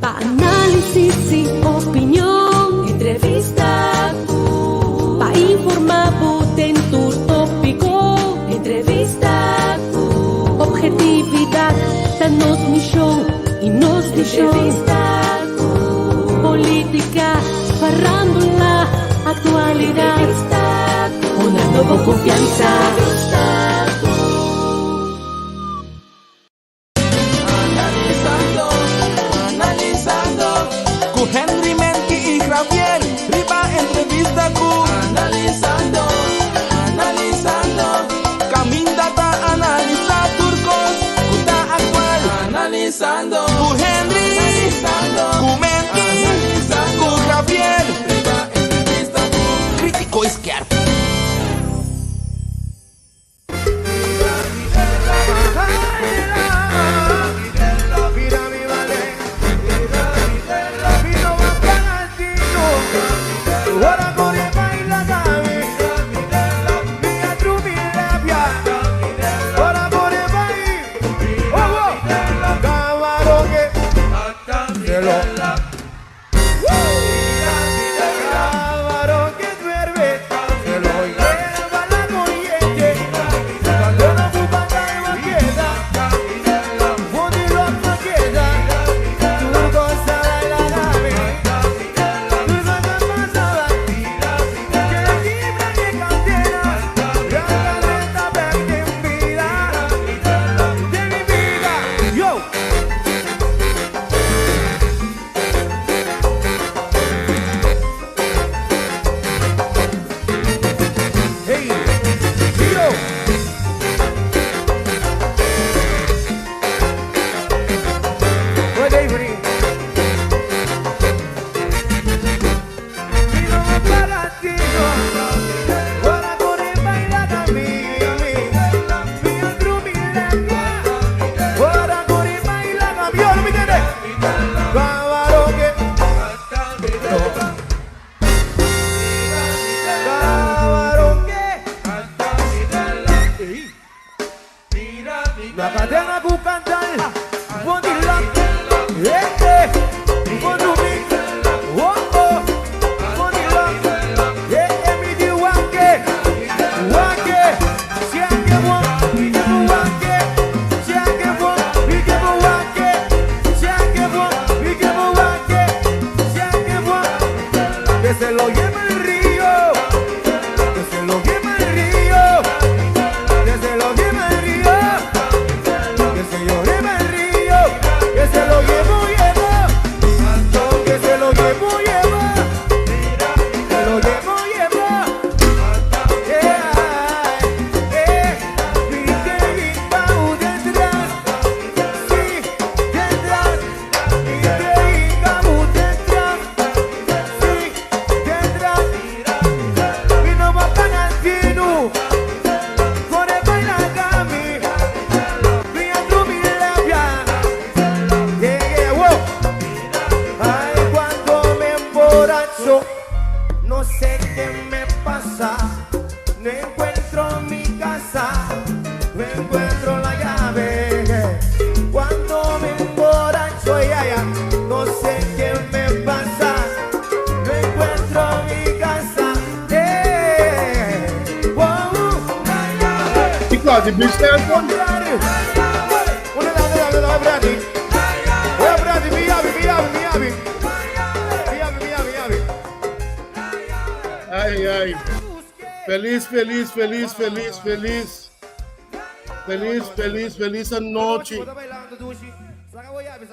Pa análisis y opinion, entrevista cu. Pa informa bo den tur tópico, entrevista cu. Objetividad ta nos misión y nos visión. Entrevista cu. Política, farándula, actualidad. Entrevista cu. Una nuevo confianza. Entrevista cu. Analisando, analisando Ku Henry Menki i Javier Riba entrevista ku Analisando, analisando Kaminda ta analisa tur kos ku ta aktual Analisando ku Henry, ku Menki, ku Javier Riba entrevista ku Kritiko i Skerp. Ay, ay. Feliz, feliz, feliz, feliz, feliz. Feliz, feliz, feliz anochi.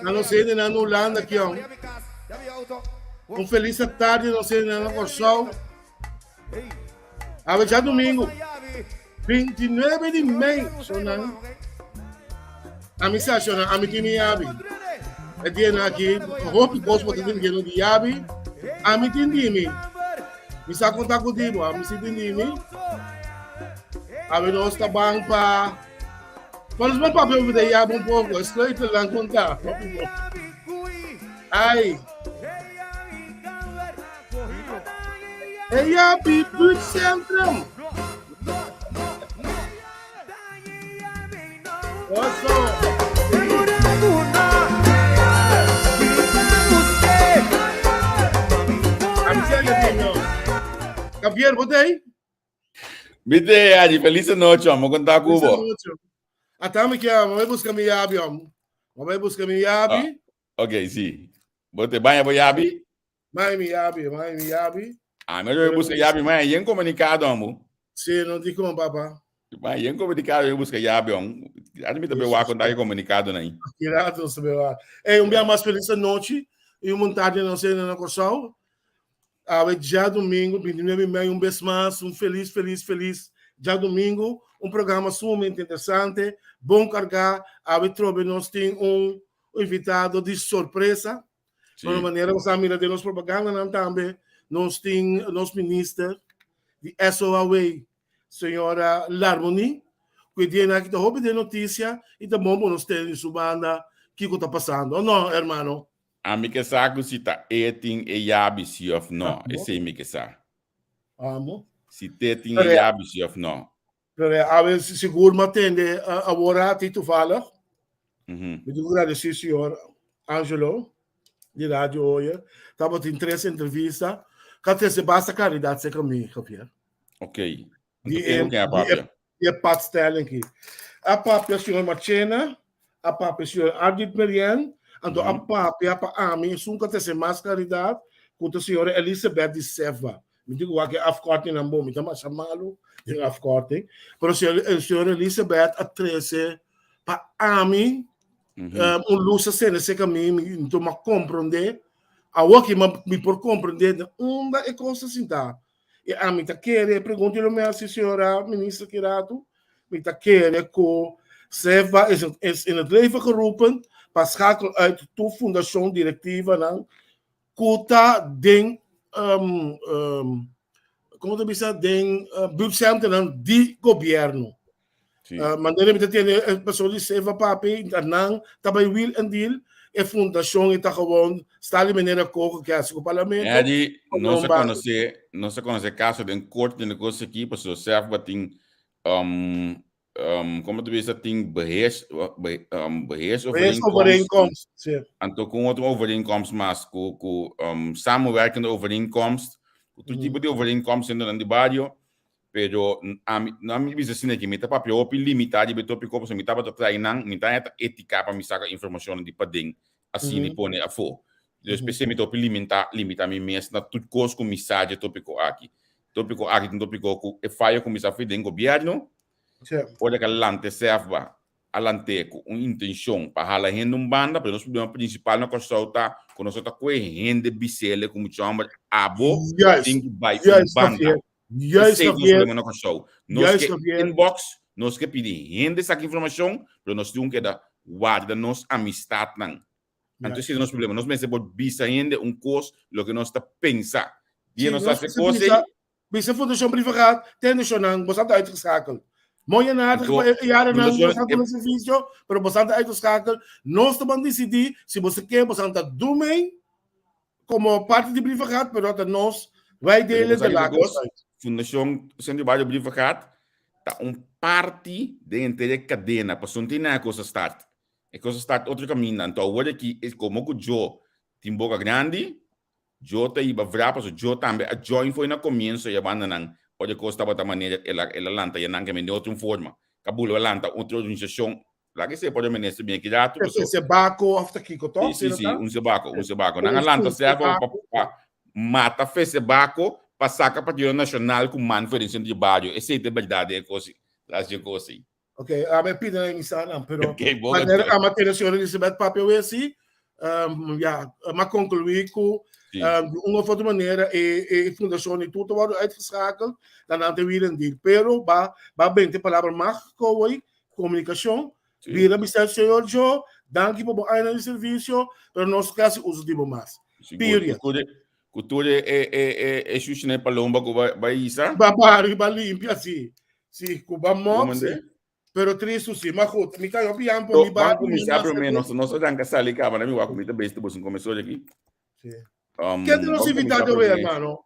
Na nos hende na Hulanda aquí. Un feliz tarde nos hende na Kòrsou. Awe djadumingu, 29 di mei, shonnan. Ami sa shonnan, ami tin mi yabi. E dianan aki, hopi kos bo ta tin di di yabi. Ami tin di mi. Mi sa konta ku di bo, ami si tin di mi. Awe nos ta ban pa... Pa nos ban papia over de yabi un poko, e sleutelnan konta. Hopi bo. Ai. E yabi buurtcentrum. paso. Javier, bo t'ei? Mi t'ei, Adi. Feliz nochi, amo. Kon ta ku bo? Ata mi ke amo. Bai buska mi yabi, amo. Bai buska mi yabi. Ah, ok, si. Bo te baña bo yabi? Mai mi yabi, mai mi yabi. Ah, mi bai buska yabi, mai yen komunikado, amo. Si, no di kon, papa. Mai yen komunikado, bai buska yabi, amo. Adi mi ta be wak kon ta komunikado nai. Kirato se be wak. Ei, un bia mas feliz nochi. I un montarde na cena na Kòrsou. Awe djadumingu, 29 di mei, un bes mas, un felis, felis, felis djadumingu. Un programa sumamente interesante, bon kargá. Awe trobe nos tin un invitado di sorpresa. Sí. Di manera nos a mira den nos propagandanan tambe, nos tin nos minister di SOAW, señora Larmonie, ku e dianan aki ta hopi den notisia i ta bon pa nos tene di su banda kiko ta pasando. O no, hermano? Ami ke sa ku si ta e tin e yabi si of no, esei mi ke sa. Amo. Si te tin e yabi si of no. Pero awe sigur m'a tende awor ati toevallig. Mi tin ku gradesí señor Angelo di Radio Hoyer. Tabatin tres entrevista ku a trese basta klaridat serka mi, Javier. Ok. Di e, di e, di e padstelling ki. A papia señor Marchena, a papia señor Ardit Merien, anto a papia pa ami esun ku a trese mas klaridat ku ta señora Elizabeth di Seva. Mi tin ku wak e afkortingnan bon, mi ta masha malu den afkorting. Pero señora Elizabeth a trese pa ami un lus a sende serka mi, mi tuma komprondé. Awoki mi por komprondé den unda e kos ta sintá. I ami ta kere, e pregunta lo mi hasi señora minister ki ratu, mi ta kere ku SEFBA is, is in het leven geroepen pa schakel uit tur fundashon direktivanan ku ta den um, um, komo ta bisa den uh, buurtcenternan di gobierno. Sí. Uh, manera mi ta tende e persoon di Seva Papi, dat nan ta bij Wiel en Deal, e fundacion e ta gewoon sta di manera kogo ke hasi ku parlamento. Eddie, no se conoce, no se conoce caso den corte den kos aki, paso SEFBA tin um, um, como te bisa, tin beheers, be, um, beheersovereenkomst. Sí. Anto con otro overeenkomst mas, ku, ku um, samenwerkende overeenkomst, ku tur tipo di overeenkomst in di barrio. Pero ami, no ami bisa asina ki mi ta papia hopi limitá riba e tópiko pasobra mi tabata trae nan, mi ta haña ta étika pa mi saka informashonnan di paden asina i pone afó. Dus p'esei mi ta hopi limitá, limitá mi mes na tur kos ku mi sa dje tópiko aki. Tópiko aki ta un tópiko ku e fayo kuminsá for den gobièrnu, ora ku a lanta e SEFBA, a lant'é ku un intenshon pa hala hende un banda, pero nos problema prinsipal na Kòrsou ta ku nos no ta kohe hende bis'el ku mucha hòmber abo tin ku bai un banda. Juist, Esei nos Javier. problema na Kòrsou. Nos Juist, ke Javier. inbox, nos ke pidi hende saka informashon, pero nos tin keda warda nos amistatnan. Anto esei ta nos problema. Nos mester por bisa hende un kos loke nos ta pensa. Dia Sí, nos nos hasi mester kos ei, bisa, bisa Fundashon Brievengat, ten nashonnan, boso ta uitgeschakeld. Mooi en aardig Anto, pa e jarennan Fundashon boso ta na servisio, pero boso ta uitgeschakeld. Nos ta ban disidí si boso ke, boso ta doen mee Como parte di Brievengat, pero ta nos, wij delen de lakens uit. Fundacion Centro di Barrio Brievengat ta un parti den henter e cadena, pasobra no tin nada cosa start. E cosa start otro caminda. Anto awor aki, como cu Joe tin boca grandi, Joe ta hiba vra, pasobra Joe tambe a join fo'i na comienzo e bandanan, ora e cos tabata manera el a el a lanta ya nan den otro forma. Cabulo a lanta otro organisacion Laga esei por e minister bien ki ratu paso. Esei sebako of ta kiko toch? Si, si, si, un sebako, un sebako. Nan a lanta sefo pa, pa mata fe sebako pa saka Partido Nacional ku man for den centro di bario. Esei ta e berdad den e kosi, tras di e kosi. Ok, a mi pida na misa nan, pero Ok, bon manera anto. a matera señora Elizabeth papia wesi, um, ja, ma concluí ku Si. um, di un of otro manera e, e fundacion di tur ta wordo uitgeschakeld, dan nan ta weer een deal. Pero ba, ba bente palabra mag kooi Komunikashon, Bira bisa Señor Joe, danki pa bo añanan di servisio, pero nos no hasi uso di bo mas. Period. Ku tur e e e e e shushinan e palomba ku ba ba hisa. Ba bari, ba limpia, si. Si, ku ba mop, si. Pero tristu si. Ma goed, mi ta hopi yan por mi Ban kuminsá promé, nos nos a ranka sali kaba, na mi wak ku mi ta bes ta boso kuminsá aki. Si. Ken ta nos invitado awe, hermano?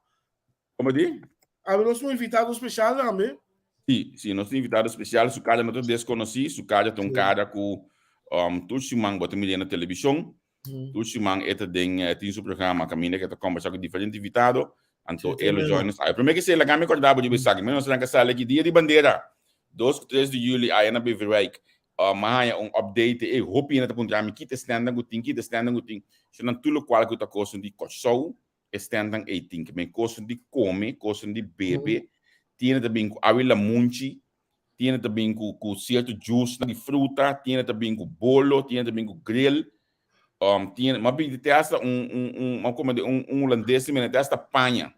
Como di? Awe nos un invitado special tambe. Sí, sí, nos tin invitado especial, su cara no ta desconocí, su cara ta un cara cu tur siman bo ta mira na television, tur siman e ta den, e tin su programa caminda cu e ta conversa cu diferente invitado, anto e lo join nos. Prome que se laga mi corda bo riba esaki, mi nos ranca sali aki dia di bandera, 2 cu 3 di juli aya na Beverwijk, mi a haya un update, e hopi hende ta puntra mi kita e standnan cu tin, kita e standnan cu tin, esnan tur locual cu ta cosnan di Corsou, E stèntnan ei tin ke men kosnan di kome, kosnan di bebe, tiene ta bin ku awi lamunchi, tiene ta bin ku ku sierto juicenan di fruta, tiene ta bin ku bolo, tiene ta bin ku grill, um, tiene, m'a bin te hasta un un un, m'a kome de un un hulandes di mene te hasta paña.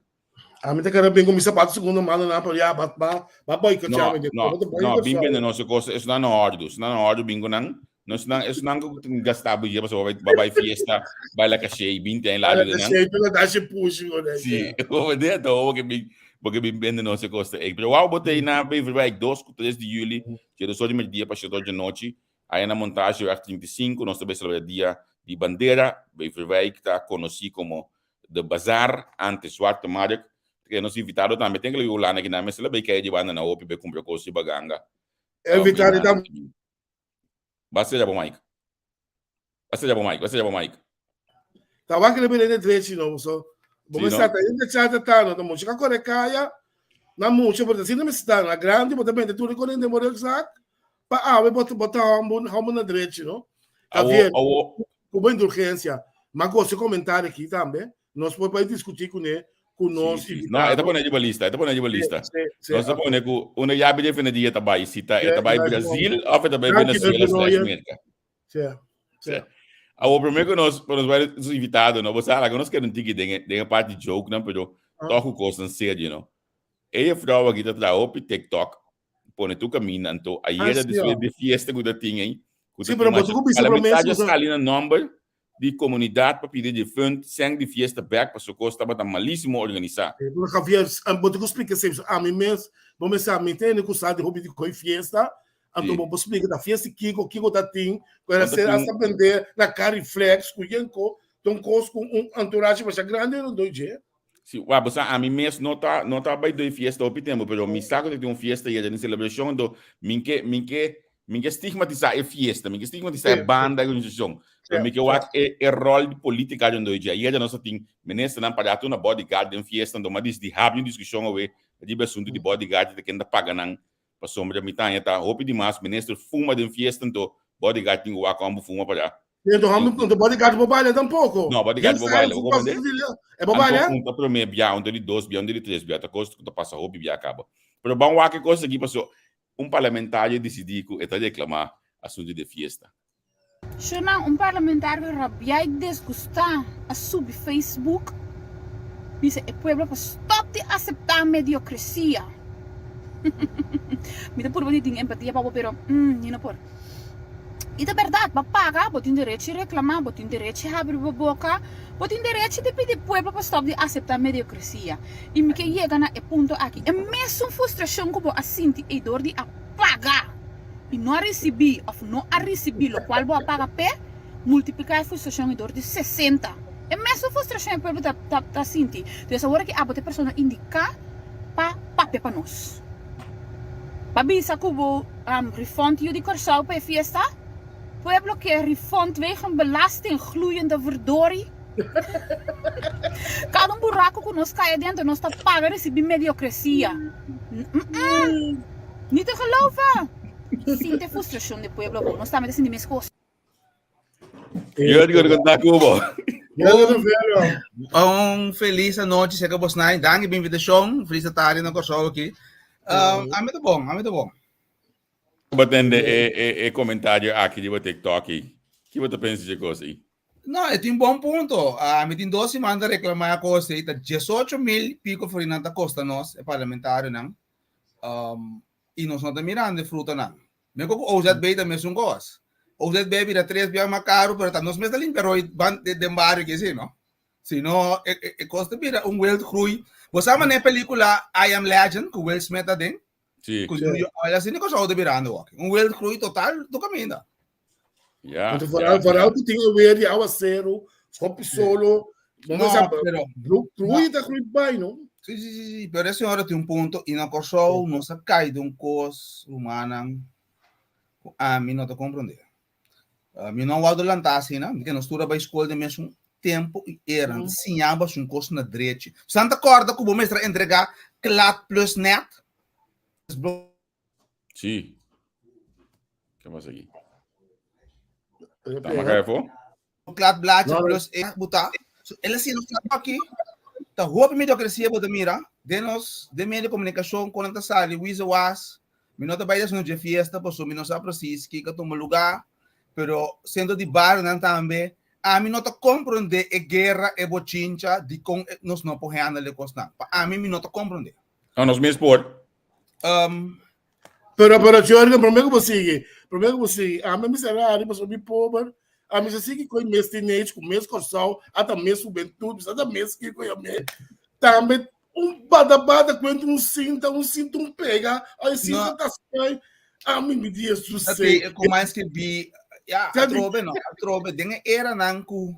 Ami ta kere bin ku mi sapato segundo mano nan, pero ya, ba ba ba boicotea No, mi de no, bo ta no, bin boicotea. bende nos e kos, esnan no òrdu, esnan no òrdu bin ku nan. Nos nan, es nan ku tin gasta bu lleva so bai bai fiesta, bai la caché y 20 años Bai largo la de nan. caché, pero da se pushi con él. Sí, o de to o que bin porque bin bende no se costa. Ei, pero wow bote na Beverwijk 2 ku 3 de juli, que do de dia pa 7 de noche. Aí na montage weg 35, nós também celebra dia di bandera. Beverwijk ta conocí como de bazar antes Zwarte Markt. Que nos invitado tambe tem que Yolanda que na mesa bai kaya di banda na opi be cumpra cos di baganga. Invitado ta Basta ya bo mic. Basta ya bo mic, basta ya bo mic. Ta wak le bene drechi no so. Bo me sa ta in chat ta no, mucha ka kore kaya. Na mucha bo ta sina me sta na grande bo ta bende tur ko den bo rugzak. Pa awe bo bo ta hombo hombo na drechi no. Awo awo ku bo indulgencia. Ma gosto comentario aqui tambe. Nos por bai discutir kuné ku nos Sí, sí. No, e ta pone riba lista, e ta pone riba lista. Sí, sí, Nos ta pone ku una yabi de fina dia ta bai, si ta, e ta bai Sí, Brasil of e ta bai Danki, Venezuela Pedro slash Royer. Merca. Sí, sí. Sí. Awo promé ku nos, ku nos bai nos invitado, no, bo sa, laga nos keda un tiki den e, den e parti joke nan, pero Ah. toch ku kosnan serio, no. E juffrouw aki ta traha hopi TikTok, pone tu caminda anto ayera Ah, sí, despues oh. di fiesta ku ta tin ei, ku Sí, ta pero tin bo masha tu ku bisa promé parlamentario so- sali na nomber di komunidat pa pidi refund sèn di fiesta bèk paso kos tabata malísimo organisá. Eh, pero Javier, ah, bo tu ku splika sempre, a mi mes, bo mes sa, mi tende ku sa di hopi di koi fiesta, anto Sí. bo bo splika ta fiesta kiko, kiko ta tin, ku era Bo ta ser tin- hasta bende na Cariflex, ku yenko, ton kos ku un entourage masha grande rondó dje. Si, wa, bo sa, ami mes no ta, no ta bai doi fiesta hopi tempo, pero mi sa ku ta tin un fiesta yera den selebrashon, anto min ke, min ke, min ke stigmatisá e fiesta, min ke stigmatisá e Sí, banda, e organisashon, pero Sí, mi ke wak e, e ròl di polítika den doi dje. Ayera nos a tin ministernan pará tur na bodyguard den fiesta, anto mi a disidi habri un diskushon awe riba e asuntu di bodyguard i ta ken ta paga nan, pasobra mi ta haña ta hopi dimas minister fuma den fiesta, anto bodyguard tin ku wak òn bo fuma pará. Enton hom no bodyguard bo baila tampoco. No, bodyguard bo baila, bo comprende? E bo baila? Anto un ta prome bia, un ta di dos bia, un ta di tres bia, ta kos ku ta pasa hopi bia kaba. Pero ban wak e kos aki paso un parlamentario disidi ku e ta reklama asuntu di e fiesta. Shownan, un parlamentario rabiá i desgustá a subi Facebook bisa e pueblo pa stòp di aseptá mediokresia. Mi ta purba di tin empatia pa bo pero mi no por. I ta bèrdat, bo paga, bo tin derechi reklamá, bo tin derechi habri bo boka, bo tin derechi di pidi pueblo pa stòp di aseptá mediokresia. I mi ke yega na e punto aki, e mesun frustrashon ku bo a sinti ei dor di a paga i no a risibí òf no a risibí lokual bo a paga p'e, multipliká e frustrashon ei dor di 60. E mesun frustrashon e pueblo ta ta sinti. Entonces awor aki abo ta e persona indiká pa papia pa nos. Pa bisa ku bo Refund yu di Kòrsou pa e fiesta? Pueblo ke refund wegen belasting gloeiende verdorie. Kada un buraco ku nos kai adentro nos ta paga risibi mediocresia. Mm-mm. Ni te geloven. Sinti e frustracion di pueblo bo. Nos tambe ta sinti meskos. Jurgen, konta ku bo. Un feliz anochi, seka bosnan. Danki pa invitashon. Feliz tardi na Kòrsou aki. Ami ta bon, ami ta bon. Bo tende e, e, e komentario aki riba TikTok ei. Ki bo ta pensa dje kos ei? No, e tin bon punto. Ami tin dos siman ta reklamá e kos ei. Ta 18,000 piko florin ta kosta nos, e parlamentarionan. I nos no ta mirando e frutanan. Meko ku OZB ta mesun kos. OZB bira tres bia mas karu, pero ta nos mes ta limpia roi den bario ke si, no? Si no, e, e, e kos ta bira un wildgroei. Bo sa manera e pelikula I Am Legend ku Will Smith aden? Sí. Ku New York, asina kos ta birando aki. Un wildgroei total tu kaminda. Ja, Anto vooral, ja, vooral ja. ku tin e weer di awaseru, hopi solo. No, No, pero groei ta groei bai, no? Sí, sí, sí, sí, pero e señora tin un punto i na Kòrsou nos a kai den un kos, rumannan, ku ami no ta komprondé. Mi no a wòrdu lantá asina, mi ke nos tur a bai skol den mesun tempu i era. Nan ta siña bo hasi un kos na drechi. San ta kòrda ku bo mester a entregá klad plus nèt? Sí. Ke pasa aki? Tama kaya fo? Klad blaadje plus e buta. So, el a siña nos aki. Ta hopi mediocracia bo ta mira den nos den medio de comunicacion con nan ta sali wize was. Mi no ta bai des noche fiesta paso mi no sa precies kiko a tuma lugar. Pero centro di barionan tambe ami no ta comprende e guerra e bochincha dicon nos no por handle e cosnan. Pa ami mi no ta comprende. No, nos mes por. Um, Pero, pero, Jürgen, promé ku bo sigui, promé ku bo sigui, ami mi será ari pasobra mi pober, ami sa sigui ku e mes teenage, ku mes Kòrsou, ata mes hubentut, mi sa ta mes kiko ya me. Tambe un bada bada kuenta un sinta, un sinta un pega, ai sinta No. ta skai, ami mi di Jesus Dat sei. e ku mais skirbi, ja, Sabi- atrobe no, atrobe den e eranan ku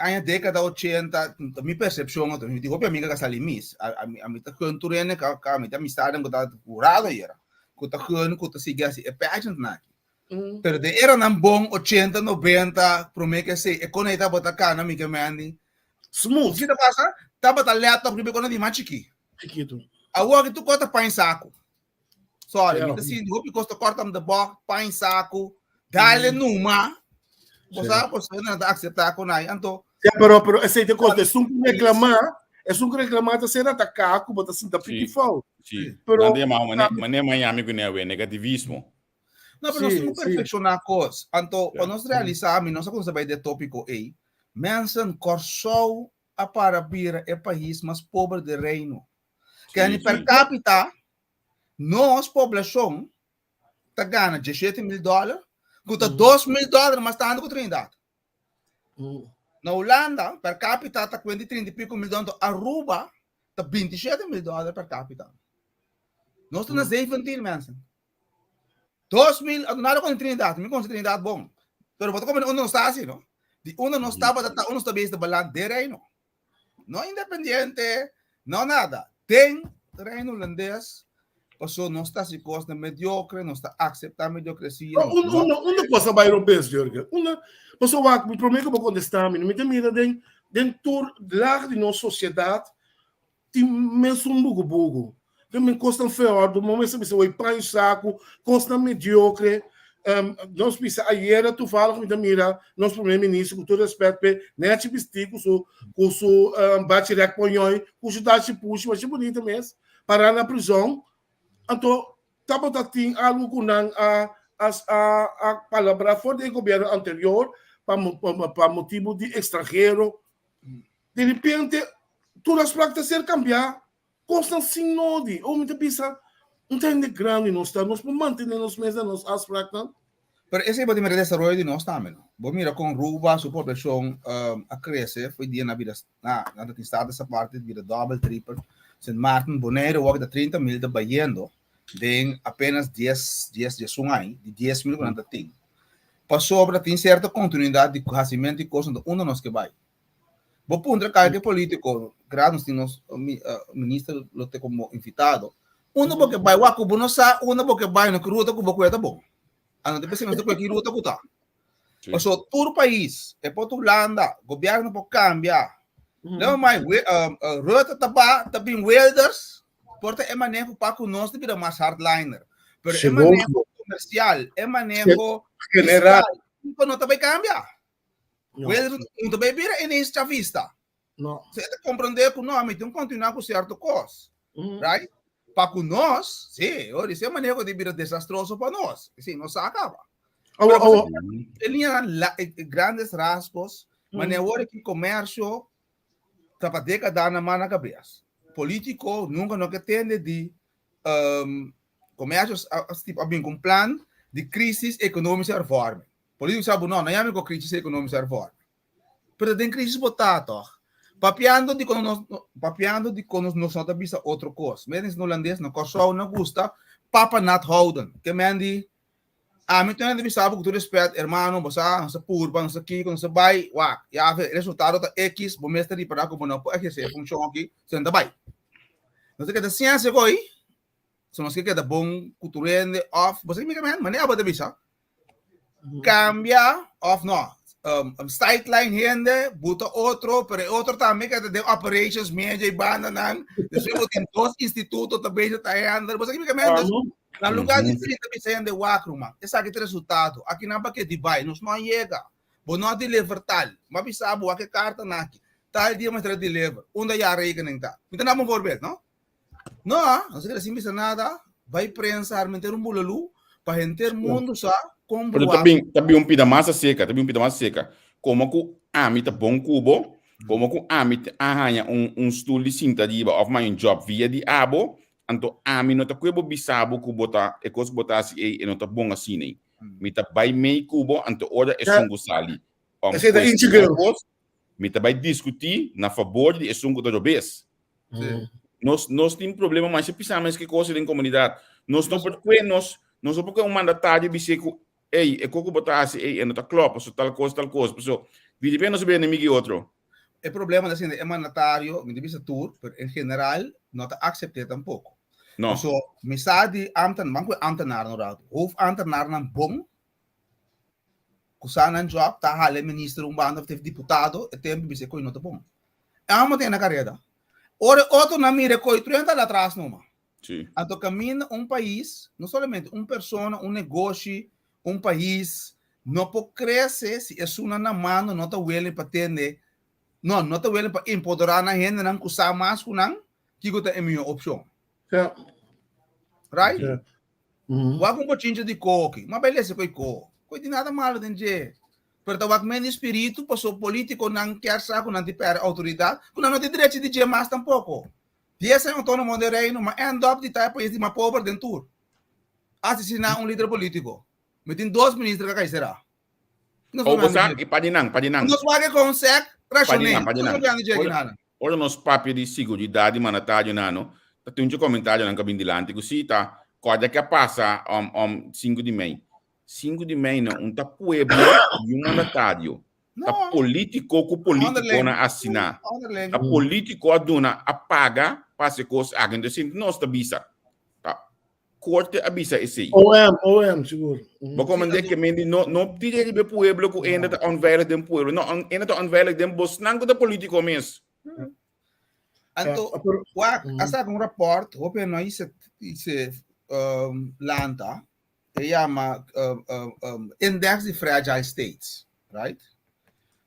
aña década 80, mi percepcion, anto, mi tin hopi amiga ka sali mis, a, a, mi, a mi ta gun tur hende ka, ka mi ta amistadnan ku ta jurado yera, ku ta gun ku ta sigui hasi e pageant nan aki. Pero den eranan bon, 80, 90, promé ke esei, e konei tabata kana mi ke Mandy. Smooth. Kiko ta pasa? Tabata laptop riba e kona di mas chikí. Chikitu. Awor ki tur kos ta paña saku. Sorry, mi Ja. ta sinti hopi kos ta kòrta om de bògt, paña saku, dale numa. Bo Sí. sa, bo sa, nan ta akseptá kon ai. Anto, Ja, pero, pero esei te kos, esun ku reklamá, esun ku reklamá ta ser ataká ku bo ta sinta piki Sí. fout. Sí. Pero- Nan ta yama mane, mane Miami ku newe, negativismo. No, pero nos Sí, tin ku sí. perfekshoná kos. Anto, pa Ja. nos realisá, mi no sa kon sa bai de tópiko ei. Mensen, Kòrsou a para bira e pais mas pober di Reino. Sí, Kende per sí. capita, nos poblacion ta gana 17 mil dollar, ku ta 2 mil dollar mas tantu ku Trinidad. Na Hulanda, per capita ta kuenta di 30 y pico mil dollar, Aruba ta 27 mil dollar per capita. Nos ta na 17 mensen. 2000, nada con Trinidad, mi conoce Trinidad bon. Pero bo ta come unda nos ta así, no? Di unda nos tabata ta, unda nos ta bezig ta balan den reino. No independiente, no nada. Den Reino Hulandes, paso nos ta hasi kosnan mediocre, nos ta acepta mediocrecia. No, nos no una, una cosa bai robes, Jurgen. Una, paso wak, mi promé ku bo kontestá mi, mi ta mira den, den tur laag di nos sosiedat, tin mesun bugu bugu. Tin men kosnan feòrdu, bo mester bisa wei paño saku, kosnan mediocre. Nos bisa ayera toevallig mi ta mira nos primer minister ku tur respet p'e nechi bistí ku su ku su bachi rèk poñoi, ku su dashi pushi masha bunita mes, pará na prizòn. Anto tabata tin algu ku nan a a a palabrá for di e gobièrnu anterior pa pa motibu di ekstranhero. Di repente tur afsprak ta ser kambiá. Kosnan sin nodi. Oh, mi ta bisa, un ta hende grandi nos ta, nos por mantené nos mes na nos afspraknan. Pero esei bo ta mira desaroyo di nos tambe, no? Bo mira kon Ruba su poblashon a krese foi dia na bira, na, nan ta tin status aparte, bira dòbel, tripel. Sint Maarten, Boneiru wak ta 30 mil ta bayendo den apenas dies, dies, diesun aña, di dies mil ku nan ta tin. Pasobra tin sierto kontinuidat di hasimentu di kos, anto unda nos ke bai? Bo puntra kalke politico, graas nos tin nos minister lo te como invitado. Unda bo ke bai wak ku bo no sa unda bo ke bai no ki ruta ku bo kue ta bon. Ano te p'esei nos ta kue ki ruta ku ta. Paso tur pais, e por ta Hulanda, gobierno por cambia. Lema mai Rutte ta ba ta bin Wilders, por ta e maneho pa ku nos ta bira mas hardliner. Pero e maneho comercial, e maneho general, fiscal, no ta bai cambia. No. Wilders no ta bai bira ineens chavista. No. Se ta comprende ku no, mi tin continua ku cierto kos. Right? Pa ku nos, sí, ori se maneho di bira desastroso pa nos. Sí, nos sa acaba. Awo, Pero, awo. En línea la, grandes rasgos, maneho ori ki comercio ta pa década na man na cabeza. Político nunca no ke tende di comercio a, a, a bin con plan di crisis economische hervorming. Político sa bo no, no yami ko crisis economische hervorming. Pero den crisis bo ta toch. Papiando di kono nos, papiando di kono nos no ta bisa otro kos. Mira in holandes, na Kòrsou no gusta papa nat houden. Ke men di, Ami tin di bisa bo ku tur respet, hermano, bo sa, nos a purba, nos a kiko, nos a bai, wak, ya fe, resultado ta X, bo mester ripará ku bo no por ehersé e funshon aki, so nan ta bai. Nos ta keda siensia ku ei, so nos ke keda bon ku tur hende òf, bo sa ki mi ke men? Manera bo ta bisa, kambia òf no, sideline hende, buta otro, pero e otro tambe keda den operations medio i bandanan, despues bo tin dos instituto ta bezig ta handle, bo sa ki mi ke men? Na lugar di sinta bisa hende wak ruman, esaki ta resultado. Aki nan pa ke di bai, nos no a yega. Bo no a deliver tal. M'a bisa bo wak e kartanan aki. Tal dia mester a deliver. Unda ya rekening ta? Mi ta daba un voorbeeld, no? No, nos a keda sin bisa nada. Bai prensa arma henter un bulalu pa henter mundo sa kon Pero bo ta bin, ta bin un pida mas acerca, ta bin un pida mas acerca. Como cu ami ta bon cu bo, como cu ami a haña un, un stoel di sinta riba of ma un job via di abo, Anto ami no ta kue bo bisa bo ku bo ta e kos ku bo ta hasi ei e no ta bon asina ei. Mi ta bai mei ku bo anto ora esun ku sali Esei ta kuestiona insiguro. kos, mi ta bai diskutí na fabor di esun ku ta robes. Nos nos tin problema masha pisá mes ke kos den komunidat. Nos no por kue nos nos no por kue un mandatario bis'é ku ei e kos ku bo ta hasi ei e no ta klòp paso tal kos tal kos paso di repente nos a bira enemigo di otro. E problema ta sinta e mandatario, mi ta bisa tur, pero en general no ta acept'é tampoco. No. So, mi sa di ambtenaar, ban ku e ambtenaar un rato, hoofdambtenaarnan bon, ku sa nan job, ta hala e minister un banda of ta e diputado, e tempo bisa e koe no ta bon. E amo ta na kareda. Ora e otronan mira e koe, tur hende ta hala atras numa. Sí. Anto kaminda un pais, no solamente un persona, un negoshi, un pais, no por krese si esunnan na mando no ta willing pa tende, no, no ta willing pa empoderá nan hendenan ku sa mas ku nan, kiko ta e mihó opshon. Ja. Right? Ja. Mm. Wak un bochincha di koki, ma bai lesa koi ko. Koi tin nada malo den dje. Pero ta wak men di spiritu paso politikonan kier sa ku nan tin pèrdè outoridat, ku nan no tin derecho di dje mas tampoko. Dies aña autónomo den Reino, ma end up di ta e pais di mas pober den tur. Asesiná un lider polítiko. Mi tin dos minister ka kai será. Nos Oh, papia bo sa, di i pa di nan, pa di nan. Nos wak kon sek Pa di rashoné. nan, pa di Nos nan. papia di dje Ora, nada. ora nos papia di siguridat di mandatarionan, no, ta tin un komentarionan ka bin dilanti ku si ta kòrda ke a pasa om om sinku di mei. Sinku di mei no un ta pueblo di un mandatario. Ta No. politico ku politico Onderling. na asina. Onderling. Ta politico a duna a paga pa hasi kos aki. Entonces sinti nos ta bisa. Ta korte a bisa esei. OM, OM, sigur. Bo komende ke mendi no no tira riba e pueblo ku enda ta onveilig den pueblo. No, on, enda ta onveilig den bosnan ku ta politico mes. Anto, Ja, pero- wak, Mm. a saka un rapport, hopi no ise ise um, lanta, E yama Index di Fragile States, right?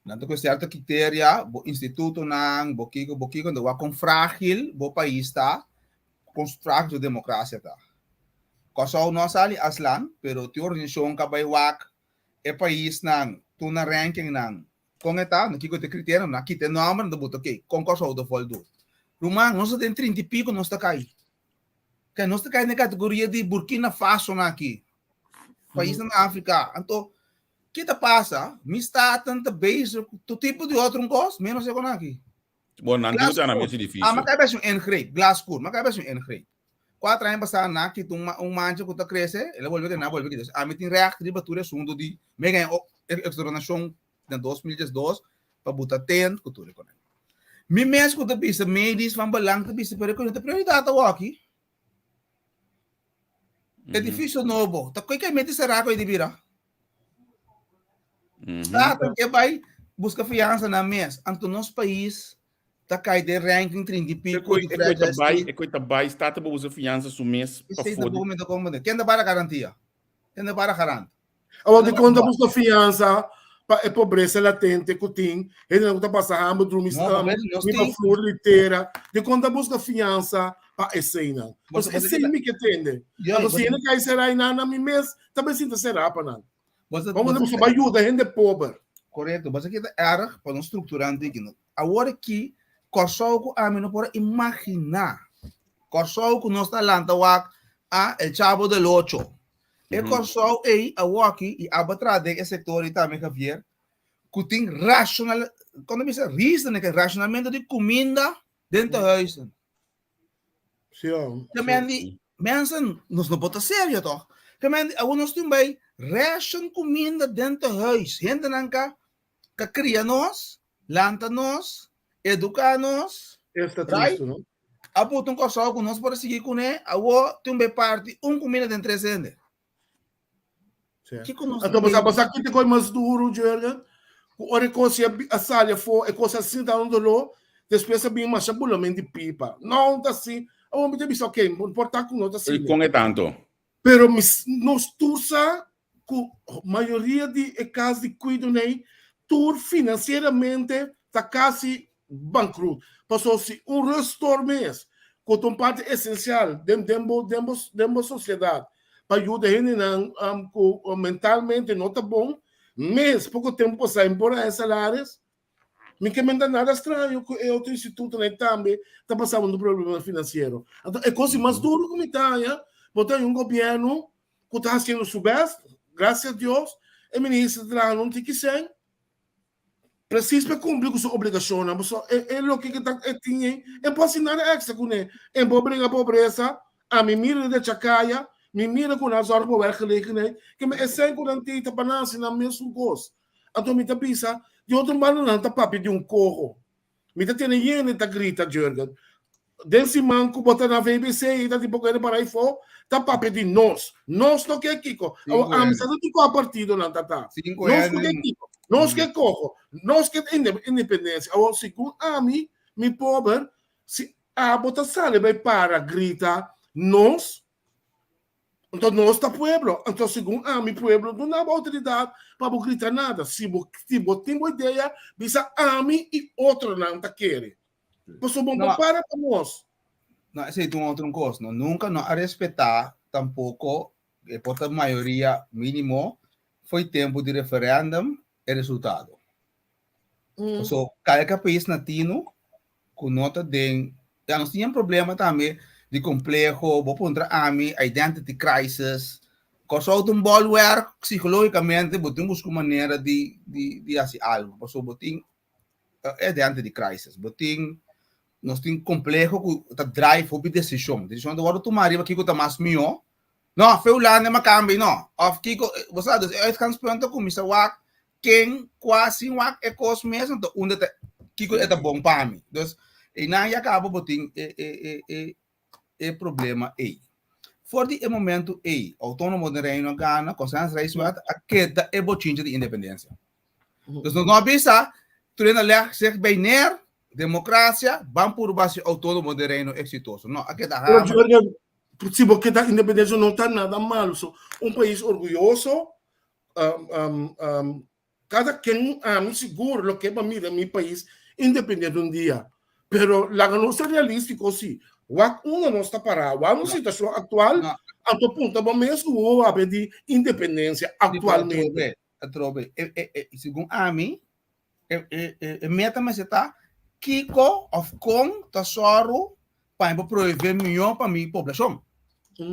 Nan ta ku sierto kriteria, bo institutonan, bo kiko, bo kiko, wak kon frágil bo pais ta, kon frágil su demokrasia ta. Kòrsou no a sali aslan, pero tin organisashon ku a bai wak e paisnan, tur nan rankingnan, kon e ta, na kiko ta e kriteria, nan a kita e nòmber, nan ta buta oke, kon Kòrsou ta voldoe. Ruman, nos ta den trinta i piko nos ta kai. Kaya nos ta kai na kategoria di Burkina Faso na aki. País na Afrika. Anto, ki ta pasa? Mi staten ta bezig ku tur tipo di otro kos, menos e kon aki. Bon, nan tin na mes edifisio. Ah, ma kai bes un ingreep, glaskuur, ma kai bes un ingreep. Kuater aña pasá nan a kita un, un mancha ku ta krese, el a bolbe kita, nan a bolbe kita. Ami tin recht riba tur e asuntu di mi gaña exoneracion na 2012 pa buta tent ku tur e konen. Mi mes ku ta bisa medisch van belang ta bisa pero ku no ta prioridat awoki. Edifisio nobo, ta koi kai mete será koi di bira. Staten ke bai buska fiansa na mes. Anto nos pais ta kai den ranking 30 y pico di E koi ta fragile bai, state. e koi ta bai, staten bo usa fiansa su mes pa Esei for tampoco mi ta comprende. Ken ta para garantia? Ken ta para garant? Awor di kon ta buska fiansa pa e pobresa latente ku tin, hendenan ku ta pasa hamber, drumi No, pobresa nos riba tin. flur di tera, di kon ta buska fiansa pa eseinan? Boso Pasobra esei mi ke tende. Yo, Anto si boso- hende kai será einan na mi mes, ta bai sinta será pa nan. Boso- Vamos boso- busca pa yuda hende pober. Korekto, boso kita erg pa nos strukturante ki no. Awor aki, Kòrsou ku ami no por a imaginá. Kòrsou ku nos ta lanta wak a El Chavo del Ocho. E Kòrsou ei awoki i abo traha den e sektor ei tambe Javier, ku tin rashonal, kon ta bisa reasoning, rashonamentu di kuminda den tehuizen. Sí, Te men di, mensen, nos no por ta serio toch? Ke men awor nos tin bai ration kuminda den te huis. Hendenan ka ka kria nos, lanta nos, eduká nos. Esta Right? tristu, no? A buta un Kòrsou ku nos por a sigui kuné, awor tin bai parti un kuminda den tres hende. Sí. Kiko nos Anto, basa, basa ki te koi mas duro, Jurgen? Ku ora e kos ya a sali afó, e kos a sinta un doló, despues a bin masha bulament di pipa. No, ta así. Awor mi ta bisa, ok, no importa ku no ta así. I kon e tanto? Pero mi, nos tur sa ku mayoria di e kas di kuido nei tur finansieramente ta kasi bankrut. Pasobra si un rustdoor mes, ku ta un parti esensial den den bo den bo den bo sosiedat pa yuda hendenan ku mentalmente no ta bon, mes poko tempu pasá e por haña salaris, Mi ke menta nada straño ku e otro institutonan tambe ta pasando un problema finansiero. Anto e kos di mas duro ku mi ta haña, bo ta haña un gobièrnu ku ta hasiendo su bèst, gracias a Dios, e minister ta trahando un tiki sèn, presis pa kumpli ku su obligashonnan, pasobra e e loke ke ta e tin ei, e por hasi nada èkstra kuné, e por bringa pobresa, ami mira den Chacaya, mi mira ku nan zòrg pa werkgelegenheid, ke e sèn ku nan tin ta pa nan hasi nan mesun kos. Anto mi ta bisa, di otro banda nan ta papia di un koho. Mi ta tene yende ta grita, Jurgen. Den siman ku bo ta na VBC i ta tipo kende para ifo, ta papia di nos. Nos no ke kiko. Awor ami sa di kua partido nan ta ta. Nos no ke kiko. Nos ke koho. Nos ke independensia. Awor segun ami, mi pober, si abo ta sali bai para grita nos, Anto nos ta pueblo. Anto segun ami pueblo no na bo autoridad pa bo grita nada. Si bo si bo tin bo idea, bisa ami i otronan ta kere. Pasobra bo no para pa nos. No, esei ta un otro kos. No, nunka no a respetá tampoko e por ta mayoria mínimo foi tempu di referèndum e resultado. So, kalke pais latino ku no ta den, ya nos tin problema tambe di kompleho, bo puntra ami, identity crisis. Kòrsou ta un bolwerk psikologikamente, bo tin buska un manera di di di hasi algu, pasobra bo tin identity crisis, bo tin nos tin kompleho ku ta drive hopi desishon, desishon ta wòrdu tuma riba kiko ta mas mihó, no, fe Hulanda e makambi no, òf kiko, bo sa, dus e uitgangspunt ta kuminsá wak ken kua sin wak e kos mes anto unda ta kiko e ta bon pa mi. Dus einan ya kaba bo tin e e e e e problema ei. For di e momento ei Outónomo den Reino a gana, Consensus-Rijkswet a keda e bochincha di independensia. Dus nos no a bisa tur hende a leg zich bij neer, demokrasia, ban purba si Outónomo den Reino eksitoso. No, a keda Pero hamer. Jurgen, si bo keda independensia no ta nada malo. So, un pais orguyoso Kada ken ami sigur lo ke pa mira mi pais independiente un dia. Pero laga nos ta realístiko si. Wak unda nos ta pará, wak nos situashon aktual, anto punta bo mes ku bo papia di independensia aktualmente. Atrobe, atrobe. Segun ami, e meta mester ta kiko òf kon ta sòru pa mi por proveé mihó pa mi poblashon.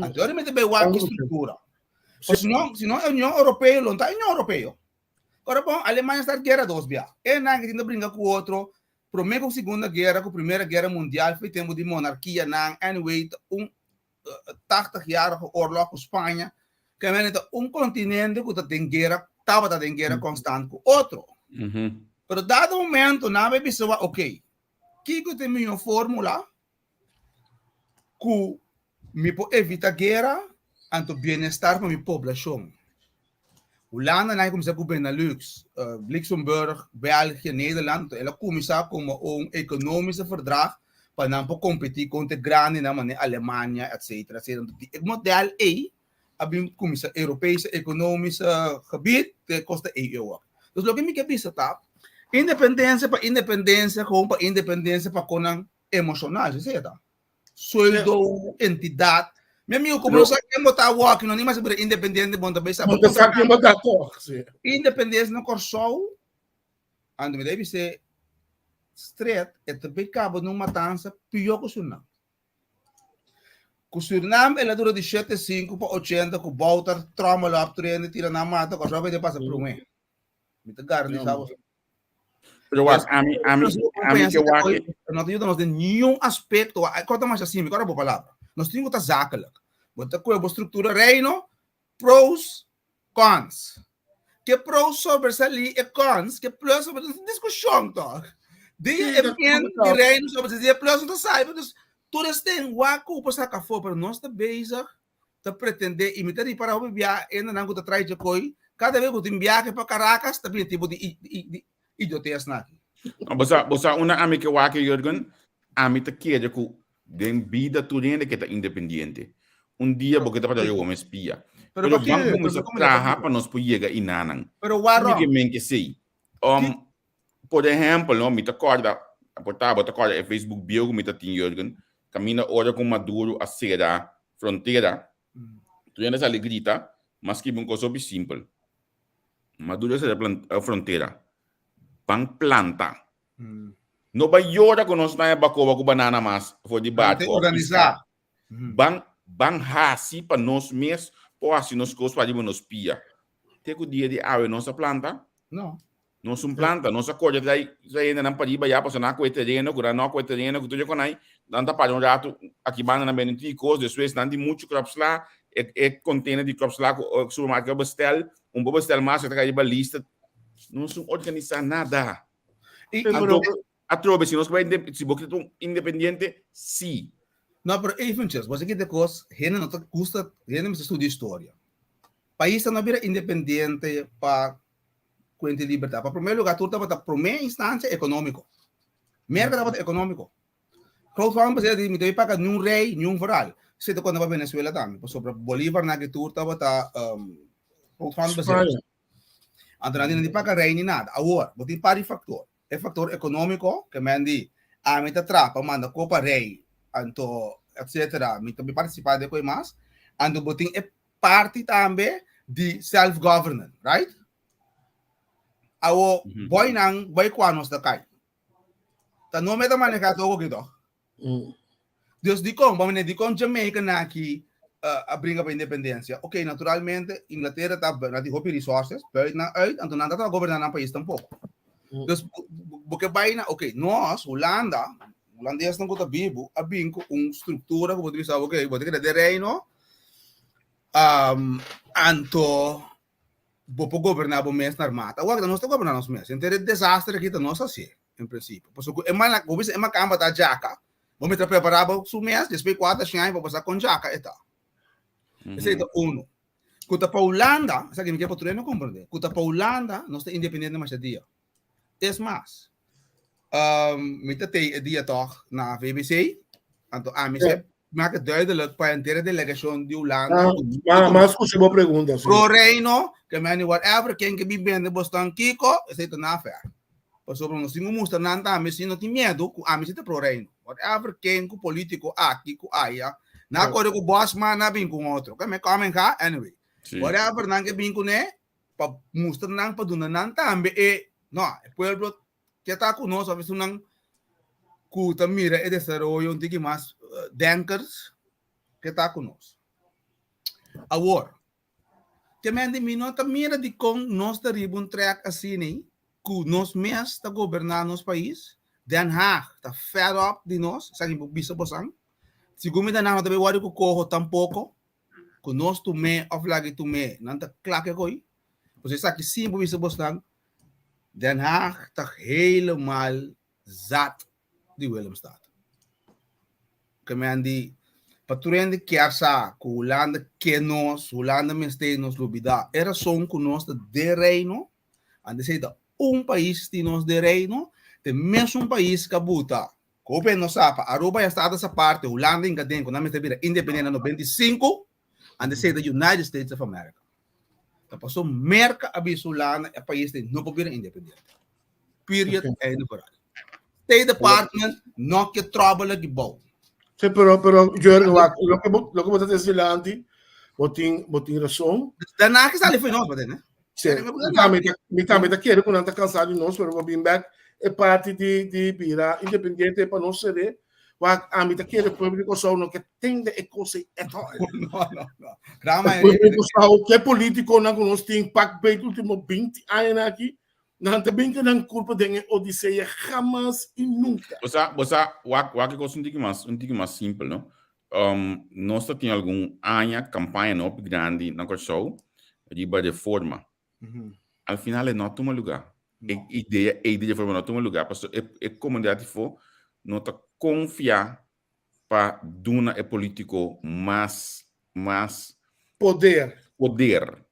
Anto ora mi ta bai wak ki struktura. O si no, si no Union Europeo lo no ta Union Europeo. Ora bon, Alemania start guera dos bia. E nan que tin ta bringa ku otro, prome ku Segunda Guera, ku Primera Guera Mundial, foi tempo di monarkia nan, anyway, ta un tachtigjarige oorlog ku Spaña, ke men ta un kontinente ku ta den guera, tabata den guera konstant ku otro. Pero dado momento nan a bisa wa, ok, kiko ta e mihó formula ku mi por evita guera anto bienestar pa mi poblashon. Hulanda nan a kuminsá ku Benelux, Luxemburg, België, Nederland, el a kuminsá komo un ekonomische verdrag pa nan por kompetí kontra e grandenan manera Alemania etcetera etcetera. Anto di e modèl ei a bin kuminsá Europese ekonomische gebied te kos ta ei awor. Dus loke mi ke bisa ta independensia pa independensia kon pa independensia pa kon nan emocional, si seta. Sueldo, entidad. Mi amigo, como no sa ken bo ta awor, no ni mas bira independiente, bon ta bisa. Bo ta sa ken bo ta toch, si. Independencia na Kòrsou, ando mi debe se stret, e ta bay kaba nun matansa pió ku Surinam. Ku Surinam el a dura di shete sinku pa ochenta ku Bouter trommel op trende tira nan mata, Kòrsou bay pasa promé. Mi ta garantisa boso. Pero wak, ami, ami, ami ke wak. No ta yuda nos den niun aspecto. Kota masha simple, kora bo palabra. Nos tin ku ta zakelijk. Bo ta kohe bo struktura reino. Pros, cons. Ke pros sobresalí e cons, ke plus sobre discussão toch. Die Sí, e dat men klopt di wel. reino sobresalí e plus no ta sabi, dus tur esten wak ku por saka afó, pero nos ta bezig ta pretendé i mi ta ripará hopi bia hendenan ku ta trae dje koi, kada bes ku tin biahe pa Caracas ta bini tipo di di di idiotesnan aki. No, bo sa, bo sa una ami ke wak Jurgen, ami ta kere ku den bida tur hende ke ta independiente. Un dia bo ke ta para yo mes pia. Pero Pero pa ban kiko? kuminsá Pero como traha pa nos por yega inanan. Pero waarom? Kiko men ke sei? Um, por ehempel, no, mi ta kòrda, por ta bo ta kòrda e Facebook bieu ku mi ta tin Jurgen, kaminda ora ku Maduro a sera frontera, tur hende a sali grita, m'a skibi un kos hopi simpel. Maduro a sera frontera, ban planta. No bai yora ku nos na e bakoba ku banana mas for di barko òf piská. Ban ban hasi pa nos mes por hasi nos kos pa riba nos pia. Te ku dia di awe nos a planta? No. Nos un planta, nos a kore trai trai hendenan pa riba ya pasobra nan a kohe tereno, ku nan no a kohe tereno, ku tur e konai, nan ta para un ratu aki banda nan bende un kos, despues nan tin muchu kropsla, e e container di kropsla ku supermarket a bestel, un por bestel mas e ta kai riba lista. Nos un organisa nada. I, Anto, atrobe, si nos bai, si bo kere ta un independiente, si. No, pero eventjes, bo sa kite kos, hende no ta gusta, hende mester studia historia. Paisnan no bira independiente pa kuenta di libertad. Pa primer lugar, tur tabata prome instancia economico. Merca tabata economico. Grootvader presidente di mi debe paga ni un rey, ni un vooral. Esei ta konta pa Venezuela tambe, pasobra Bolívar na ki tur tabata um, grootvader presidente. Anto nan di nan di paga rey ni nada. Awor, bo tin par di factor. E factor economico, ke men di, ami ta traha pa manda ko pa rey, anto etcetera, mi ta participa den koe mas. Anto bo tin e parti tambe di self government, right? Awo, boy nan, boy kua nos ta kai. Ta no me ta maneha toko ki toch? Dus dikon, bo mene dikon Jamaica na ki uh, a bringa pa independencia. Ok, naturalmente, Inglaterra ta na di hopi resources, buiten nan uit, anto nan ta goberna nan pais tampoco. Dus bo ke bai na, ok, nos, Hulanda, Holandesnan ku ta bibu, a bin ku un struktura ku bo ta bisa, ok, bo ta keda den reino, um, anto bo por goberná bo mes normal. Awor nos ta goberná nos mes. Henter e desastre aki ta nos hasié, en prinsipio. Pasobra ku e man, bo bisa e makamba ta djaka, bo mester prepará bo su mes despues kuater shen aña pa bo sa kon djaka e ta. Esei ta uno. Ku ta pa Hulanda, esaki mi ke pa tur hende komprendé, ku ta pa Hulanda nos ta independiente masha dia. Es mas, um, mi ta tei e dia toch na VBC, anto ami se maak duidelijk pa entera delegacion di Hulanda. Ah, maar, maar escucha bo pregunta. Sí. Pro reino, ke meni whatever, ken ke bi bende bostan kiko, esei ta na ver. Pasobra nos tin ku mustra nan tambe si no tin miedu ku ami si ta pro reino. Whatever ken ku politico aki ku aya, na kore ku Bosman na bin ku otro. Ke me komen ga, anyway. Sí. Whatever nan ke bin kuné, pa mustra nan, pa duna nan tambe e, no, e pueblo ke ta ku nos, of esunnan ku ta mira e desaroyo un tiki mas denkers ke ta ku nos. Awor, te men di mi no ta mira dikon nos ta riba un trek asina ku nos mes ta goberná nos pais, Den Haag ta fed up di nos, esaki mi por bisa bosan. Segun mi ta nan no ta bay wòrdu ku koho tampoko, ku nos tum'é òf lag'é tum'é, nan ta kla ku e koi. Pues esaki sí bo bisa bosnan, Den Haag ta helemaal zat di Willemstad. Ke men di, pa tur hende kier sa ku Hulanda ke nos, Hulanda mester nos lubidá. E rason ku nos ta den Reino, antes ei ta un pais di nos den Reino, ta e mesun pais ku a buta Hopi no sa pa Aruba ya status aparte, Hulanda inka den ku nan mester bira independiente na 95, and esei ta United States of America. Ta paso Merka a bisa Hulanda e pais den no por bira independiente. Period, einde verhaal. State Department no ke trouble aki bou. Sí, pero, pero, Jurgen, wak, loke bo, loke bo ta deci dilanti, bo tin, bo tin rason. Daarna ke sali foi nos, baten, hè? Sí, mi tambe ta, mi tambe ta kere ku nan ta kansá di nos, pero bo bin bèk e parti di di bira independiente pa nos seré. Wak, ami ta kere pueblo di Kòrsou no ke tende e kos ei at all. No, no, no. Gran E pueblo di Kòrsou, ke polítikonan ku nos tin pak beit último 20 añanan aki, nan ta bin ku nan kulpa den e odisea hamas i nunka. Bo sa, bo sa, wak, wak e kos un tiki mas, un tiki mas simpel, no? Um, nos ta tin algun aña kampaña no grandi na Kòrsou riba reforma. Al final e no a tuma lugá. E idea ei di reforma no a tuma lugá pasobra e e komunidat afó no ta konfia pa duna e polítiko mas mas Poder. poder.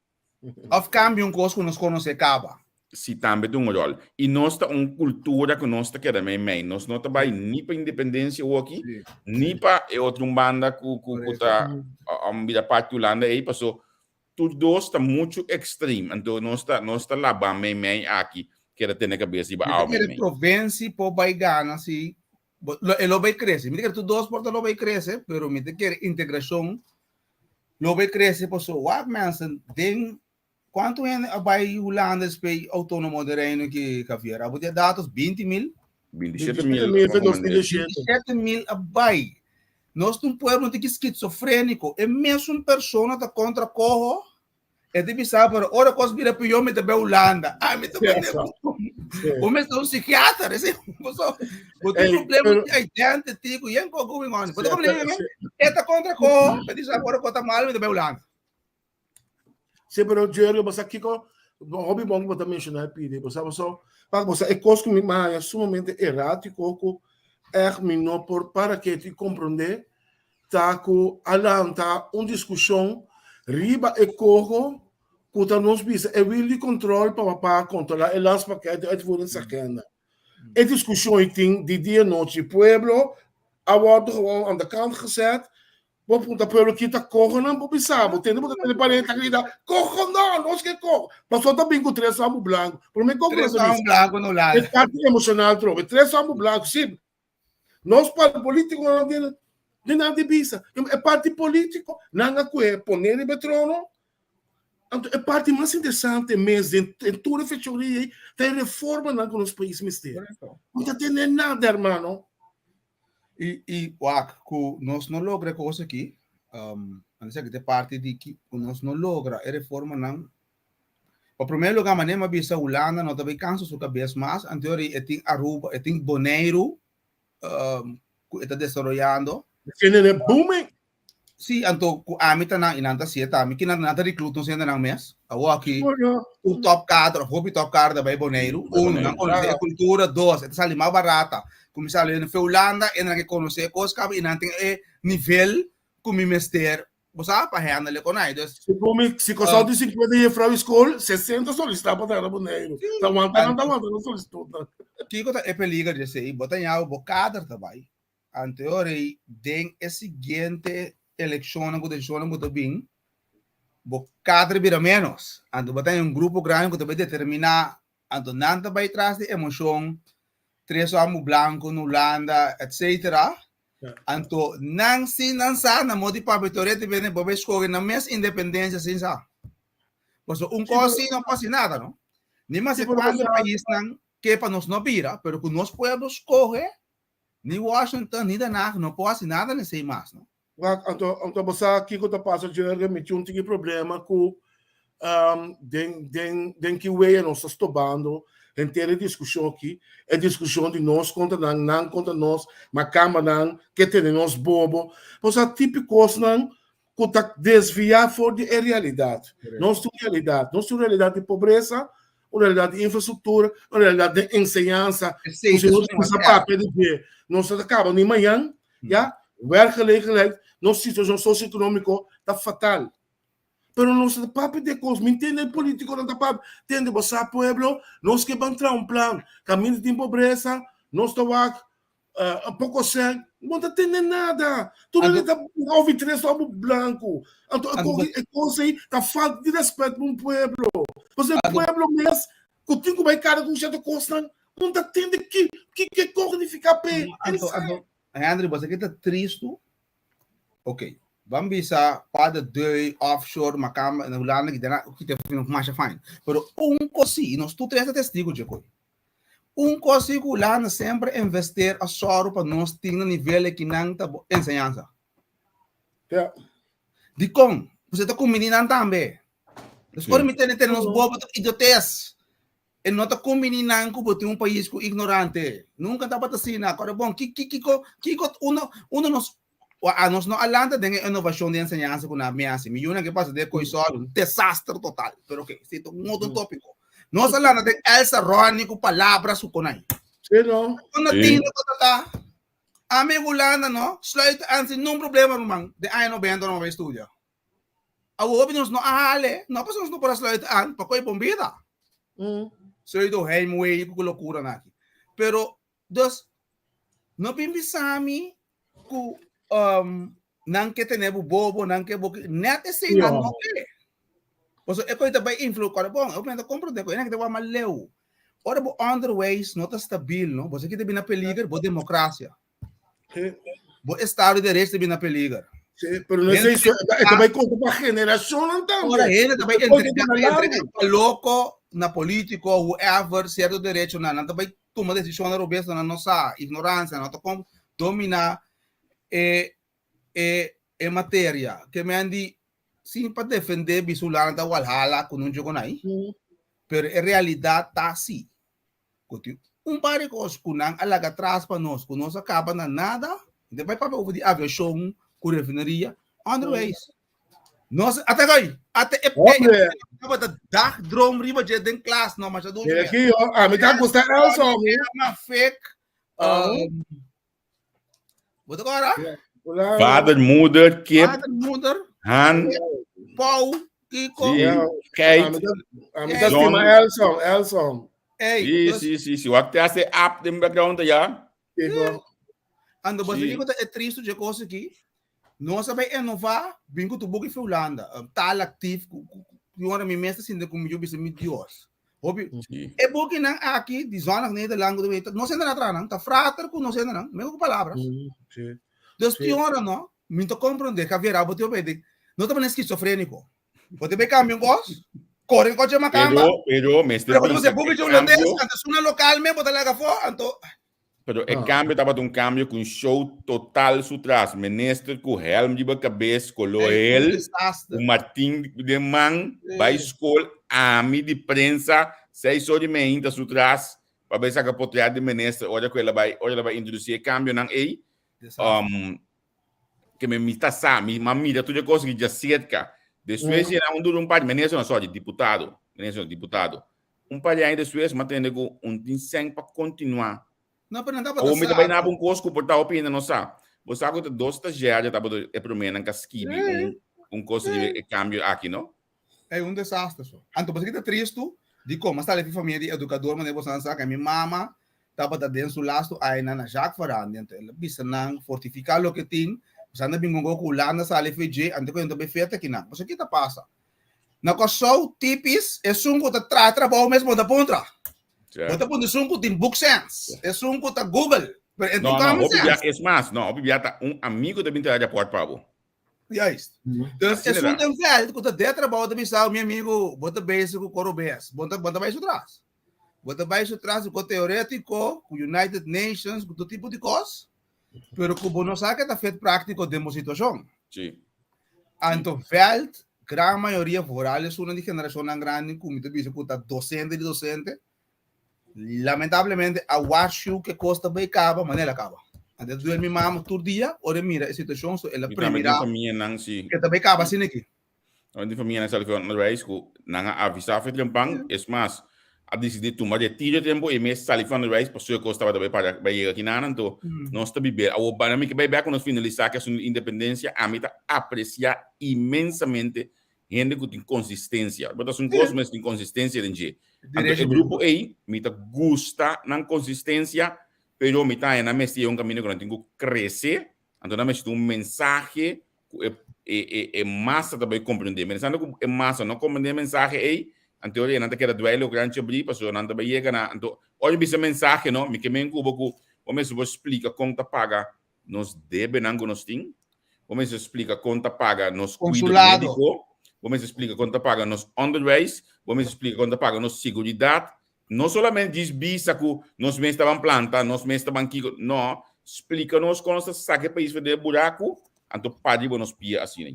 Of kambia un kos ku nos konosé kaba. Si tambe ta un ròl. I nos ta un kultura ku nos ta keda meimei. Nos no ta bai ni pa independensia awoki, ni pa e otro un banda ku ku ku ta bira parti Hulanda ei, paso tur dos ta muchu ekstrem. Anto nos ta nos ta laba meimei aki keda tene kabes riba Mi awa ta kere meimei. provensi por bai gana si e lo bai krese. Mi ta kere tur dos por ta lo bai krese, pero mi ta kere integrashon Lo bay crece paso wak mensen den cuanto hende a bay Hulanda despues autonomo de reino ki Javier? Abo tin datos 20 mil? 27 mil. 27 mil a bay. Nos ta un pueblo un tiki schizofrenico. E mesun persona ta contra coho E ta bisa, pero ora kos bira pió, mi ta bai Hulanda. Ah, mi ta bai Bo mester un psikiater, ese bo bo tin problema di identity ku yen ko going on. Bo ta komprende mi? E ta kontra ko, e bisa ora ko ta mal, mi ta bai Hulanda. Sí, pero Jerry, bo sa kiko, hopi bon ku bo ta menshoná e pidi, bo sa bo so, pa bo sa e kos ku mi haña sumamente erátiko ku ègt mi no por para ketu i komprondé ta ku a lanta un diskushon riba e koho ku ta nos bisa e wiel di kontrol pa pa kontrolá e landspakket di uitvoeringsagenda. E diskushon ei tin di dia nochi. Pueblo a wòrdu gewoon aan de kant gezet. Bo punta pueblo ki ta kohonan bo bisa bo. Tende bo ta tende pareha ta grita koho no, nos ke koho. Pasobra ta bin ku tres sambu blanku. Promé koho Tres sambu blanku no landa. E parti emoshonal trobe. Tres sambu blanku, si. Nos parti politico no tiene ni nada di bisa. E parti politico nan a coge pone riba e trono. Anto e parti mas interesante mes den den tur e fechoria ei ta e reformanan ku nos pais mester. No ta tene nada, hermano. I i wak ku nos no logra e kos aki, um, antes aki ta e parti di ki ku nos no logra e reformanan. Pa primer lugar, manera mi a bisa, Hulanda no ta bay cansa su cabes mas, anto e tin Aruba, e tin Boneiru um, cu e ta desaroyando. Tiene e booming. Sí, anto cu ami ta nan, y nan ta siete ami, ki nan, nan ta recluta nos hendenan mes. Awor aki, un top kader, of hopi top kader ta bay Boneiru. Uno, nan conoce e cultura. Dos, e ta sali mas barata. Cuminsa ley na Hulanda, e nan ke conoce e cos caba, y nan tin e nivel cu mi mester Bo sa pa handle con ai. Dus, Si komi, si kosou di 50 juffrouw di school, 60 solicita pa traha na Boneiru. Ta wanta nan ta wanta nan solicitud nan. Kiko ta e peliger di esei? Bo ta ñawe bo kader ta bai. Anteor ei den e siguiente elekshonnan ku desishonnan ku ta bin, bo kader bira ménos. Anto bo ta haña un grupo grandi ku ta bai determiná, anto nan ta bai tras di emoshon, tres hòmber blanku na Hulanda, etsetera. Anto nan si nan sa na modi papia torete bene bo bai scoge nan mes independencia sin sa. Paso un cos si no pasa nada no. Ni mas cuando paisnan ke pa nos no bira, pero ku nos pueblo scoge ni Washington ni Den Haag no por hasi nada nesei mas no. Wak, anto, anto bo sa kiko ta pasa, Jurgen, mi tin un tiki problema ku um, den, den, den ki wea nos ta stobando henter e diskushon aki, e diskushon di nos kontra nan, nan kontra nos, makambanan ke tene nos bobo. Bo sa tipi kosnan ku ta desviá for di e realidat. Nos tin un realidat, nos tin un realidat di pobresa, un realidat di infrastruktura, un realidat den enseñansa, ku si nos kuminsá papia di dje, nos no ta kaba ni mañan, ya. Werkgelegenheid, nos situashon sosioekonómiko ta fatal. Pero nos ta papia di e kos, mi ntende e politikonan ta papia, tende bo sa pueblo, nos ke ban traha un plan, kaminda tin pobresa, nos ta wak poko sèn, bo no ta tende nada, tur hende ta ovi tres obo blanku, anto e kos ei ta falta di rèspèt pa un pueblo, pasobra e pueblo mes ku tin ku bai kara ku sierto kosnan, bo no ta tende ki ke kognifiká p'e. Henry, bo sa ke ta tristu? Ok, ban bisa pa de dui offshore makamba na Hulanda ki dena ki te fino masha fine. Pero un kos si, i nos tur tres ta testigo dje koi. Un kos si ku Hulanda semper investeer a sòru pa nos tin na nivel e kinan ta bo enseñansa. Ja. Dikon? Pasobra ta kumbiní nan tambe. Dus ora mi tene tene nos bobo ta idiotes. E no ta kumbiní nan ku bo tin un pais ku ignorante. Nunka tabata asina. Kòrda bon, ki ki kiko kiko uno uno nos. Wa anos no a lanta den e innovacion di enseñansa cu nan a bin haci. Mi yunan ke pasa den e coisol, un desaster total. Pero oké, esei ta un otro topico. Nos a lanta den Elsa Ronnie cu palabra su konai. Sí, no? Con na Sí. tino cu ta ta. Ami Hulanda no, sluit aan sin nun problema ruman. Den aña 90 no bai studia. Awor hopi nos no a hale, no pasobra nos no por a sluit aan pa koe bon bida. Pseudo heimwee cu locura nan aki. Pero Dus, no bin bisa mi ku um, nan ke tene bo bobo, nan ke bo net esei nan no ke. Paso e koi ta bai influ kore bon, eu ta comprende ko, ena ke ta mal leu. Ora bo onderwijs no ta stabil, no? Bo se kita bin na peliger, bo demokrasia. Bo estado de derecho ta bin na peliger. Sí, pero no es eso, esto va conta pa generacionnan tambe. Ora hende ta bai Esto entrega, conta pa entrega largo. pa loco na politico, whoever, cierto derecho nan, nan ta bai tuma decision robes, nan no sa, ignorancia, nan ta com domina e e e materia. Ke men di sin pa defende bisulana ta walhala ku nun djogo nai, pero e realidad ta si. Ku tin un par di kos ku nan a laga tras pa nos, ku nos a kaba na nada. Mi ta bai papia over di aviashon ku refineria, onderwijs. Nos ata goi, ata e Hombre. tabata dagdroom riba dje den klas, no, masha dulce. Mira aquí, oh, a mi ta gusta Elsa, mi. Ma fek. Ah. Bo ta kora? Hola. Vader, moeder, kip, Vader, moeder, han, Pau, Kiko. Sí. Ja, a geit. mi ta, a mi ta John. stima Elson, Elson. Hey, Sí, dus, sí, sí, sí. Wat te hace app den background ya? Kiko. Ando Sí. basta kiko ta e tristo dje kos aki. Nos a bai enová, bin ku tu buki fi Hulanda. Taal actief, ku, ku, ku, ku ora mi mes ta sinti ku mi yo bisa mi Dios. Hopi, Sí. e bukinan aki di Zonnig Nederland ku ta bin, no senda na atrás nan, ta frater ku no senda nan, mego ku palabras. Sí. Dus Sí. tin ora no, mi ta comprende, Javier, abo tin obedi, no ta pone esquizofrénico. Bo te bai cambia un cos, corre coche macamba. Pero, pero, mester Pero cuando bisa se buki e de holandés, cambio- antes una local me bota laga fo, anto Pero e Ah. cambio tabata un cambio cu un show total su tras. Minister cu helm riba cabes, color Ey, un hel, desastre. un martin de man, Sí. bij school, ami di prensa, 6 or di mainta su tras, pa bay saca portret di minister, ora cu el a bay, ora el a bay introduci e cambio nan ey. Desastre. Que me mi ta sa, mi ma mira tur e cos ki dja cerca. Despues mm. un duro un par, minister no, sorry, diputado, minister no, diputado. Un par de aña despues, ma tende ku un tin sen pa continua. No, pero nan tabata Awor mi ta bai sa. na un kos ku por ta hopi hende no sa. Bo sa ku ta dos stagiario tabata e promenan ka skibi un kos riba e cambio aki, no? Ey, un desastre so. Anto bo sa ki ta tristu? Di kon, mas tale fi famia di edukador manera bo sa sa ku mi mama tabata den su lastu añanan na Jacques Varandi, anto el a bisa nan fortifiká loke tin, bo sa nan bin gongo ku Hulanda sali fi dje, anto ku nan ta bai feta kinan. Bo sa ki ta pasa? Na Kòrsou, tipis, esun ku ta traha trabou mes bo ta puntra. Bo ta puntra esun ku tin book sense, esun ku ta Google. Pero e No, tin no, common hopi bia, sense. es mas, no, hopi bia ta un amigo ta bin traha raport pa bo. Juist. Dus Asina esun ta. den veld ku ta den trabou ta bisa, mi amigo, bo ta bezig ku koro bes. Bo ta, bo ta bai su tras. Bo ta bai su tras ku teorétiko, ku United Nations, ku tur tipo di kos. Pero ku bo no sa ke ta fet práktiko den bo situashon. Sí. Anto veld, gran mayoria, vooral esunnan di generashonnan grandi ku mi ta bisa ku ta dosente di dosente, lamentablemente a warshu ke kos ta bai kaba, manera el a kaba. Anto e duel mi mama tur dia ora e mira e situashon, so el a Mi tambe tin premira famianan, sí. ke ta bai kaba asina aki. Tambe tin famianan sali for onderwijs ku nan a avisá for trempan, es mas, a disidí tuma retiro tempu e mes sali for onderwijs pasobra e kos tabata bai para bai yega kinan, anto nos ta bibel. Awor banda mi ke bai bek ku nos finalisá ku asuntu di independensia, ami ta apresiá inmensamente hende ku tin konsistensia. Bo ta haci un kos, mester tin konsistensia den dje. Anto e grupo ei, mi ta gusta nan konsistensia, pero mi ta haña nan mester yega un kaminda ku nan tin ku krese. Anto nan mester un mensahe ku e e e e masa ta bai komprendé. Pensando ku e masa no komprendé e mensahe ei, anto ora nan ta keda dwèle ku gran chabrí pasobra nan ta bai yega na anto ora mi bisa mensahe no, mi ke men ku bo ku bo mester por splika kon ta paga nos debenan ku nos tin, bo mester splika kon ta paga nos kuido Konsulado. médiko, bo mester splika kon ta paga nos onderwijs, bo mester splika kon ta paga nos seguridat. No solamente djis bisa ku nos mes taban planta, nos mes taban kiko, no, splika nos kon nos ta saka e pais for den e buraku, anto pa riba nos pia asina.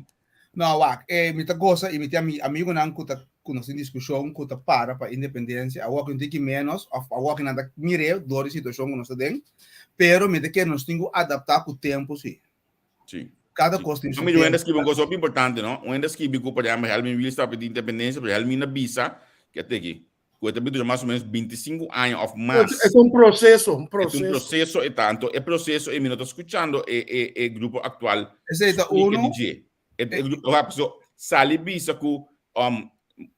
No, wak, eh, mi ta gosa i mi tin ami, amigunan ku ta ku nos tin diskushon ku ta para pa independensia, awor ku no tin ki ménos òf awor ku nan ta mir'é dor di situashon ku nos ta den, pero mi ta kere nos tin ku adaptá ku tempu si. Sí. Kada kos tin su Mira, un hende tempu. skibi un kos hopi importante, no? Un hende skibi ku, por ehempel, Helmin Wiels ta pidi independencia, pero Helmin a bisa ku e teki, ku e ta dura mas o menos 25 aña of mas. E ta un proseso, un E ta un proseso. proseso e ta. Anto e proseso ei mi no ta skuchando e e e grupo aktual Esei ta splika di uno. dje. E e grupo, so sali bisa ku um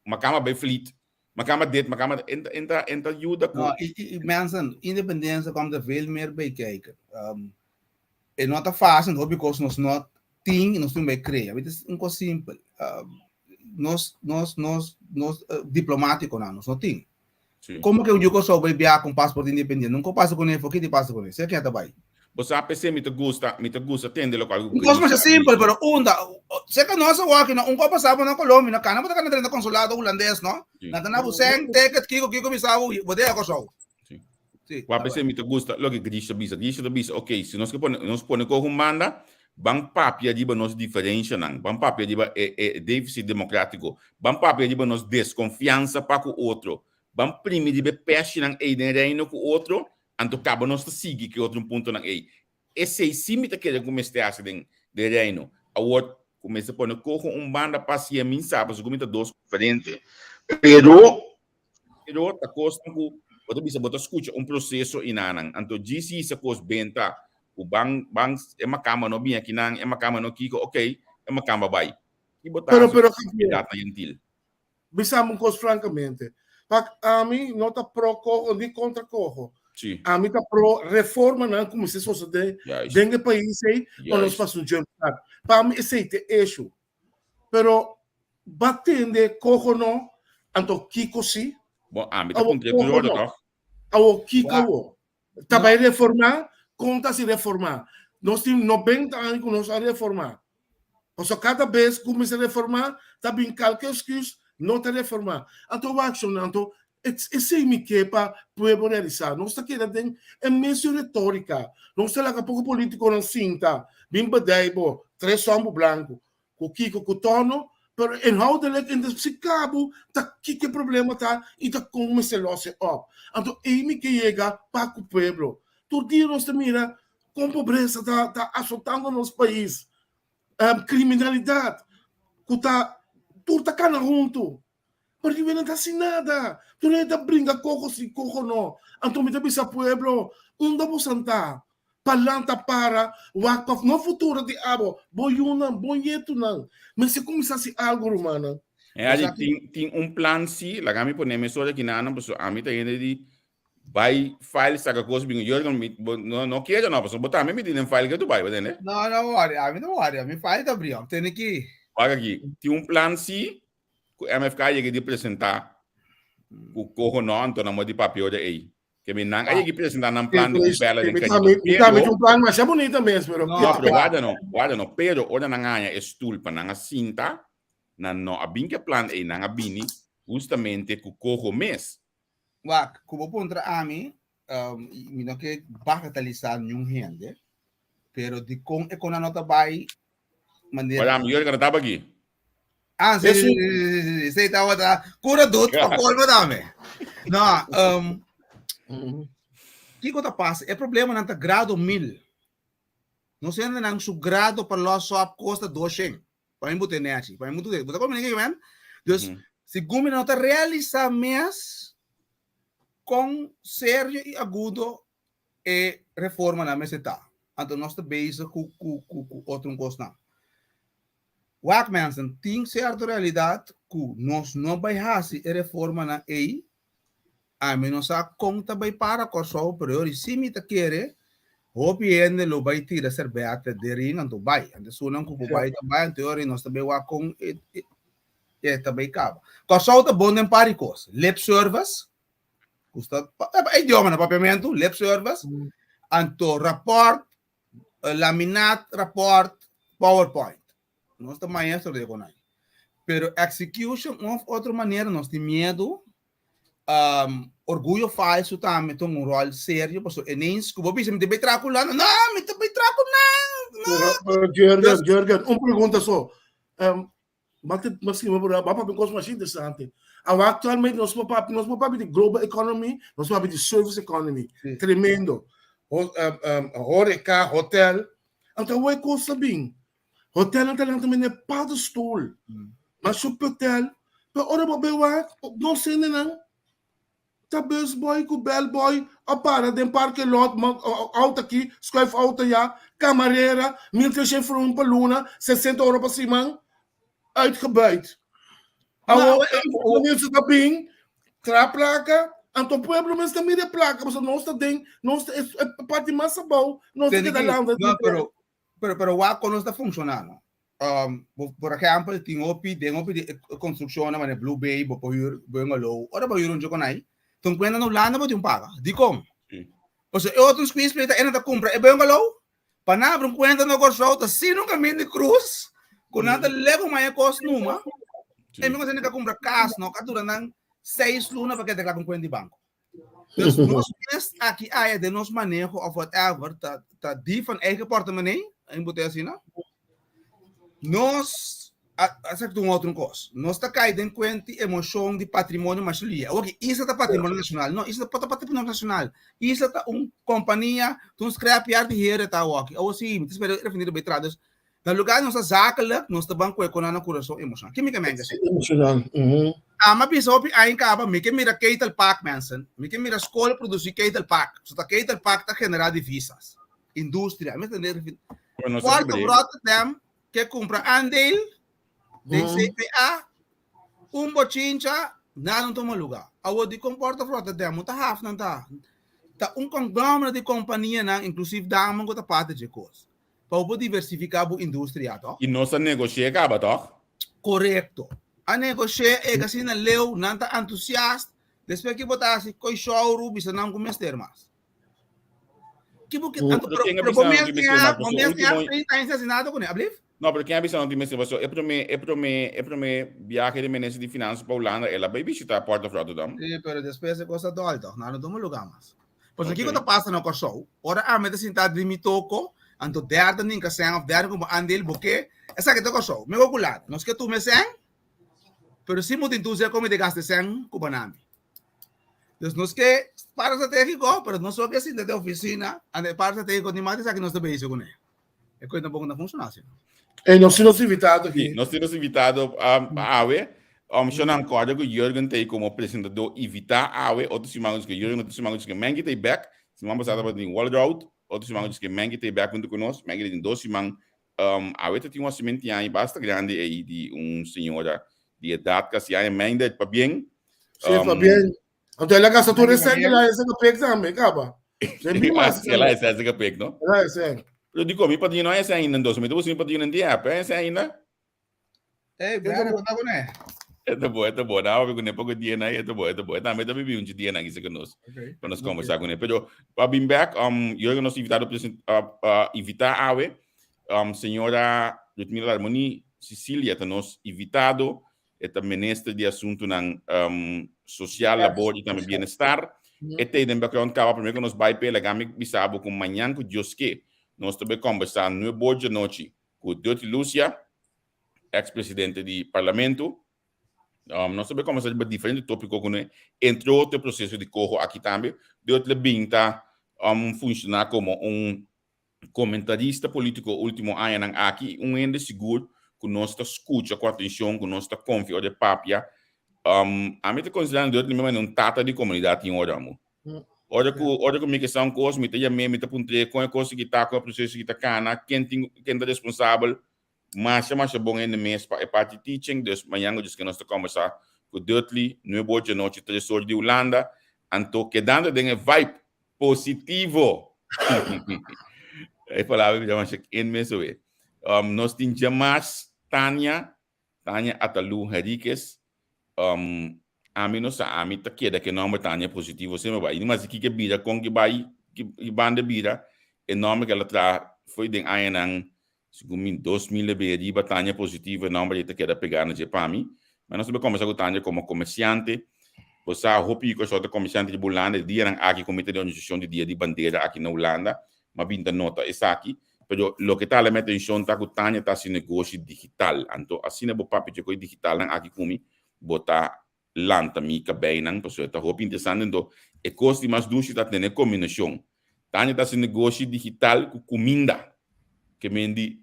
makamba bai fleet, makamba dit, makamba en ta en ta en ta yuda ku No, i, i, i mensen, independencia komt er veel meer bij kijken. Um, e no ta fácil, hopi kos nos no tin, nos tin bij crea. Weet je, un kos simpel. Um, nos, nos, nos, nos uh, diplomático na, nos no tin. Sí. Como que un yuko so bij bia con paspoort independiente? Nunca pasa con ele, que pasa con ele? Sei quem tá bij. Bo sa p'esei mi ta gusta, mi ta gusta tende lokual ku Un kos Grisha masha a simpel, bisa. pero unda, seka nos a wak, no, un kos pasaba na Colombia, na Cana, bo ta kana drenta consulado hulandes, no? Sí. Nan ta na bo seng, ticket, kiko, kiko bisa bo, bo deha Kòrsou. Sí. Sí, Wak ta p'esei bai. mi ta gusta loke Grisha bisa. Grisha ta bisa, ok, si nos ke pone, nos pone koho un banda, ban papia riba nos diferenshanan, ban papia riba e, e deficit demokratiko, ban papia riba nos deskonfiansa pa ku otro, ban primi riba e pèshinan ei den Reino ku otro, Anto kaba nos ta sigui ku e otro puntonan ei. Esei sí mi ta kere ku mester hasi den den Reino. Awor ku mester pone koho un banda pa hasié mi sa pasobra ku mi ta dos diferente. Pero pero ta kosnan ku bo ta bisa bo ta skucha un proseso i nanan. Anto djis hisa kos benta ku ban ban e makamba no bin akinan, e makamba no kiko, okey e makamba bai. Ki bo ta Pero hasi pero ku komunidat na Gentil? Bisa mi un kos frankamente. Pak ami no ta pro koho ni kontra koho. Sí. Ami ta pro reformanan ku mester sosodé Juist. den e pais ei pa nos Juist. pasa un jump start. Pa mi esei ta e issue. Pero ba tende koho no, anto kiko si? Bon, ami ta Awor puntra e koho tur ora, no. toch? Awor kiko Wa- awor? Ta bai reformá? Kon ta si reformá? Nos tin 90 aña ku nos a reformá. Pasobra kada bes ku mester reformá, ta bin kalke excuse, no ta reformá. Anto wak shon, anto esei mi ke pa pueblo realisá. Nos ta keda den e mesun retórika. Nos ta laga poko polítikonan sinta, bin bedei bo, tres hòmber blanku, Ku kiko ku tono, pero inhoudelijk in de si kabu ta kiko e problema ta i ta kon mester los e op. Anto ei mi ke yega pa ku pueblo. Tur dia nos ta mira kon pobresa ta ta asotando nos pais, kriminalidat ku ta tur ta kana huntu. Pero di no ta hasi nada. Tur hende ta bringa koko si koko no. Anto mi ta bisa pueblo, unda bosan ta? Pa lanta para wak pa no futuro di abo, bo yunan, bo nietunan. Mester kuminsá hasi algu, rumannan. E Ari, tin, tin un plan si, laga mi pone mesora aki nan, pasobra ami ta hende di bai file saka kos bin. Jurgen, mi, bo, no, no kere no, pasobra bo tambe mi tin den file ke tu bai, bo tende? No, no worry, ami no worry, mi file ta bri, tene ki. Wak aki, tin un plan si, ku MFK yega di presentá ku koho no anto nan mo di papia ora ei. Ke mi nan a yega di presentá nan plan di un bèla den Caribe. Mi tambe tin un plan masha bunita mes, pero No, pero warda no, warda no. Pero ora nan haña e stul pa nan a sinta, nan no a bin ku e plan ei, nan a bini hustamente ku koho mes. Wak, ku bo puntra ami, mi no ke bagatalisá niun hende, pero dikon e kona no ta bai manera. Wala, mi yori ka no taba aki. Ah, sí, sí, sí, sí, sí, sí, tabata cura dut pa colmo dame. No, um, kiko ta pasa? E problema nan ta grado mil. No sende nan su grado pa los op costa 200. Pa mi bote nechi, pa mi bote, bote como niki men. Dus, mm -hmm. segun mi no ta realisa mes con serio y agudo e reformanan mester ta. Anto nos ta bezig ku ku ku ku otro kosnan. Wak mensen, tin sierto realidat ku nos no bai hasi e reformanan ei, ami no sa kon ta bai para Kòrsou, pero yori si mi ta kere hopi hende lo bai tira serbete den ring anto bai. Anto esunnan ku por bai ta bai, anto yori nos ta bai wak kon e e ta bai kaba. Kòrsou ta bon den par di kos, lip service, Gusta e idioma na papiamentu, lip service, anto rapport, laminat rapport, PowerPoint. Nos ta maestro de konai. Pero execution of otro manera nos tin miedo. Um, orgullo falso tambe ta un rol serio, paso ineens ku bo bisa mi ta bai traha ku lana, no, mi ta bai traha ku nan, no. Pero, pero Jurgen, Jurgen, un pregunta so. Um, Mate mas stima por ba papia cos mas interesante. Awa actualmente nos por papia, nos por papia di global economy, nos por papia di service economy. Sí. Tremendo. Ho, um, um, horeca, hotel. Anto awor e kos ta bin. Hotelnan ta lanta mene paddenstoel. Mas hopi hotel. Pero ora bo bay wak, nos hendenan ta busboy ku bellboy a para den parke lot, auto aki, schuif auto aya, kamarera, 1300 florin pa luna, 60 ora pa siman, uitgebuit. Awor e minister ta bin tra plaka, anto pueblo mes ta mira e plaka, pasobra nos ta den, nos ta e parti mas abou, nos ta keda lanta. No, pero, pero, pero wak kon nos ta funciona, no? Um, por ehempel, tin hopi, den hopi di construccionnan manera Blue Bay, bo por huur bungalow, ora bo huur un djokonai, ta un kuenta na Hulanda bo tin paga. Dikon? Pasobra e otro un squeeze play ta ena ta kumpra e bungalow, Pa nan abri un kuenta na Kòrsou ta sino un kaminda di krus ku nan ta lego maya kos numa. E mi konsende ka kumpra kas no ka dura nan seis luna pa keda kla ku un kuenta di banko. Dus nos mes aki aya den nos maneho of whatever ta ta di van eigen portemonnee, en bote asina. Nos a a un otro kos. Nos ta kai den kuenta di emoshon di patrimonio mashulia. Awor ki Isla ta patrimonio nashonal. No, Isla no ta patrimonio nashonal. Isla ta un kompania, ta un scrapyard di hende ta awor aki. Awor si, mi ta spera e refineria bai traha. Dus, na lugar di nos ta zakelijk, nos ta ban kue ku nan na kurason emoshonal. Ke mi ke menga esei? Emoshonal, mhm. Ama bisa hopi aña kaba, mi ke mira Ketelpak, mensen. Mi ke mira skol produsi Ketelpak. So ta Ketelpak ta genera divisas. Industria. Mi ta tende Bueno, nos ta Port of kibr'é. Rotterdam ke kumpra aandeel den CPA, un bochincha, nada no tuma luga. Awor dikon Port of Rotterdam no ta haf nan ta ta un conglomerate di kompanianan, inklusief Damen ku ta parti dje kos. Pa bo por diversifiká bo industria, tòg? I nos a negosh'é kaba, tòg? Korekto. A negosh'é e asina leu, nan ta entusiast, despues ki bo ta hasi koi shouru bisa nan ku mester mas. Ki bo Mm. anto Pero pero ken a pero bisa bo nan mes tin tin mester a mas? bo Pasobra mes tin a último 30 aña sin hasi nada kuné, ablief? No, pero ken a bisa nan tin mester pasobra e promé e promé e promé biahe di minister di Finansa pa Hulanda el a bai bishitá Port of Rotterdam. Sí, pero despues e kos a dòl tòg, nan no tuma lugá mas. Pasobra kiko Ok. ta pasa na Kòrsou, ora ami ta sintá den mi toko, anto derde ninka sèn òf derde kumpra andel bo ke esaki ta Kòrsou, mi ku Hulanda, nos ke tuma e sèn, pero si bo tin tur sèn komo mi ta gasta e sèn ku banami. Dus nos ke para stratégico, pero nos so ke sinta den oficina, ande para stratégico ni mas esaki nos ta bezig kuné. E kos tampoco no funciona asina. Ey, nos tin nos invitado Sí, aki. nos tin nos invitado awe. Shonan kòrda ku Jurgen ta ei komo presentadó invitá awe. Otro siman ku Jurgen, otro siman ku Mengi ta ei bèk. Siman pasá tabatin Walroud. Otro siman ku Mengi ta ei bèk huntu ku nos. Mengi ta tin dos siman. Awe ta tin un hasimentu aña basta grandi ei di un señora di edat kasi aña Mengi pabien. Sí, pabien. Anto el a gasta tur e sèn el a hese kapek tambe, kaba. Se mi mas. El a hese ese kapek, no? El a hese. Pero diko, mi padrino a hese ainda entonces. Mi ta busca mi padrino en di app, a hese ainda? Ey, Brian, konta kuné. E ta bo, e ta bo. Na papia kuné poko dia e ta bo, e ta bo. E tambe ta bibi un dia nan isa ku nos. Okay. Pa nos conversa kuné. Pero pa bin back, yo nos invitado present, invita awe, señora Ludmila Larmonie Cecilia ta nos invitado. E ta minister di asuntunan sosial, labor i tambe bienestar. E ta den background kaba promé ku nos bai p'e laga mi bisa bo ku mañan ku Dios ke nos ta bai kombersá nuebe or djanochi ku Dutty Lucia, eks presidente di parlamento. Nos ta bai kombersá riba diferente tópiko kuné, entre otro e proseso di koho aki tambe. Dutty lo bin ta funshoná komo un Comentarista politico ultimo añanan aki y un hende sigur cu nos ta scucha cu atencion, cu nos ta confia ora e papia. Ami ta considera Duterte mi manera un tata di comunidad tin ora amo. Ora cu ora cu mi ke sa un cos mi ta yam'é, mi ta puntr'é con e cos aki ta, con e proceso aki ta cana, ken tin ken ta responsabel. Masha masha bon hende mes pa e parti teaching, dus mañan cu nos ta combersa cu Dutly, nuebe or djanochi, tres or di Hulanda. Anto kedando den e vibe Positivo! E palabra mi ta masha in mes oe. Um, nos tin djamas Tania, Tania Atalu Henriquez. Um, ami no sa, ami ta keda ke nomber Tania Positivo semper bai. Ni mas ki ke bira, kon ki bai, ki banda bira, e nomber ke el a traha foi den añanan Segun mi 2000 e bay riba Tania Positivo e nomber ei ta keda pega na dje pa mi. Ma nos ta bay combersa cu Tania como comerciante. Bo sa hopi cu esaki ta comerciante riba Hulanda. E dianan aki comite di organisacion di Dia di Bandera aki na Hulanda. M'a bin ta nota esaki. Pero loke ta hala mi atencion ta cu Tania ta haci negoshi digital. Anto asina bo papia dje cu e digitalnan aki cu mi, bo ta lanta mi kabeinan pasobra e ta hopi interesante. Anto e kos di mas dushi ta tene kombinashon. Tania ta hasi negoshi digital ku kuminda. Ke men di,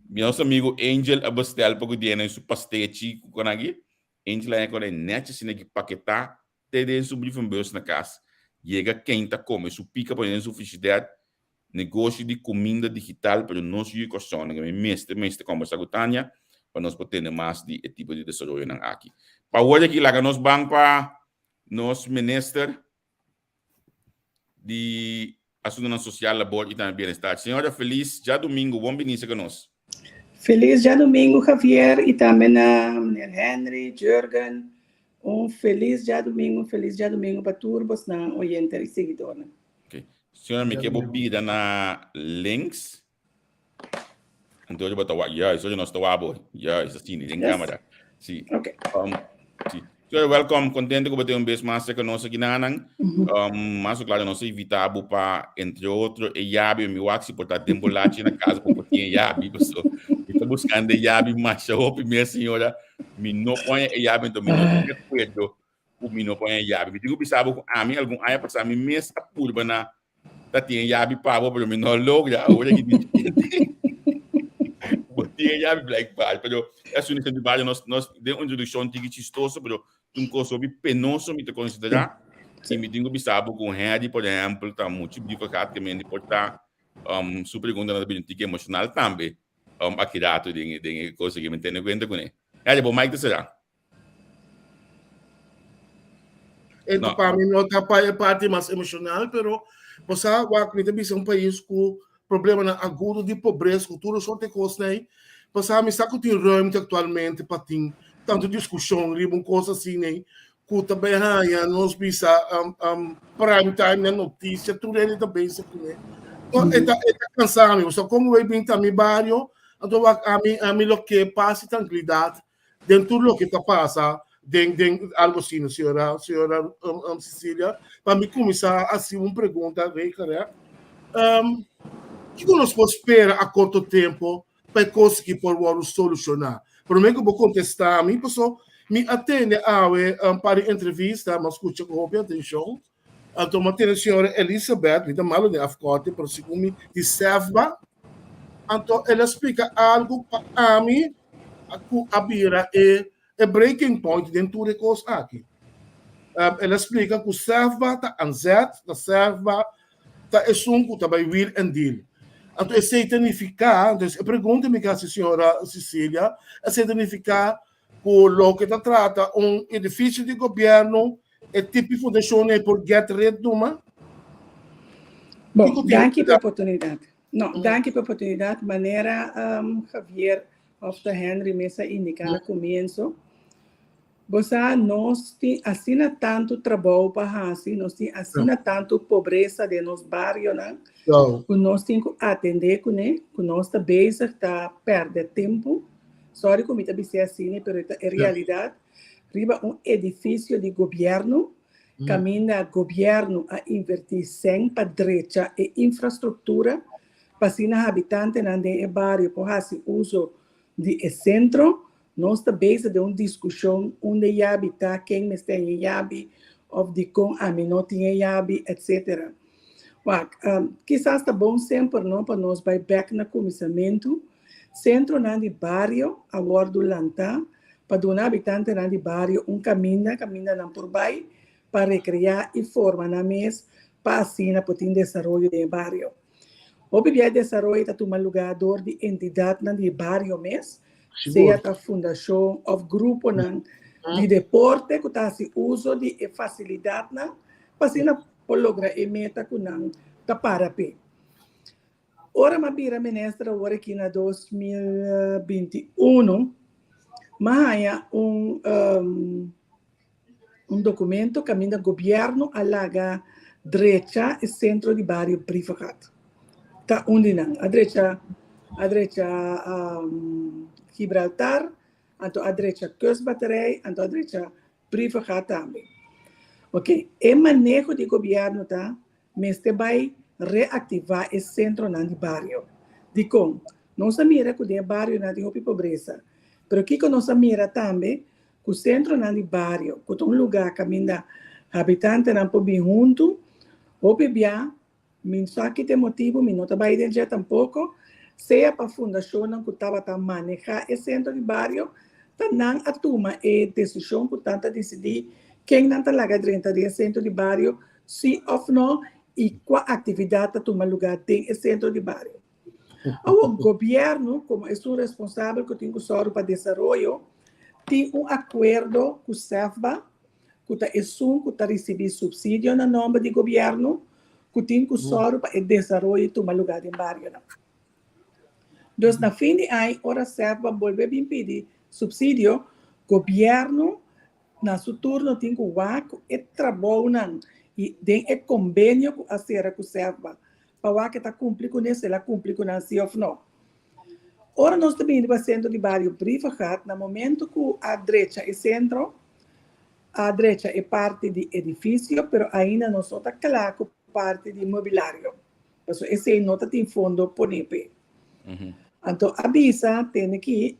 nos amigo Angel a bestel pa ku diena su pastechi ku konaki. Angel a haña nechi asina ki paketá te den su brievenbus na kas. Yega ken ta kome su pika pone den su frishider. Negoshi di kuminda digital pero nos yu kòrsounan ke mi mester mester kòmbersá ku Tania pa nos por tende mas di e tipo di desaroyonan aki. Pa awor aki laga nos ban pa nos minister di Asuntonan Sosial, Labor i tambe Bienestar. Señora Felis djadumingu, bon binisa ku nos. Felis djadumingu Javier i tambe na meneer Henry, Jurgen. Un felis djadumingu, un felis djadumingu pa tur bosnan oyente i siguidornan. Ok. Señora mi ke bo bira na links. Anto bo ta wak, juist, oye nos ta wak bo. Juist, asina, den Yes. camera. Si. Ok. Si. Señora, welkom. Contento ku bo tin un bes mas serka nos aki nanan. Mas claro, nos a invita bo pa, entre otro, e yabi. Mi wak si por ta den bo lachi na casa pa bo tin e yabi. Paso, mi ta buscando e yabi masha hopi mes, señora. Mi no pone e yabi, enton mi no tin recuerdo ku mi no pone e yabi. Mi tin ku bisa bo ku ami algun aña pasá mi mes a purba na ta tin e yabi pa bo, pero mi no logra. Awor aki mi bo tin e yabi blijkbaar. Pero e asunto di bario nos, nos den un introduccion tiki chistoso, pero un cosa hopi penoso mi ta considera. Y mi tin ku bisa bo ku Henry, por ehempel, ta mucho brievengat ke men di por ta su preguntanan ta bini un tiki emocional tambe aki rato den e cosa aki. Mi tene cuenta kuné. Henry, bo mic ta sera. Ento No. pa mi no ta pa e parti mas emocional, pero bo sa wak mi ta bisa un pais ku problemanan agudo di pobresa, ku tur e sorte kosnan ei. Bo sa mi sa ku tin ruimte aktualmente pa tin tantu diskushon riba un kos asina ei ku ta bai haña nos bisa prime time na notisia, tur hende ta bezig kuné. Enton e ta e ta kansa mi. Bo sa kon bo bai bin ta mi bario, anto wak ami ami lo ke pas i trankilidat den tur loke ta pasa den den algo asina, señora señora Cecilia. Pa mi kuminsá hasi un pregunta regelrecht. Kiko nos por spera a korto tempo pa e kos aki por wòrdu solushoná? Promé ku bo kontestá mi, paso mi a tende awe un par di entrevista, mi a skucha ku hopi atenshon. Anto mi a tende señora Elizabeth, mi ta malo den afkorting, pero segun mi di SEFBA, anto el a splika algu pa ami ku a bira e e breaking point den tur e kos aki. El a splika ku SEFBA ta anzet, ta SEFBA ta esun ku ta bai wheel and deal. Anto esei ta nifiká, entonces e pregunta mi ke hasi señora Cecilia, esei ta nifiká ku loke ta trata un edifisio di gobièrnu, e tipo di fundashon ei por get rid numa? Bon, Kiko tin danki pa e oportunidat. No, danki pa e oportunidat. Manera Javier òf ta Henry mes a indiká na komienso, bo sa nos tin asina tantu trabou pa hasi, nos tin asina tantu pobresa den nos barionan, ku nos tin ku atendé kuné, ku nos ta bezig ta pèrdè tempu. Sorry ku mi ta bis'é asina, pero e ta e realidat. Riba un edifisio di gobièrnu, kaminda gobièrnu a invertí sèn pa drecha e infrastruktura pa asina habitantenan den e bario por hasi uso di e sentro. Nos ta bezig den un diskushon unda e yabi ta, ken mester haña e yabi òf dikon ami no tin e yabi, etsetera. Wak, kisas ta bon semper no pa nos bai bèk na kuminsamentu. Sentronan di bario a wòrdu lantá pa duna habitantenan di bario un kaminda kaminda nan por bai pa rekreá i forma nan mes pa asina por tin desaroyo den e bario. Hopi bia e desaroyo ta tuma lugá dor di entidatnan di e bario mes, sea ta fundashon òf gruponan di deporte ku ta hasi uso di e fasilidatnan pa asina por logra e meta ku nan ta para p'e. Ora m'a bira minister awor aki na 2021, m'a haña un un documento caminda gobierno a laga drecha e centro di bario Brievengat. Ta un di nan. A drecha a drecha Gibraltar, anto a drecha Kustbatterij, anto a drecha Brievengat tambe. Ok, e maneho di gobierno ta Mester bai reaktivá e sentronan di bario. Dikon? Nos a mira ku den e barionan tin hopi pobresa. Pero kiko nos a mira tambe? Ku sentronan di bario, ku ta un lugá kaminda habitantenan por bin huntu, hopi bia, mi no sa ki ta e motibu, mi no ta bai den dje tampoko, sea pa fundashonnan ku tabata manehá e sentro di bario, ta nan a tuma e desishon ku nan ta disidí ken nan ta laga drenta den e sentro di bario, sí òf nò, i kua aktividat ta tuma lugá den e sentro di bario. Awor, gobièrnu, komo esun responsabel ku tin ku sòru pa desaroyo, tin un akuerdo ku SEFBA, ku ta esun ku ta risibí supsidio na nòmber di gobièrnu, ku tin ku sòru pa e desaroyo tuma lugá den barionan. Dus na fin di aña, ora SEFBA bolbe bin pidi supsidio, gobièrnu na su turno tin ku wak ku e trabounan i den e kombenio ku a sera ku SEFBA pa wak e ta kumpli kuné, si el a kumpli ku nan si òf no. Ora nos ta bini riba sentro di bario Brievengat, na momento ku a drecha e sentro, a drecha e parti di edifisio, pero ainda nos no ta kla ku parti di mobilario, pasobra esei no ta tin fondo poné p'e. Anto a bisa tene ki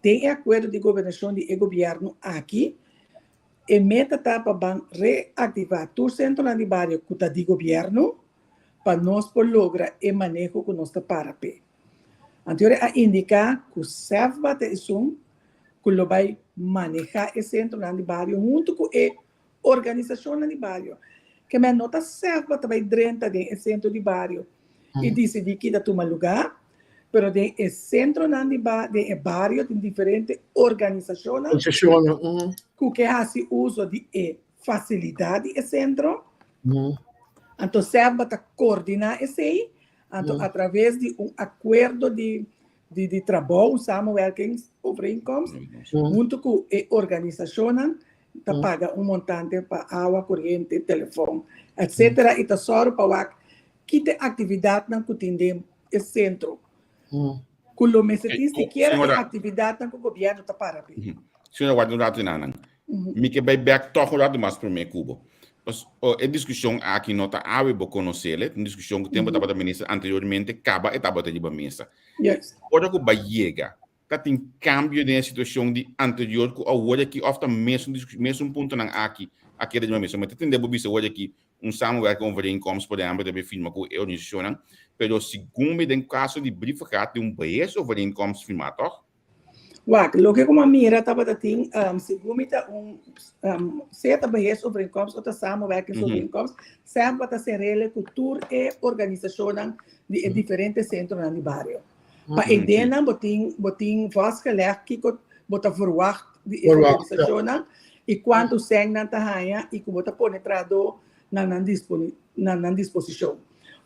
den e akuerdo di gobernashon di e gobièrnu aki, e meta ta pa ban reaktivá tur sentronan di bario ku ta di gobièrnu, pa nos por logra e maneho ku nos ta para p'e. Anto a indiká ku SEFBA ta esun ku lo bai manehá e sentronan di bario huntu ku e organisashonnan di bario. Ke men no ta SEFBA ta bai drenta den e sentro di bario i disidí ki ta tuma lugá, pero den e sentronan di den e bario tin diferente organisashonnan ku ke hasi uso di e fasilidat di e sentro. Anto SEFBA ta koordiná esei, anto atraves di un akuerdo di di di trabou, un samenwerkingsovereenkomst, huntu ku e organisashonnan ta paga un montante pa awa, koriente, telefòn, etsetera i ta sòru pa wak ki ta e aktividatnan ku tin den e sentro ku lo mester tin sikiera e aktividatnan ku gobièrnu ta para p'e. Señora, warda un ratu nan. Mi ke bai bek tòg un ratu mas promé ku bo. Paso e diskushon aki no ta awe bo konosel, un diskushon ku tempu tabata minister anteriormente kaba e tabata riba mesa. Ora ku bai yega, ta tin kambio den e situashon di anterior ku awor aki òf ta mesun mesun puntonan aki a keda riba mesa? Mi ta tende bo bisa awor aki un samenwerkingovereenkomst por ehèmpel ta bai firma ku e organisashonnan, pero segun mi den kaso di Brievengat tin un beheersovereenkomst firmá tòg? Wak, loke ku mi a mira tabata tin, segun mi ta un, sea ta beheersovereenkomst o ta samenwerkingsovereenkomst, semper ta serele ku tur e organisashonnan di e diferente sentronan di bario. Pa e dennan bo tin, bo tin vastgelegd kiko bo ta verwagt di e organisashonnan i kuantu sèn nan ta haña i ku bo ta pone trahadó na nan disponi na nan disposishon.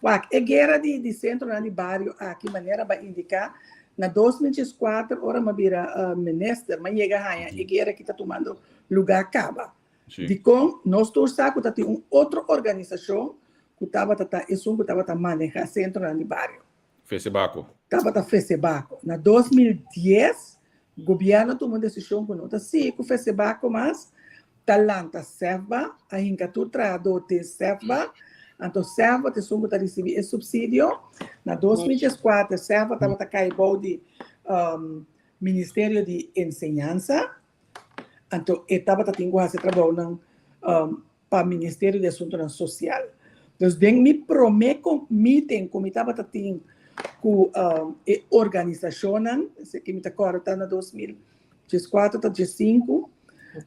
Wak, e guera di di sentronan di bario aki manera ba indiká na 2004 ora m'a bira minister m'a yega haña e guera aki ta tumando lugá kaba. Dikon? Nos tur sa ku ta tin un otro organisashon ku tabata ta esun ku tabata manehá sentronan di bario. Fesebako. Tabata Fesebako. Na 2010 gobièrnu a tuma un desishon ku no ta sigui ku Fesebako mas, ta lanta SEFBA, a hinka tur trahadó den SEFBA, anto SEFBA ta esun ku ta risibí e supsidio. Na 2014 SEFBA tabata kai bou di Ministerio di Enseñansa, anto e tabata tin ku hasi trabounan pa Ministerio di Asuntonan Sosial. Dus den mi promé meeting ku mi tabata tin ku e organisashonnan, esaki mi ta kòrda ta na 2014 ta 15,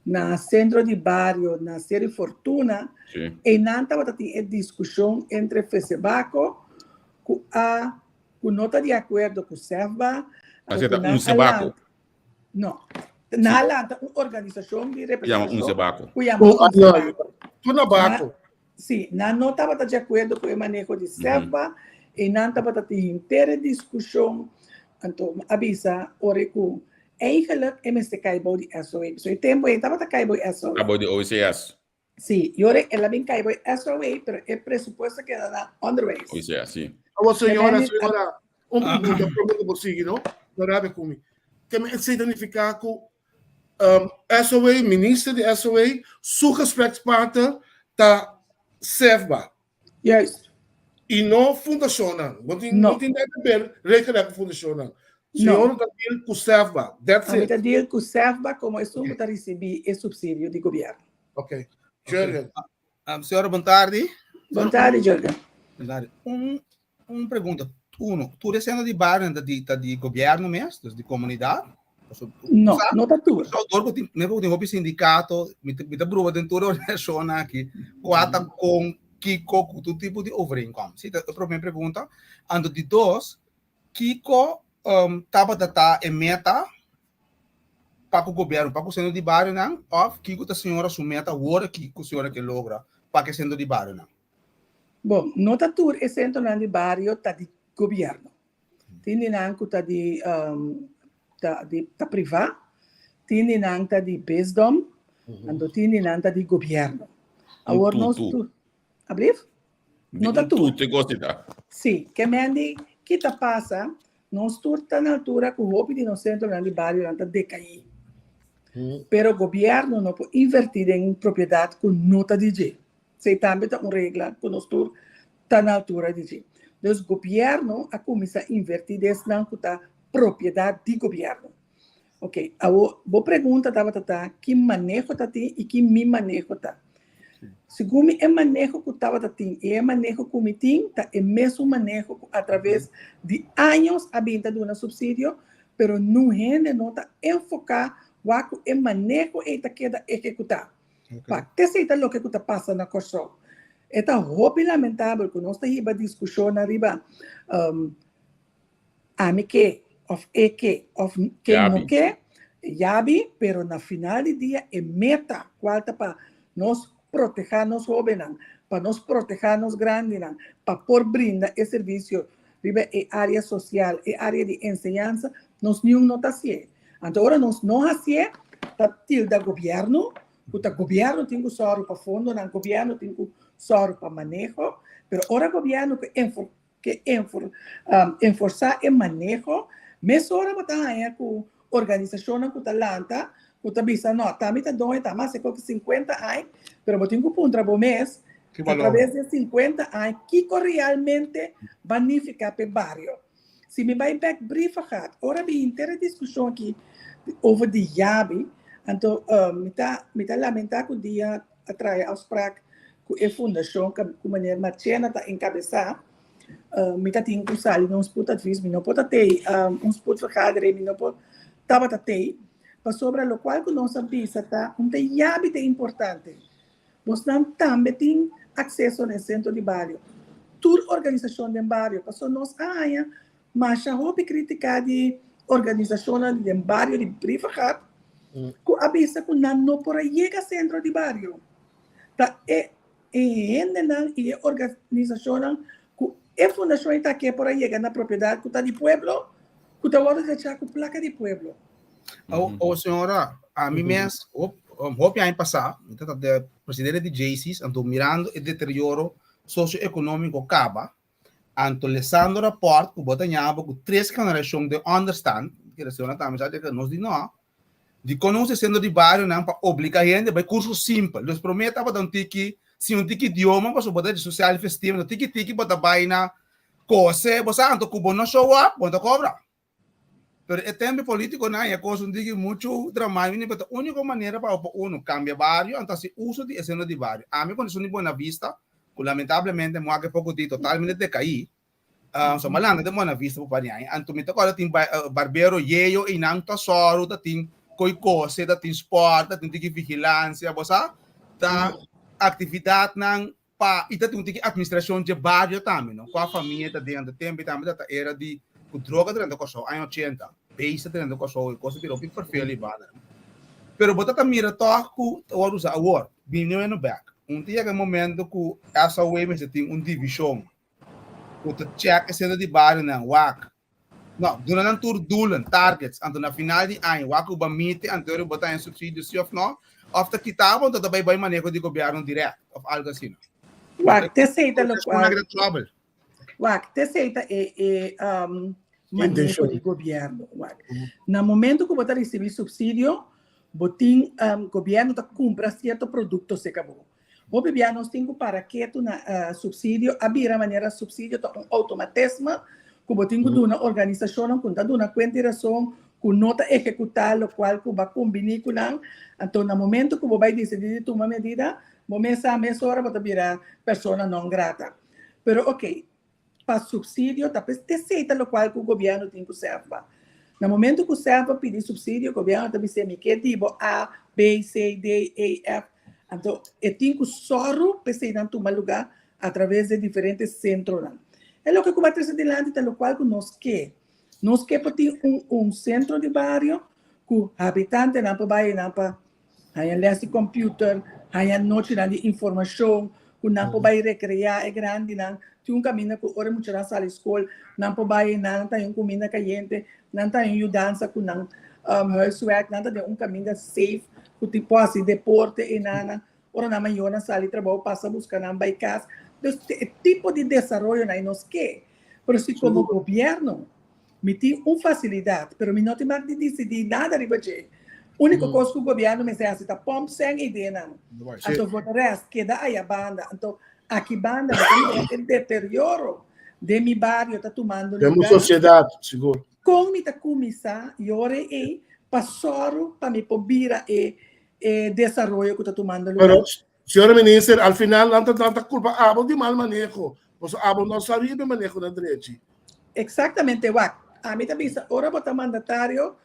na Sentro di Bario na Seri Fortuna, einan tabata tin e diskushon entre Fesebako ku a ku no ta di akuerdo ku SEFBA, Asina ta un Sebako. No. Nan a lanta un organisashon di representashon. Yama Unsebako. Ku yama Unsebako. Tunabako. Sí, nan no tabata di akuerdo ku e maneho di SEFBA i nan tabata tin henter e diskushon. Anto a bisa ora ku eigenlijk e mester kai bou di SOA. Pasobra e tempu ei tabata kai bou di SOA. Bou di OCS. Sí, i ora el a bin kai bou di SOA, pero e presupuesto keda na onderwijs. OCS, sí. Awor señora, señora, un pregunta prome ku bo sigui, no? No rabia ku mi. Ke mi esei ta nifiká ku SOA, minister di SOA, su gesprekspartner ta SEFBA. Juist. I no fundashonnan. No tin, no tin nada ber rekening ku fundashonnan. Señor ta deal ku SEFBA. That's it. Ami ta deal ku SEFBA komo esun ku ta risibí e supsidio di gobièrnu. Ok. Jurgen. Señora, bon tardi. Bon tardi, Jurgen. Bon tardi. Un, un pregunta. Uno, tur e seno di bario ta di ta di gobièrnu mes, dus di komunidat. No, no ta tur. So, dor ku tin, me ku tin hopi sindikato, mi ta, mi ta bruba den tur e organisashonnan aki, kua ta kon, kiko, ku tur tipo di overeenkomst. Si, ta e promé pregunta. Anto di dos, kiko um, tabata ta e meta pa ku gobièrnu, pa ku seno di barionan, òf kiko ta señora su meta awor aki ku señora ke logra pa ku e seno di barionan? Bon, no ta tur e sentronan di bario ta di gobièrnu. Tin di nan ku ta di ta di ta privá, tin di nan ta di bisdom, anto tin di nan ta di gobièrnu. Awor nos tur, ablief? No ta tur. Sí, ke men di ki ta pasa, nos tur ta na altura ku hopi di nos sentronan di barionan ta dekaí. Pero gobièrnu no por invertí den propiedat ku no ta di dje. Esei tambe ta un regla ku nos tur ta na altura di dje. Dus gobièrnu a kuminsá invertí den esnan ku ta propiedat di gobièrnu. Oke, awor bo pregunta tabata ta ki maneho ta tin i ki mi maneho ta. Segun mi e maneho ku tabata tin i e maneho ku mi tin ta e mesun maneho ku atraves di años a bin ta duna supsidio, pero nun hende no ta enfoká wak ku e maneho ei ta keda ehekutá. Pa esei ta loke ku ta pasa na Kòrsou. E ta hopi lamentabel ku nos ta hiba diskushonnan riba ami ke òf e ke òf ken no ke, yabi, pero na final di dia e meta kual ta pa nos protehá nos hóbennan, pa nos protehá nos grandinan, pa por brinda e servisio riba e área sosial, e área di enseñansa, nos niun no ta hasié. Anto ora nos no hasié, ta tilda gobièrnu, ku ta gobièrnu tin ku sòru pa fondonan, gobièrnu tin ku sòru pa maneho, pero ora gobièrnu ke ke enforsá e maneho, mesora bo ta haña ku organisashonnan ku ta lanta, ku ta bisa no, ta mi ta doño, ta mi a hasi koki sinkuenta aña, pero bo tin ku puntra bo mes, a traves di e sinkuenta aña, kiko realmente ba nifiká pa e bario? Si mi bai bek Brievengat, ora mi henter e diskushon aki over di yabi, anto mi ta mi ta lamentá ku dia a traha e afsprak ku e fundashon ku meneer Marchena ta enkabesá, Mi ta tin ku sali na un spoedadvies, mi no por ta tei un spoedvergadering, mi no por tabata tei, pasobra lokual ku nos a bisa ta un ta yabi ta importante. Bosnan tambe tin akseso na e sentro di bario, tur organisashon den bario, pasobra nos a haña masha hopi kritika di organisashonnan den bario di Brievengat ku a bisa ku nan no por a yega sentro di bario. Ta e E hendenan i e organisashonnan ku e fundashon ei ta ke por a yega na propiedat ku ta di pueblo, ku ta wòrdu drechá ku plaka di pueblo. O, o señora, ami mes, hopi aña pasá, mi ta de presidente di Jaycees, anto mirando e deterioro socio-económico kaba, anto lesando rapport ku bo ta ñaba ku tres generashon den onderstand, kere señora tambe sa dje nos di no, Dikon nos e sentro di barionan pa obliga hende bai kurso simpel? Dus promé tabata un tiki sin un tiki idioma pasobra bo ta di social festiva, no tiki tiki bo ta bai na kose, bo sa anto ku bo no show up bo no ta kobra. Pero e tempu e politikonan e kos un tiki muchu dramático pero ta úniko manera pa bo por uno kambia bario anto hasi uso di e sentro di bario. Ami kondishon di Buena Vista ku lamentablemente moa ke poko di totalmente dekaí. So malanda den Buena Vista pa pari aña. Anto mi ta kòrda tin barbero yeyo einan ta sòru, ta tin koi kose, ta tin spòrt, ta tin tiki vigilansia, bo sa? Ta aktividatnan pa i ta tin un tiki atministrashon dje bario tambe, no? Kua famia ta den. Anto tempu tambe ta ta era di ku droga ta drenta Kòrsou, aña ochenta, beis ta drenta Kòrsou, e kos a bira hopi ferfel i banda. Pero bo ta ta mira tòg ku ta wòrdu usa awor. Bini weno bèk. Un ta yega e momento ku SOA mester tin un divishon ku ta check e sentro di barionan, wak. No, duna nan tur doelen, targets, anto na final di aña wak ku bo a miti anto bo ta haña subsidio si of no, of ta kita bo anto ta bai bai maneho di gobièrnu dirèkt of algo asina. Wak, t'esei ta lokual. Trouble. Wak, t'esei ta e e maneho di gobièrnu. Wak, na momento ku bo ta risibí subsidio, bo tin gobièrnu ta kumpra sierto produkto serka bo. Hopi bia nos tin ku para ketu na supsidio, a bira manera supsidio ta un outomatesme ku bo tin ku duna organisashonnan ku no ta duna kuenta i rason, ku no ta ehekutá lokual ku bo a kumbiní ku nan. Anto na momento ku bo bai disidí di tuma medida, bo mes sa mesora bo ta bira persona non grata. Pero oke. pa supsidio ta p'es esei ta lokual ku gobièrnu tin ku sèrva. Na momentu ku sèrva pidi supsidio gobièrnu ta bis'é mi ke di bo A, B, C, D, E, F. Anto e tin ku sòru p'eseinan tuma lugá atraves di diferente sentronan. E loke ku bo a trese dilanti ta lokual ku nos ke. Nos ke por tin un un sentro di bario ku habitantenan por bai einan pa haña lès di kòmpiuter, haña nochinan di informashon, ku nan por bai rekreá e grandinan. Tin un kaminda ku ora e muchanan sali skol, nan por bai einan, nan ta haña un kuminda kayente, nan ta haña un yudansa ku nan huiswerk, nan ta den un kaminda safe ku tin por hasi deporte einan. Ora nan mayornan sali trabou pasa buska nan bai kas. Dus e tipo di desaroyonan ei nos ke. Pero si komo gobièrnu mi tin un fasilidat pero mi no tin mag di disidí nada riba dje. Úniko kos ku gobièrnu mester hasi ta pòmp sèn ideanan. Anto for de rèst keda aya banda. Anto aki banda mi ta mira e deterioro den mi bario ta tumando Den lugá. sosiedat, sigur. Kon mi ta kuminsá yora ei pa sòru pa mi por bira e e desaroyo ku ta tumando lugar. Pero, señora minister, al final nan ta nan ta culpa abo di mal maneho. Paso abo no sa riba e maneho na drechi. Exactamente, wak. Ami ta bisa, ora bo ta mandatario,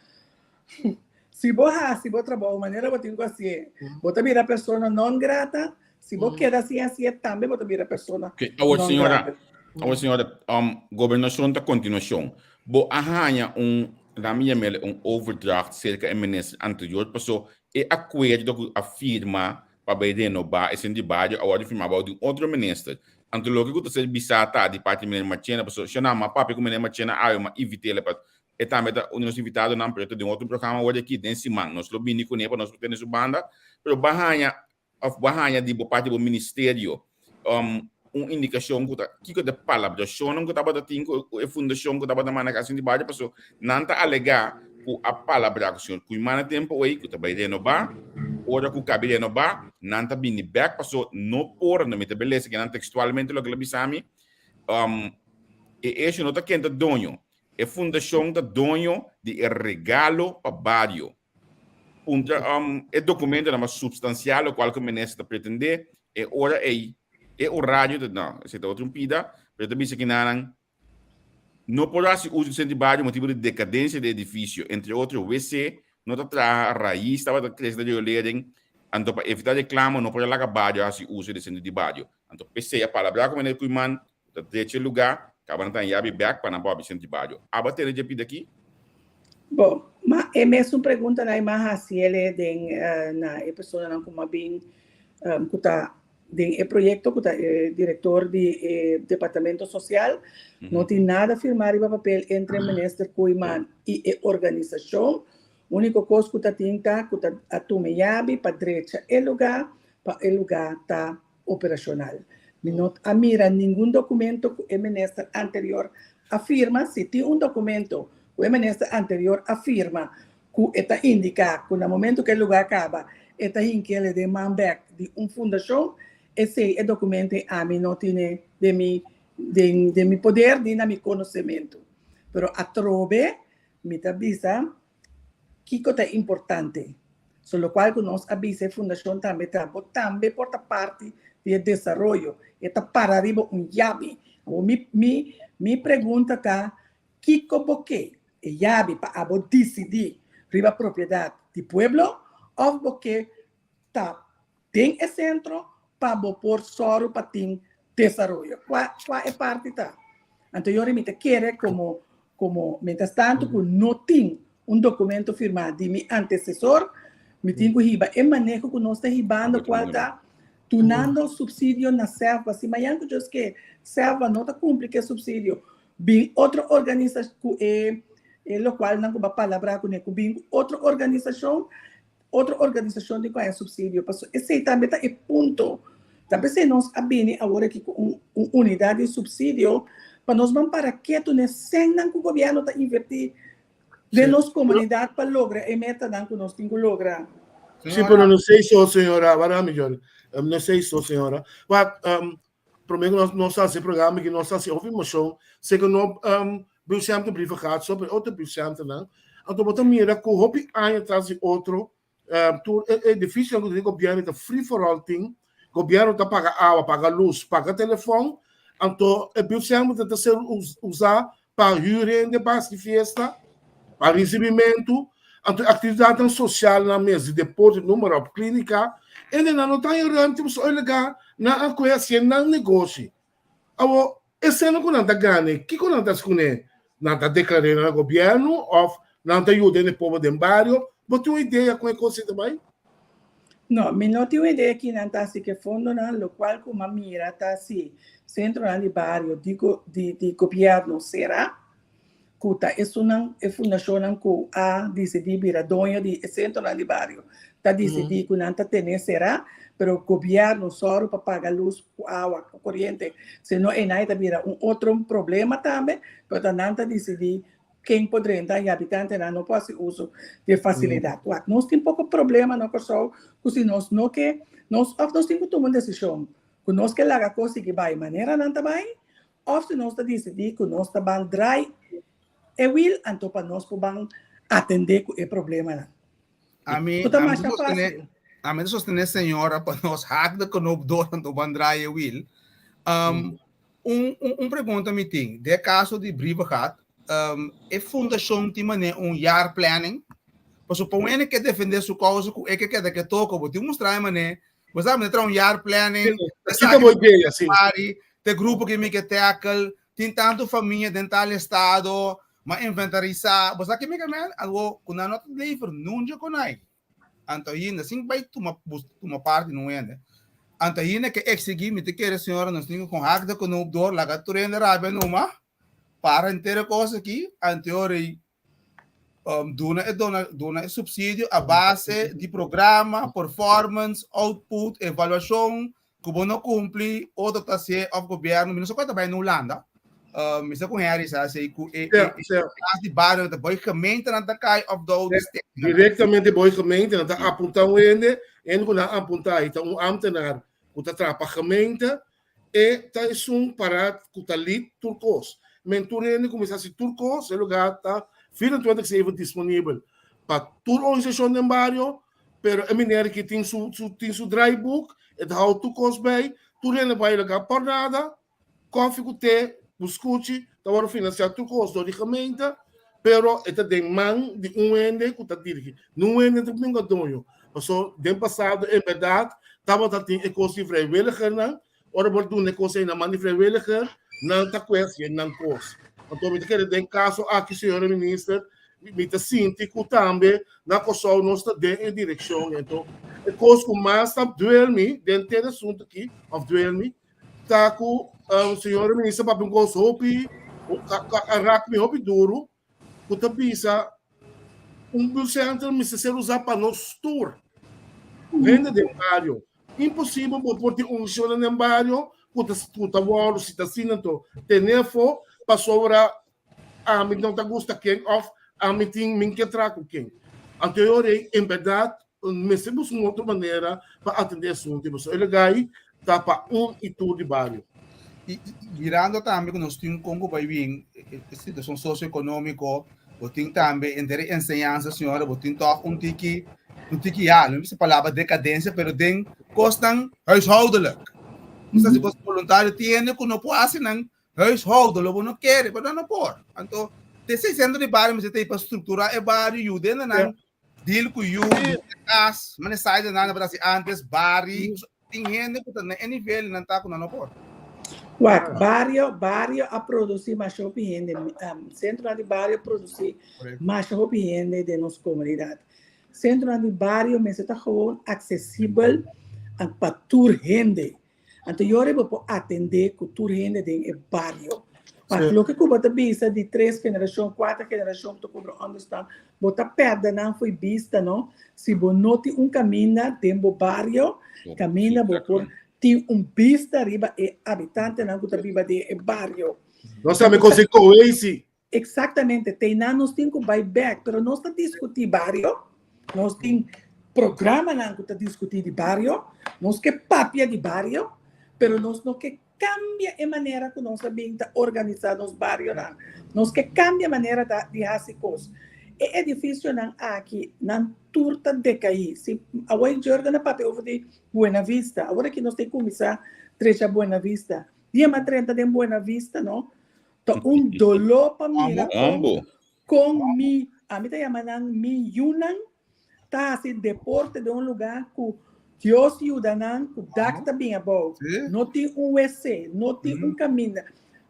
si bo hasi bo trabou manera bo tin ku hasié, bo ta bira persona non grata. Si bo keda sin hasié, tambe bo ta bira persona Ok, awor non señora, grata. awor señora, um, gobernacion ta continuacion. Bo a haña un, laat mi yam'el un overdracht cerca e minister anterior, paso e acuerdo cu a firma pa bay renoba e centro di bario a wordo firma bao di un otro minister. Anto loke cu ta ser bisa ta di parti di meneer Marchena, paso shona m'a papia cu meneer Marchena awe, m'a invit'el pa e tambe ta un di nos invitadonan, pero e ta den otro programa awor di aki den siman. Nos lo bini cune pa nos por tene su banda, pero bo a haña Of bo a haña di bo parti bo ministerio un indikashon ku ta kiko ta e palabrashonnan ku tabata tin ku e fundashon ku tabata manda Kasin di Bario? Paso nan ta alegá ku a palabrá ku señor Koeiman e tempu ei ku ta bai renobá, ora ku kabi renobá nan ta bini bèk paso no por, no mi ta belesa kinan tekstualmente loke el a bisa mi, e esho no ta ken ta doño, e fundashon ta doño di e regalo pa bario. Puntra e documentonan mas substancial locual cu minister ta pretende, e ora ey e horario ta, no, esey ta otro un pida, pero ta bisa kinanan no por haci uso di centro di bario motibo di decadencia di edificio, entre otro wc no ta traha, raiz tabata crece den riolering, anto pa evita reclamo no por a laga bario haci uso di centro di bario. Anto p'esey a palabra cu meneer Koeiman Ta drecha e lugá, kaba nan ta yabi bèk pa nan por habri sentí bario. Aba tene dje pida aki? Bon, ma e mesun preguntanan ei m'a hasi el den na e personanan ku m'a bin ku ta den e proyekto, ku ta e direktor di e departamento sosial. No tin nada firmá riba papel entre Minister Koeiman i e organisashon. Úniko kos ku ta tin ta ku ta a tuma e yabi pa drecha e lugá, pa e lugá ta operacional. Mi no a mira ningun documento cu e minister anterior a firma. Si tin un documento cu e minister anterior a firma cu e ta indica cu na momento cu e lugar caba e ta hinkele den man bek di un fundacion, esey e documento ey ami no tine den mi den den mi poder ni na mi conocemento. Pero atrobe mi ta bisa Kiko ta importante? So lokual ku nos a bisa e fundashon tambe ta bo tambe por ta parti di e desaroyo. E ta para riba un yabi. Awor mi mi mi pregunta ta kiko bo ke? E yabi pa abo disidí riba propiedat di pueblo òf bo ke ta den e sentro pa bo por sòru pa tin desaroyo? Kua kua e parti ta? Anto yori mi ta kere komo komo mientras tanto ku no tin un dokumento firmá di mi antesesor, mi tin ku hiba e maneho ku nos ta hibando kual ta dunando supsidio na SEFBA. Si mañan ku Dios ke SEFBA no ta kumpli ku e supsidio, bin otro organisa ku e e lokualnan ku bo a palabrá kuné ku bin ku otro organisashon Otro organisashon tin ku haña supsidio pasobra esei tambe ta e punto. Ta p'esei nos a bini awor aki ku un un unidat di supsidio pa nos ban para ketu n'e sènnan ku gobièrnu ta invertí den nos komunidat pa logra e metanan ku nos tin ku logra. Sí, pero no sei so, señora. Wara mi, Johnny. No sei so, señora. Wak, promé ku nos nos hasi e programa aki, nos hasi hopi moshon. Sé ku no buurtcentrum Brievengat so, pero otro buurtcentrumnan. Anto bo ta mira ku hopi aña tras di otro, tur e edifisionan ku ta di gobièrnu ta free for all tin. Gobièrnu ta paga awa, paga lus, paga telefòn. Anto e buurtcentrum ta ser usá pa hür hende pa hasi fiesta, pa risibimentu, anto aktividatnan sosialnan mes di deporte, noem maar op, klínika, hendenan no ta haña ruimte pasobra e lugá nan a kohe hasié nan negoshi. Awor, e seno ku nan ta gana, kiko nan ta hasi kuné? Nan ta deklar'é na gobièrnu òf nan ta yuda e pober den bario? Bo tin un idea kon e kos ei ta bai? No, mi no tin un idea ki nan ta hasi ku e fondonan, lokual ku mi a mira ta si sentronan di bario di di di gobièrnu será, ku ta esunnan e fundashonnan ku a disidí bira doño di e sentronan di bario ta disidí ku nan ta tene será, pero gobièrnu sòru pa paga lus ku awa ku koriente, sino einan e ta bira un otro problema tambe, pero ta nan ta disidí Ken por drenta i habitantenan no por hasi uso di e fasilidat. Wak, nos tin poko problema na Kòrsou ku si nos no ke, nos òf nos tin ku tuma un desishon ku nos ke laga kos sigui bai manera nan ta bai, òf si nos ta disidí ku nos ta ban drai e wil anto pa nos por ban atendé ku e problemanan. Ami, Ku ta ami masha sostené, fásil. ami ta sostené señora pa nos hak de knoop door anto ban draai e wiel. Um, Un, un, un pregunta mi tin. De caso di Brievengat, um, e fundacion tin mane un jaarplanning? Paso pa un ene ke defende su causa ku e ke keda ke toko, bo tin mustra e mane, bo sa mane tra un jaarplanning, te Así sa ta bo idea, sí. pari, te grupo ke mi ke tackle, tin tanto famia den tal estado, ma inventarisa, bo sa ke mi ke men? Algo ku nan no ta lever nunca konai. Anto ainda, sin bai tuma, bus, tuma parti nun hende. Anto ainda ke exigí, mi ta kere señora, nos tin ku kon hak de knoop door, laga tur hende rabia numa, para henter e kos aki, anto ora ei, um, duna e dona, duna e subsidio a base di programa, performance, output, evaluashon, Ku bo no kumpli, otro ta hasié òf gobièrnu. Mi no sa kua ta bai na Hulanda. Mi sa ku Henry sa hasi ku e kas di bario ta bai gemeentenan ta kai òf dou di steden. Direktamente bai gemeentenan ta apuntá un hende, hende ku nan apuntá i ta un ámtenar ku ta traha pa gemeente, e ta esun pará ku ta lead tur kos. Men tur hende kuminsá hasi tur kos, e lugá ta 24/7 disponibel pa tur organisashon den bario, Pero e meneer aki tin su, su, tin su draaiboek, e ta hou tur kos bij, tur hende bai laga por nada, koffie ku te, buskuchi, ta wòrdu finansiá tur kos dor di gemeente, pero e ta den man di un hende ku ta dirigí. Nun hende ta nunka doño. Paso den pasado en bèrdat tabata tin e kos di vrijwilligernan, ora bo duna e kos ei na man di vrijwilliger, nan ta kues yen nan kos. Anto mi ta kere den kaso aki, señora minister, mi ta sinti ku tambe na Kòrsou nos ta den e direkshon. Anto e kos ku mas ta duel mi den ter asuntu aki, òf duel mi, ta ku señora minister papia un kos hopi, a rak mi hopi duru, ku ta bisa un buurtcentrum mester ser usá pa nos tur hende den bario. Imposibel bo por tin un shona den bario ku ta ku ta wòrdu si ta asina anto tene afó pasobra ami no ta gusta ken òf ami tin min ke traha ku ken. Anto e ora ei en bèrdat mester buska un otro manera pa atendé asuntu pasobra e lugá ei ta pa un i tur di bario. I mirando tambe ku nos tin kon ku bai bin e situashon sosioekonómiko, bo tin tambe enter e enseñansa señora, bo tin tòg un tiki, un tiki ya, no bisa palabra dekadensia, pero den kosnan huishoudelijk. Nos ta hasi kos boluntario, tin hende ku no por hasi nan huishoudelijk, bo no kere, pero nan no por. Anto, te esei sentro di bario mester ta ei pa strukturá e bario, yuda hendenan deal ku yu, kas, mane sai de nan tabata hasi antes, bari, tin hende ku ta na e nivel nan ta ku nan no por. Wak, bario, bario a produsí masha hopi hende, sentronan di bario a produsí masha hopi hende den nos komunidat. Sentronan di bario mester ta gewoon aksesibel pa tur hende. Anto yora bo por atendé ku tur hende den e bario. Pa loke ku bo ta bisa di tres generashon, kuater generashon ku ta kobra ònderstan, bo ta pèrdè nan fo'i bista no si bo no tin un kaminda den bo bario, kaminda bo por tin un bista riba e abitantenan ku ta biba den e bario. Nos tambe konsegui kohesie. Exactamente, teinan nos tin cu bay bek, pero nos ta discuti bario, nos tin programanan cu ta discuti di bario, nos ke papia di bario, pero nos no ke cambia e manera cu nos a bin ta organisa nos barionan, nos ke cambia manera ta di haci cos. E edificionan aki, nan tur ta decaí. Si awor Jurgen a papia over di Buena Vista, awor aki nos tin cuminsa trecha Buena Vista. Dia m'a drenta den Buena Vista no, ta un doló pa mira kon kon mi, ami ta yama nan mi yunan, ta hasi deporte den un lugá ku Dios yuda nan ku dak ta bin abou. No tin un wc, no tin un kaminda.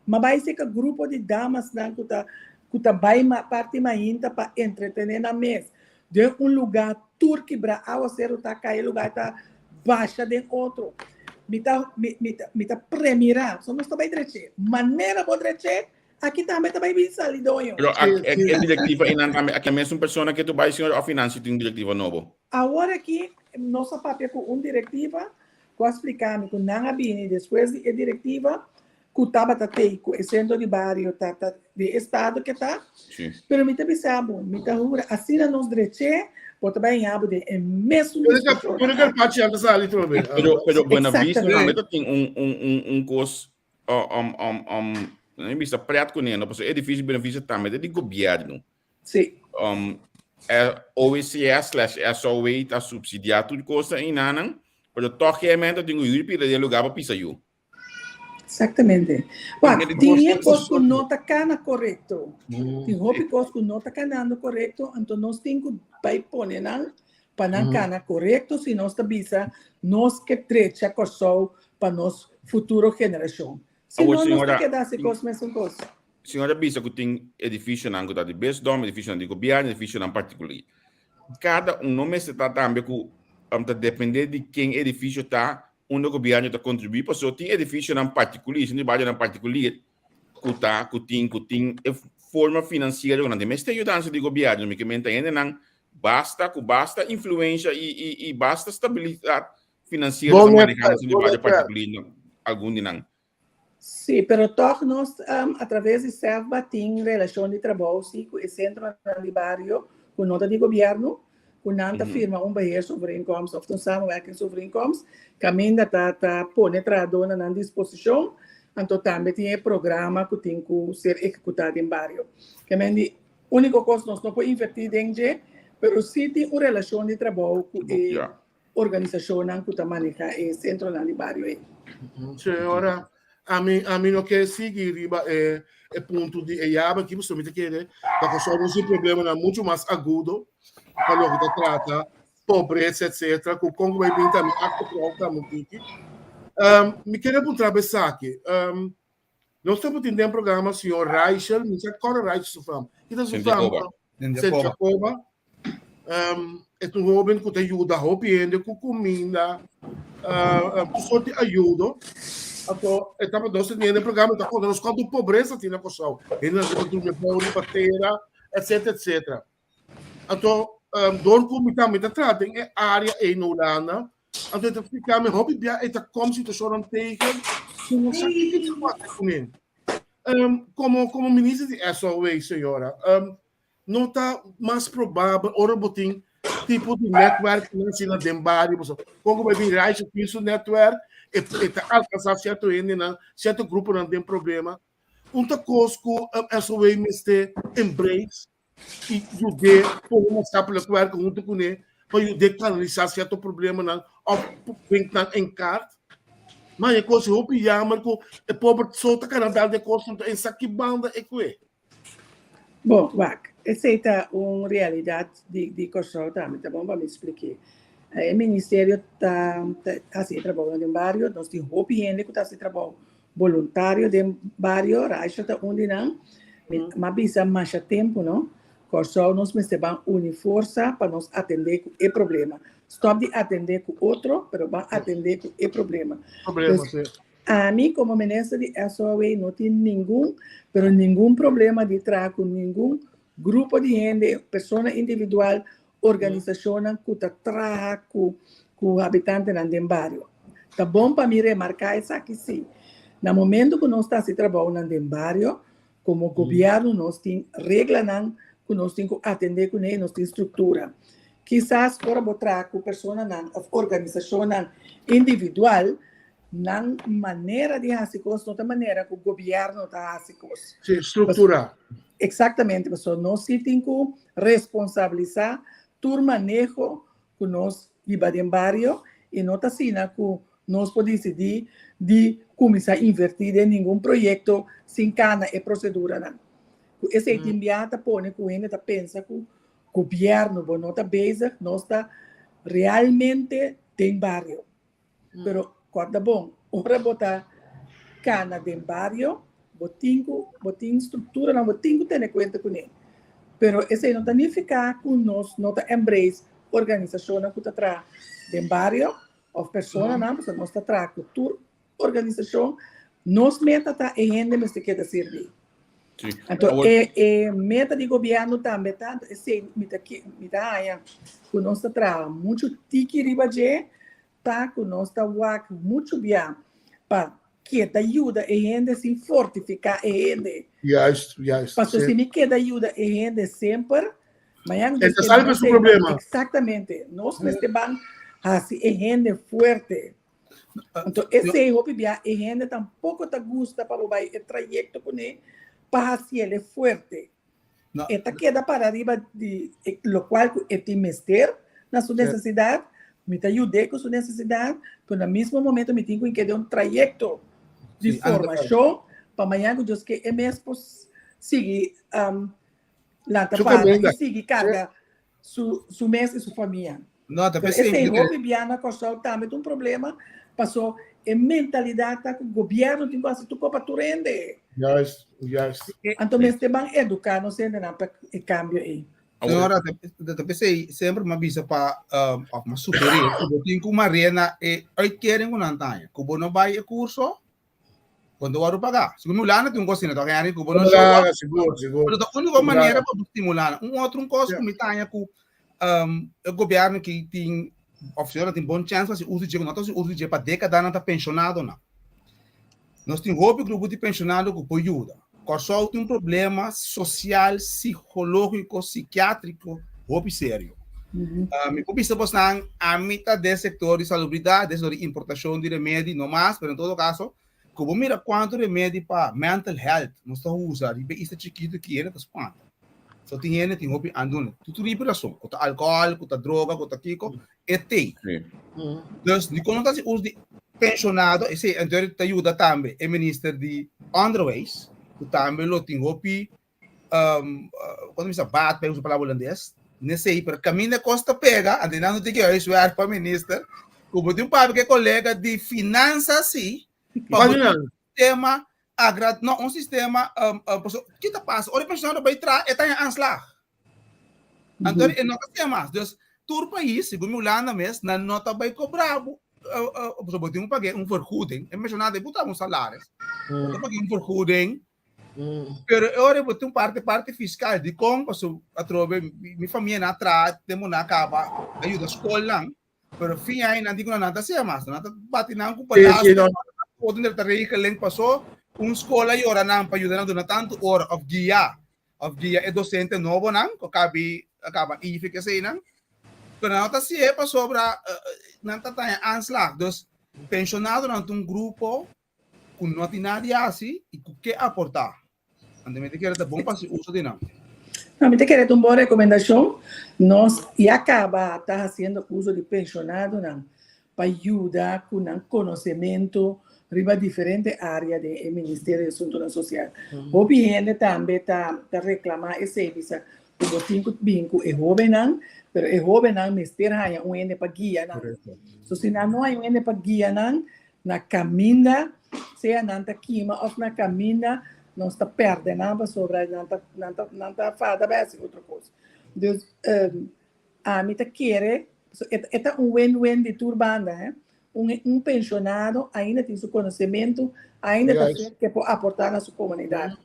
M'a bai seka grupo di damasnan ku ta ku ta bai parti mainta pa entretené nan mes den un lugá tur kibrá, awaseru ta kai, e lugá ta basha den otro. Mi ta mi mi ta mi ta premirá, so nos ta bai drech'é. Manera bo drech'é, aki tambe ta bai bin sali doño. Pero a e e direktiva einan tambe aki e mesun persona ke tu bai señor òf einan si tin un direktiva nobo? Awor aki nos a papia ku un direktiva ku a splika mi ku nan a bini despues di e direktiva ku tabata tei ku e sentro di bario ta ta den estado ke ta, pero mi ta bisa bo, mi ta hura asina nos drech'é, bo ta bai haña bo den e mesun diskushon. Pone ke pachi a ta sali trobe. Pero pero Buena Vista tambe ta tin un un un un kos um um um mi bisa pret kuné no pasobra e edifisio Buena Vista tambe ta di gobièrnu. Sí. Um e OECS slash SOW ta supsidiá tur kos einanan, pero tòg e mester tin ku yuri pida di e lugá pa pisa yu. Exactamente. Wak, tin e kos ku no ta kana korekto. Tin hopi kos ku no ta kanando korekto, anto nos tin ku bai pone nan pa nan kana korekto si nos ta bisa nos ke trecha Kòrsou pa nos futuro generashon. Si no, nos ta keda hasi kos mesun kos. Señora bisa ku tin edifisionan ku ta di bisdom, edifisionan di gobièrnu, edifisionan partikular. Kada un no mester ta tambe ku ta depende di ken edifisio ta unda gobierno ta contribui pasobra tin edificionan particulier, centro di barionan particulier cu ta cu tin cu tin e forma financiero cu nan tin mester yudansa di gobierno mi ke menta hendenan basta cu basta influencia y y y basta stabilidad financiero ta maneha nan centro di bario particulier algun di nan. Sí, pero tòg nos a traves di SEFBA tin relashon di trabou sí ku e sentronan di bario ku no ta di gobièrnu, ku nan ta firma un beheersovereenkomst òf un samenwerkingsovereenkomst kaminda ta ta pone trahadó na nan disposishon, anto tambe tin e programa ku tin ku ser ehekutá den bario. Kemen di úniko kos nos no por invertí den dje, pero sí tin un relashon di trabou ku e organisashonnan ku ta manehá e sentronan di bario ei. Señora, ami ami no ke sigui riba e e punto di e yaba aki, pasobra mi ta kere pa Kòrsou nos tin problemanan muchu mas agudo pa loke ta trata pobresa etcetera ku kon ku bai bin tambe akto prou tambe un tiki. Mi kere puntra bo esaki, Nos tabatin den programa señor Raichel, mi sa kòrda Raichel su fam. Kita su fam? Sint Jacoba. Um, e un hoben ku ta yuda hopi hende ku kuminda, uh, tur soort di ayudo. Anto, e taba nos teniendo den programa, ta konta nos kuantu pobresa tin na Kòrsou. Hende nan ta durmi bou riba tera, etcetera, etcetera. Anto, um, door ku mi tambe ta traha den e área ei na Hulanda, anto e ta splika mi hopi bia e ta kom situashonnan tegen ku no sa kiko ta wak kuné. Um, komo, komo minister di SOW, señora, um, no ta mas probabel ora bo tin tipo di netwerk asina den bario, pasobra kon ku bai bin Rijs tin su netwerk, e, e ta alkansá sierto hendenan, sierto gruponan den problema. Un ta kos ku SOW mester embrace i yud'é pone maatschappelijk werk huntu kuné pa yud'é kanalisá sierto problemanan òf bring nan en kaart. Ma e kos hopi jammer ku e pober so ta kana dal de kosnan ta en sa ki banda e kue. Bon, wak, esei ta un realidat di di Kòrsou tambe, ta bon pa mi splik'é. E ministerio ta ta hasi e trabounan den bario, nos tin hopi hende ku ta hasi trabou Boluntario den bario, Raisha ta un di nan. Mi a bisa masha tempu no, Kòrsou nos mester ban uni forsa pa nos atendé ku e problema. Stòp di atendé ku otro, pero ban atendé ku e problema. Problema, Dus, ami komo minister di SOAW no tin ningun, pero ningun problema di traha ku ningun grupo di hende, persona individual organisashonnan ku ta traha ku ku habitantenan den bario. Ta bon pa mi remarká esaki sí. Na momento ku nos ta hasi trabounan den bario, komo gobièrnu nos tin reglanan ku nos tin ku atendé kuné i nos tin struktura. Kisas ora bo traha ku personanan òf organisashonnan individual, nan manera di hasi kos no ta manera ku gobièrnu ta hasi kos. Sí, struktura. Eksaktamente, pasobra nos sí tin ku responsabilisá tur maneho ku nos hiba den bario i no ta asina ku nos por disidí di. kuminsá invertí den ningun proyekto sin kana e proseduranan. Ku esei tin bia ta pone ku hende ta pensa ku gobièrnu bo no ta bezig, nos ta realmente den bario. Pero kòrda bon, ora bo ta kana den bario, bo tin ku bo tin strukturanan bo tin ku tene kuenta kuné. Pero esei no ta nifiká ku nos no ta embrace organisashonnan ku ta traha den bario òf personanan, pasobra nos ta traha ku tur organisashon. Nos meta ta e hende mester keda sirbí. Anto e e meta di gobièrnu tambe ta, anto esei mi ta mi ta haña ku nos ta traha muchu tiki riba dje, ta ku nos ta wak muchu bia pa keda yuda e hende sin fortifiká e hende. Juist, juist. Paso si mi keda yuda e hende semper, mañana E ta sali pa su problema. Exactamente. Nos mester ban hasi e hende fuerte. Anto esei hopi bia e hende tampoko ta gusta pa bo bai e trayekto kuné pa hasiel e fuerte. No. E ta keda para riba di e lokual ku e tin mester na su nesesidat, mi ta yud'é ku su nesesidat, pero na mismo momento mi tin ku keda un trayekto di Sí, anda formashon pa mañana ku Dios ke e mes por sigui lanta Su para i kaminda. sigui karga su su mes i su famia. No, ta Pero pesei esei mi ta hopi bia na Kòrsou tambe ta un problema, paso e mentalidat ta ku gobièrnu tin ku hasi tur kos pa tur hende. Juist, juist. Anto mester ban eduká nos hendenan pa e kambio ei. Señora, ta ta pesei semper mi a bisa pa òf mi a sugerí ku bo tin ku marea na e uitkering ku nan ta haña. Ku bo no bai e kurso, Bo no wòrdu pagá. Segun mi Hulanda tin un kos asina tok, Henry, ku bo no show up. Hulanda, sigur, sigur. Pero ta úniko manera pa bo stimulá nan. Un otro un kos ku mi ta haña ku e gobièrnu ki tin òf señora tin bon chèns pa hasi uso di dje, ku no ta hasi uso di dje pa dékadanan ta penshonadonan. Nos tin hopi grupo di penshonado ku por yuda. Kòrsou tin un problema sosial, sikológiko, sikiátriko hopi serio. Mi por bisa bosnan, ami ta den sektor di salubridat, den sektor di importashon di remedi, no mas, pero en todo kaso, ku bo mira kuantu remedi pa mental health nos ta usa riba e isla chikitu aki, hende ta spanta. So tin hende tin hopi anduna, tur riba rason, ku ta alkohòl, ku ta droga, ku ta kiko, e tei. Dus dikon no ta hasi uso di penshonado, esei anto ta yuda tambe e minister di onderwijs, ku tambe lo tin hopi kon ta bisa baat pa usa palabra hulandes, nesei, pero kaminda e kos ta pega, anto nan no tin ke huiswerk pa minister, ku bo tin papia ku e kolega di finansa si, pa bo tin sistema agra, no, un sistema, pasobra ki ta pasa, ora e penshonado bai traha e ta haña aanslag. Anto e no ta sea mas. Dus tur pais, segun mi Hulanda mes, nan no ta bai kobra bo, pasobra bo tin ku pag'é un vergoeding. E menshonado ei bo ta un salaris. Bo ta pag'é un vergoeding. Pero e ora bo tin un parti parti fiskal. Dikon? Pasobra atrobe mi famia nan a traha tempu nan a kaba a yuda skolnan. Pero fin aña nan di ku nan ta sea mas. Nan ta bati nan ku belasting. Otro ta regeling paso un skol a yora nan pa yuda nan duna tantu ora òf guia. Of guia e docente nobonan cu cabi a caba IFIC eseinan. Pero nan no ta hacié pasobra nan ta taña aanslag. Dus pensionadonan ta un grupo cu no tin nada di haci y cu ke aporta. Anto mi ta kere ta bon pa haci uso di nan. No, mi ta kere ta un bon recomendacion. Nos ya caba ta haciendo uso di pensionadonan pa yuda ku nan konosementu riba diferente área den e Ministerio di Asuntunan Sosial. Hopi hende tambe ta ta reklamá esei, bisa ku bo tin ku bin ku e hóbennan, pero e hóbennan mester haña un hende pa guia nan. So si nan no haña un hende pa guia nan na kaminda, sea nan ta kima òf na kaminda, nos ta pèrdè nan pasobra nan ta nan ta nan ta fada bai hasi otro kos. Dus Ami ta kere, so e e ta un win-win di tur banda, hè. Un un pensionado ainda tin su konosementu, ainda ta Juist. ser ke por aportá na su komunidat.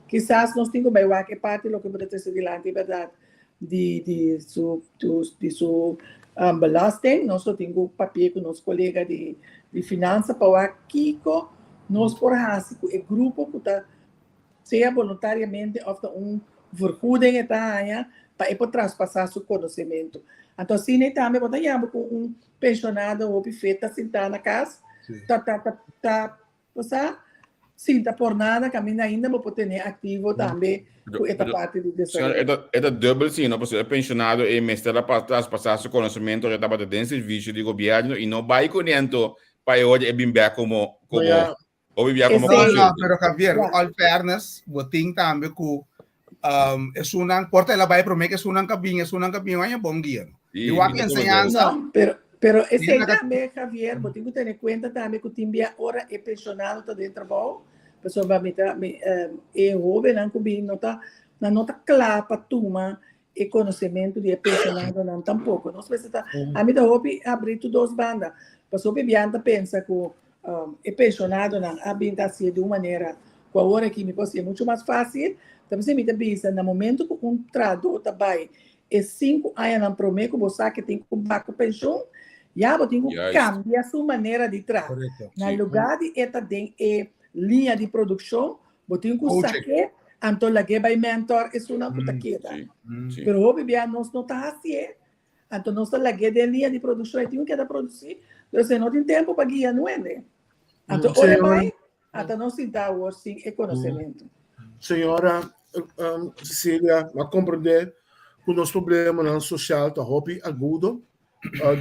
Kisas nos tin ku bai wak e parti loke bo ta trese dilanti bèrdat di di su di su belasting, nos lo tin ku papia ku nos kolega di di finansa pa wak kiko nos por hasi ku e grupo ku ta sea boluntariamente òf ta un vergoeding e ta haña pa e por traspasá su konosementu. Anto asina ei tambe bo ta yama ku un penshonado hopi fet ta sintá na kas, ta ta ta ta bo sa, sinta por nada kaminda ainda bo por tene aktivo tambe ku e ta parti di Señora, desaroyo. e ta e ta dubbel si no, pasobra e penshonado ei mester a traspasá su konosementu ora e tabata den servisio di gobièrnu i no bai kuné anto pa e ora e bin bèk komo komo Ya. Hopi bia komo Esei. No, no, consulting. pero Javier, Ja. all fairness, bo tin tambe ku um, esunnan, porta el a bai promé ku esunnan ka bin, esunnan ka bin, aña bon guia. Sí, I wak mi ta enseñansa. No, pero, pero esei Mira, tambe, Javier, bo tin ku tene kuenta tambe ku tin bia ora e pensionado ta den trabou, pasobra mi ta, mi, eh, e hóbennan ku bin no ta, nan no ta kla pa tuma e konosementu di e pensionadonan tampoko. Nos mester ta, ami ta hopi abrí tur dos banda, pasobra hopi biaha ta pensa ku e pensionadonan a bin ta hasié di un manera ku awor aki mi por hasié muchu mas fásil. Ta p'esei mi ta bisa na momento ku un trahadó ta bai e sinku añanan promé ku bo sa ke tin ku bai ku penshun, ya bo tin ku kambia su manera di traha. Na lugá di e ta den e liña di produkshon, Bo tin ku sak'é, anto lag'é bai mentor esunnan ku ta keda. Pero hopi bia nos no ta hasié, anto nos ta lag'é den liña di produkshon, e tin ku keda produsí, pero e no tin tempu pa guia nuende. Anto ora e bai, ata nos sinta awor sin e konosementu. Señora Cecilia, mi a komprendé ku nos problemanan sosial ta hopi agudo.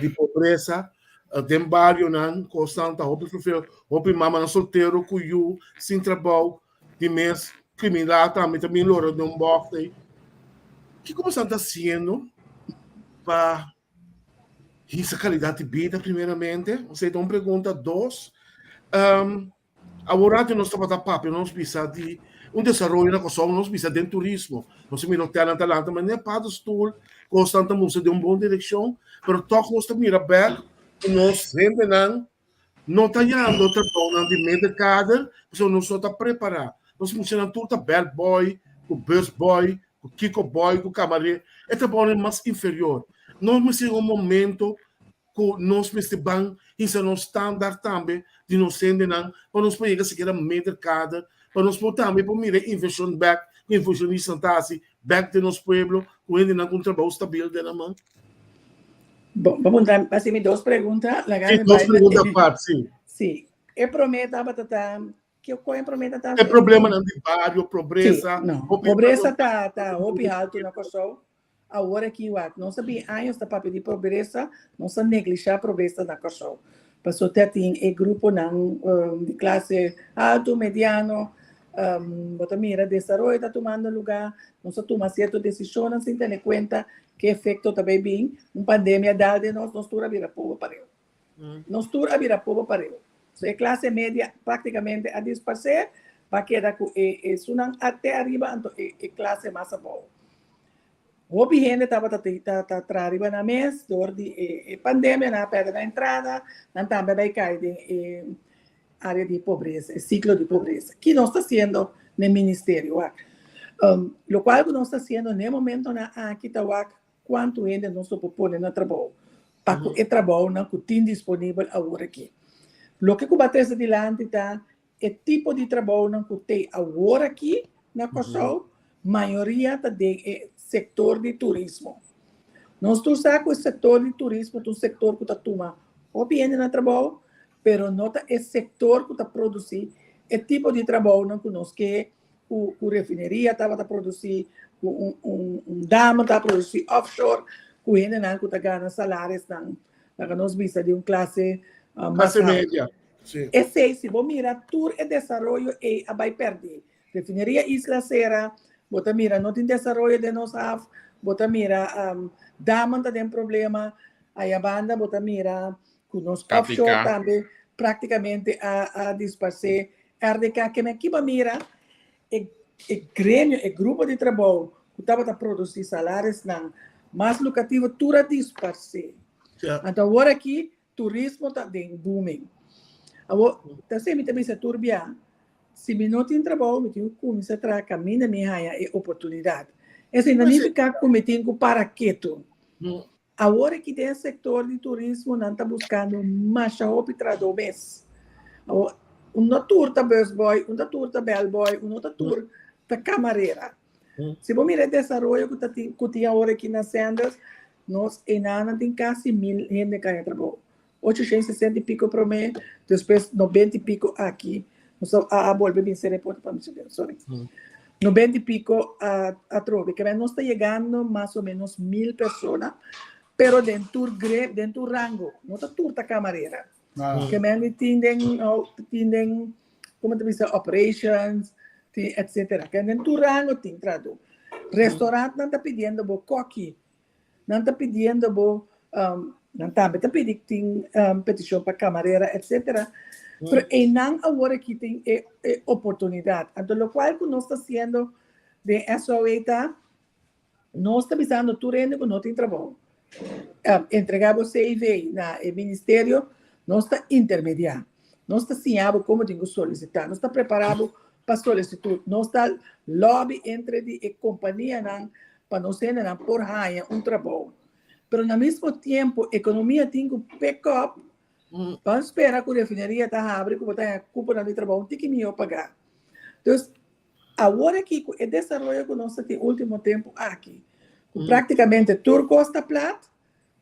di pobresa den barionan kosnan ta hopi sufrido hopi mamanan soltero ku yu sin trabou di mes kriminal tambe ta bin lora den un bòkte ei kiko boso ta hasiendo pa hisa kalidat di bida primeramente esei ta un pregunta dos Awor antes nos tabata papia, nos bisa di un desaroyo na Kòrsou, nos bisa den turismo. Nos a mira hotelnan ta lanta manera paddenstoel, kosnan ta mustra den un bon direkshon, pero tòg nos ta mira bèk ku nos hendenan no ta yando trabounan di middenkader, pasobra nos no ta prepará. Nos muchanan tur ta bellboy, ku busboy, ku kiko boy, ku kamaré. E trabounan mas inferior. Nos mester un momento ku nos mester ban hisa nos standaard tambe di nos hendenan pa nos por yega sikiera meter kader, pa nos por tambe por mira e invershon bek ku invershonistanan ta hasi bek den nos pueblo ku hendenan ku un trabou stabil den nan man. Bon, bo puntra, hasi mi dos pregunta, laga Sí, mi dos bai na pregunta e. apart, sí. Sí, e promé tabata ta, ke kua e promé ta ta? E problemanan di bario, Sí, pobresa, no, hopi pobresa ta ta hopi haltu na Kòrsou. Awor aki wak, nos a bin años ta papia di pobresa, nos a neglishá pobresa na Kòrsou. Pasobra ta tin e gruponan di klase altu, mediano, bo ta mira desaroyo ta tumando lugá, nos a tuma sierto desishonnan sin tene kuenta ke efekto ta bai bin. Un pandemia dal den nos, nos tur a bira pober pareu. Nos tur a bira pober pareu. So e klase media praktikamente a disparsé, ba keda ku e esunnan te ariba anto e klase mas abou. Hopi hende tabata ta ta traha riba nan mes dor di e e pandemia nan a pèrdè nan entrada, nan tambe a bai kai den e área di pobresa, e siklo di pobresa. Ki nos ta hasiendo na e ministerio wak? Lokual ku nos ta hasiendo na e momentonan aki ta wak kuantu hende nos lo por pone na trabou pa ku e trabounan ku tin disponibel awor aki. Loke ku bo a trese dilanti ta E tipo di trabounan ku tei awor aki na Kòrsou, mayoria ta den e sektor di turismo. Nos tur sa ku e sektor di turismo ta un sektor ku ta tuma hopi hende na trabou, pero no ta e sektor ku ta produsí e tipo di trabounan ku nos ke ku ku refineria tabata produsí, ku un un un dam ta produsí offshore, ku hendenan ku ta gana salarisnan, laga nos bisa di un klase mas Klase haltu. media. Sí. Esei, si bo mira tur e desaroyo ei a bai pèrdí. Refineria Isla sera, bo ta mira no tin desaroyo den nos haf, bo ta mira daman ta den problema, aya banda bo ta mira ku nos offshore KPK. tambe práktikamente a a disparsé. RDK ke men kiba mira e e gremio, e grupo di trabou ku tabata produsí salarisnan mas lukativo tur a disparsé. Ja. Anto awor aki Turismo ta den booming. Awor, ta esei mi ta bisa tur bia, si mi no tin trabou, mi tin ku kuminsá traha kaminda mi haña e oportunidat. Esei no nifiká ku mi tin ku para ketu. Awor aki den e sektor di turismo nan ta buskando masha hopi trahadó mes. Awor, un no tur ta busboy, un ta tur ta bellboy, un no ta tur ta kamarera. Si bo mira e desaroyo ku ta tin ku tin awor aki na Sanders, nos enanan tin kasi mil hende ka haña trabou. 860 i piko promé, despues 90 i piko aki. Nos a a bolbe bin sera e porta pa mi chapia, sorry. 90 i piko a atrobe. Kebé nos ta yegando mas o menos mil persona, pero den tur gre den tur rango. No ta tur ta kamarera. Kebé mi tin den tin den. Como ta bisa operations, tin etcetera. Ken den tur rango tin trahadó. Restaurantnan ta pidiendo bo koki, nan ta pidiendo bo, nan tambe ta pidi tin peticion pa camarera etcetera. Pero einan awor aki tin e e oportunidad. Anto locual cu nos ta haciendo den SOA ta Nos ta bisando tur hende ku no tin trabou, entregá bo CV na e ministerio, nos ta intermediá. Nos ta siña bo komo tin ku solisitá, nos ta prepará bo pa solisitut, nos ta lòbi entre di e kompanianan pa nos hendenan por haña un trabou. Pero na mismo tiempo ekonomia tin ku pick up, ban spera ku refineria ta habri ku bo ta haña kuponan di trabou un tiki mihó pagá. Dus Awor aki ku e desaroyo ku nos ta tin último tempu aki, ku práktikamente tur kos ta plat,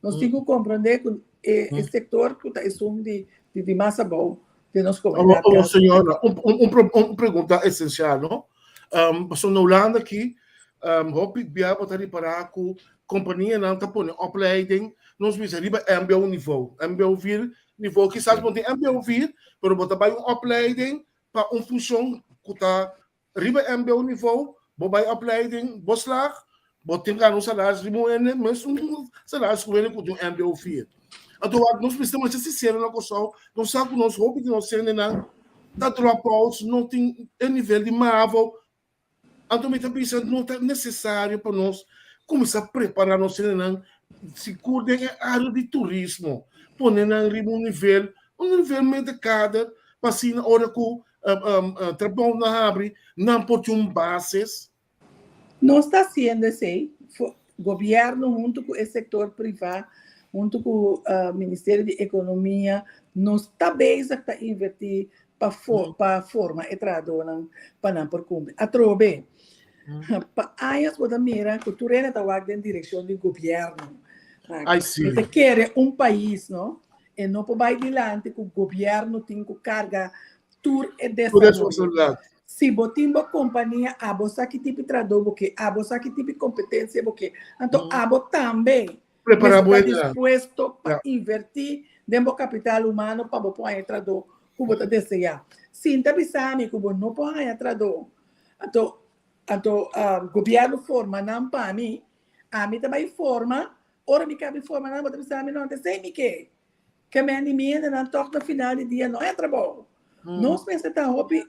nos tin ku komprondé ku e sektor ku ta esun di di mas abou den nos komunidat. Awor, señora, un pregunta esensial, no? Pasobra na Hulanda aki, hopi bia bo ta ripará ku kompanianan ta pone opleiding, nos bisa riba mbo nivo, mbo vier nivo, kisas bo no tin mbo vier, pero bo ta bai un opleiding Pa un funshon ku ta riba mbo nivo, bo bai opleiding, bo slag, bo tin gana un salaris riba un hende, mesun salaris ku hende ku tin un mbo vier. Anto wak nos mester masha sinsero na Kòrsou, nos sa ku nos hopi di nos hendenan ta drop outs, no tin e nivel di mavo. Anto mi ta bisa no ta nesesario pa nos kuminsá prepará nos hendenan sigur den e área di turismo, pone nan riba un nivel, un nivel mete kader pa asina ora ku trabounan habri nan por tin un bases. Nos ta hasiendo esei, gobièrnu huntu ku e sektor privá, huntu ku Ministerio di Ekonomia, nos ta bezig ta invertí pa pa forma e trahadónan pa nan por kumpli. Atrobe, pa años bo ta mira ku tur hende ta wak den direkshon di gobièrnu. Mi ta kere un pais no, e no por bai dilanti ku gobièrnu tin ku karga tur e desaroyo. Si bo tin bo kompania, abo sa ki tipo di trahadó bo ke, abo sa ki tipo di kompetensia bo ke, anto abo tambe Prepara Mester bo ta entrada. dispuesto pa Ja. invertí den bo kapital humano pa bo por haña e trabou ku bo ta deseá. Sinta bisa mi ku bo no por haña trabou, anto anto gobièrnu forma nan pa mi, ami ta bai forma, ora mi kabi forma nan bo ta bisa mi no, ta esei mi ke. Ke men di mi hendenan tòg na final di dia no haña trabou. Nos mester ta hopi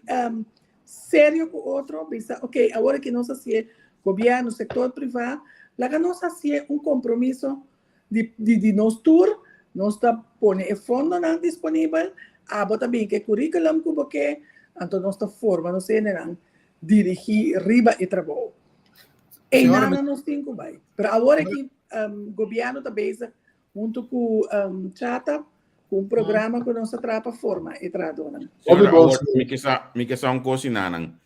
serio ku otro, bisa ok, awor aki nos hasié gobièrnu, sektor privá, laga nos hasié un kompromiso di di nos tur, nos ta pone e fondonan disponibel, abo ta bin ku e kurikulum ku bo ke, anto nos ta forma nos hendenan dirigí riba e trabou. Einan nos tin ku bai. Pero awor aki gobièrnu ta bezig Hunto cu Chata, cu un programa cu nos a traha pa forma e trahadornan. Señora, awor mi ke sa, mi ke sa un cos inanan.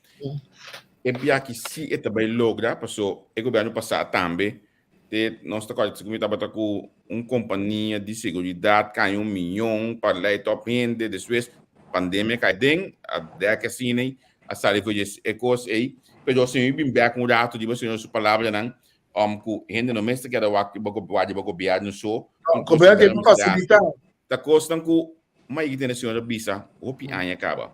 E biachi si e ta bay logra, paso e gobierno pasa tambe, te nos ta corda cu mi tabata cu un compania di seguridad caña un miyon pa lei top hende, despues pandemia cay den, a dek asina, a sali cu e cos ey, pero si mi bin bek un rato riba señor su palabranan, Om ku hende no mester keda wak riba wak riba gobièrnu so. No, gobièrnu tin ku fasilitá. Ta kosnan ku Maigi tene señor a bisa hopi aña kaba.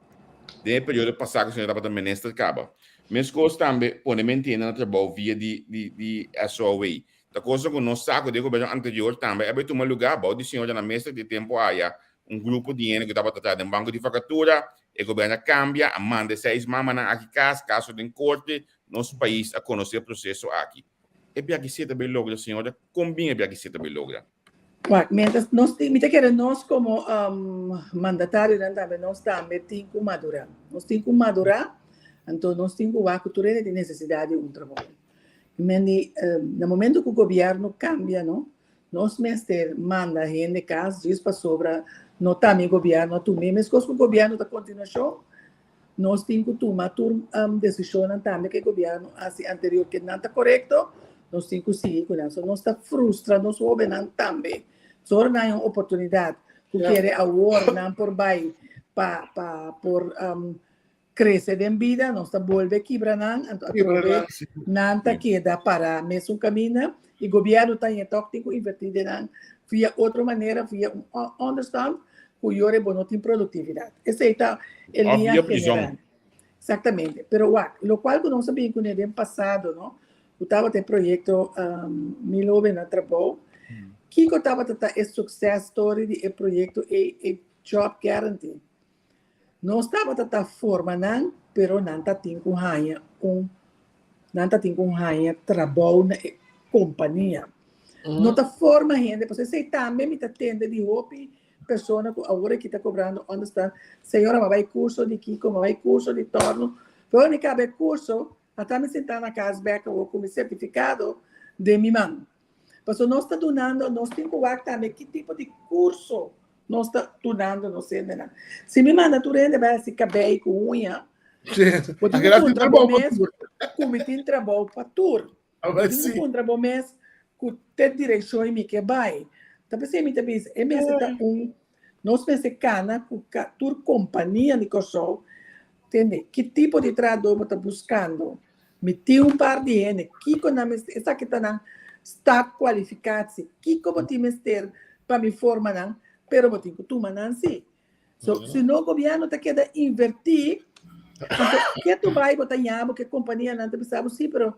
Den e periodo pasá ku señor tabata minister kaba. Meskos tambe pone mente hende na trabou via di di di SOAW. Ta kosnan ku nos sa ku den gobièrnu anterior tambe a bai tuma lugá bou di señor na mester di tempu aya un grupo di hende ku tabata traha den banko di vakatura. E gobièrnu a kambia, a manda e seis mamanan aki kas, kaso den korte, Nos pais a conoce e proceso aki. E biaha si e ta bay logra, señora? Con bin e biaha si e ta bay logra? Wak, mientras nos tin, mi ta kere nos como mandatarionan tambe, nos tambe tin cu madura. Nos tin cu madura, anto nos tin cu wak cu tur hende tin necesidad di un trabou. I men di, na momento cu gobierno cambia, no, Nos mester manda hende kas djis pasobra no ta mi gobièrnu a tum'é. Meskos ku gobièrnu ta kontinuashon, nos tin ku tuma tur desishonnan tambe ku e gobièrnu hasi anterior ke nan ta korekto, nos tin ku sigui ku nan. So nos ta frustra nos hóbennan tambe. So ora nan hay un oportunidat ku kere awor nan por bai pa pa por Crece den bida, nos ta bolbe kibra nan, anto atrobe nan ta keda para mesun caminda y gobierno ta ñe tok tin cu inverti den nan via otro manera, via un onderstand, ku yora bo no tin produktividat. Esei ta e Of liña via prizon. general. Exactamente. Pero wak, lokual ku nos a bin kuné den pasado, no, ku tabata e proyekto um, Mi Hoben na Trabou, kiko tabata ta e success story di e proyekto ei, e job guarantee. Nos tabata ta forma nan, pero nan ta tin ku haña un nan ta tin ku haña trabou na e kompania. No ta forma hende, pasobra esei tambe mi ta tende di hopi persona ku awor aki ta kobrando onderstand. Señora, mi a bai kurso di kiko, mi a bai kurso di tòrno, pero mi kaba e kurso, ata mi sintá na kas bèk awor ku mi sertifikado den mi man. Pasobra nos ta dunando, nos tin ku wak tambe ki tipo di kurso nos ta dunando nos hendenan. Si mi manda tur hende bai hasi kabei ku uña, bo tin ku puntra bo mes ku mi tin trabou pa tur. Bo tin ku puntra bo mes ku te direkshon mi ke bai. Ta p'esei mi ta bisa e mester ta un, nos mester kana ku tur kompania di Kòrsou tende ki tipo di trahadó bo ta buskando. Mi tin un par di hende, kiko nan mester, esaki ta nan startkwalificatie, kiko bo tin mester pa mi forma nan, pero bo tin ku tuma nan si. So, si no gobierno ta keda invertí, anto ke tu bai bo ta yama ke kompanianan ta bisa bo si, pero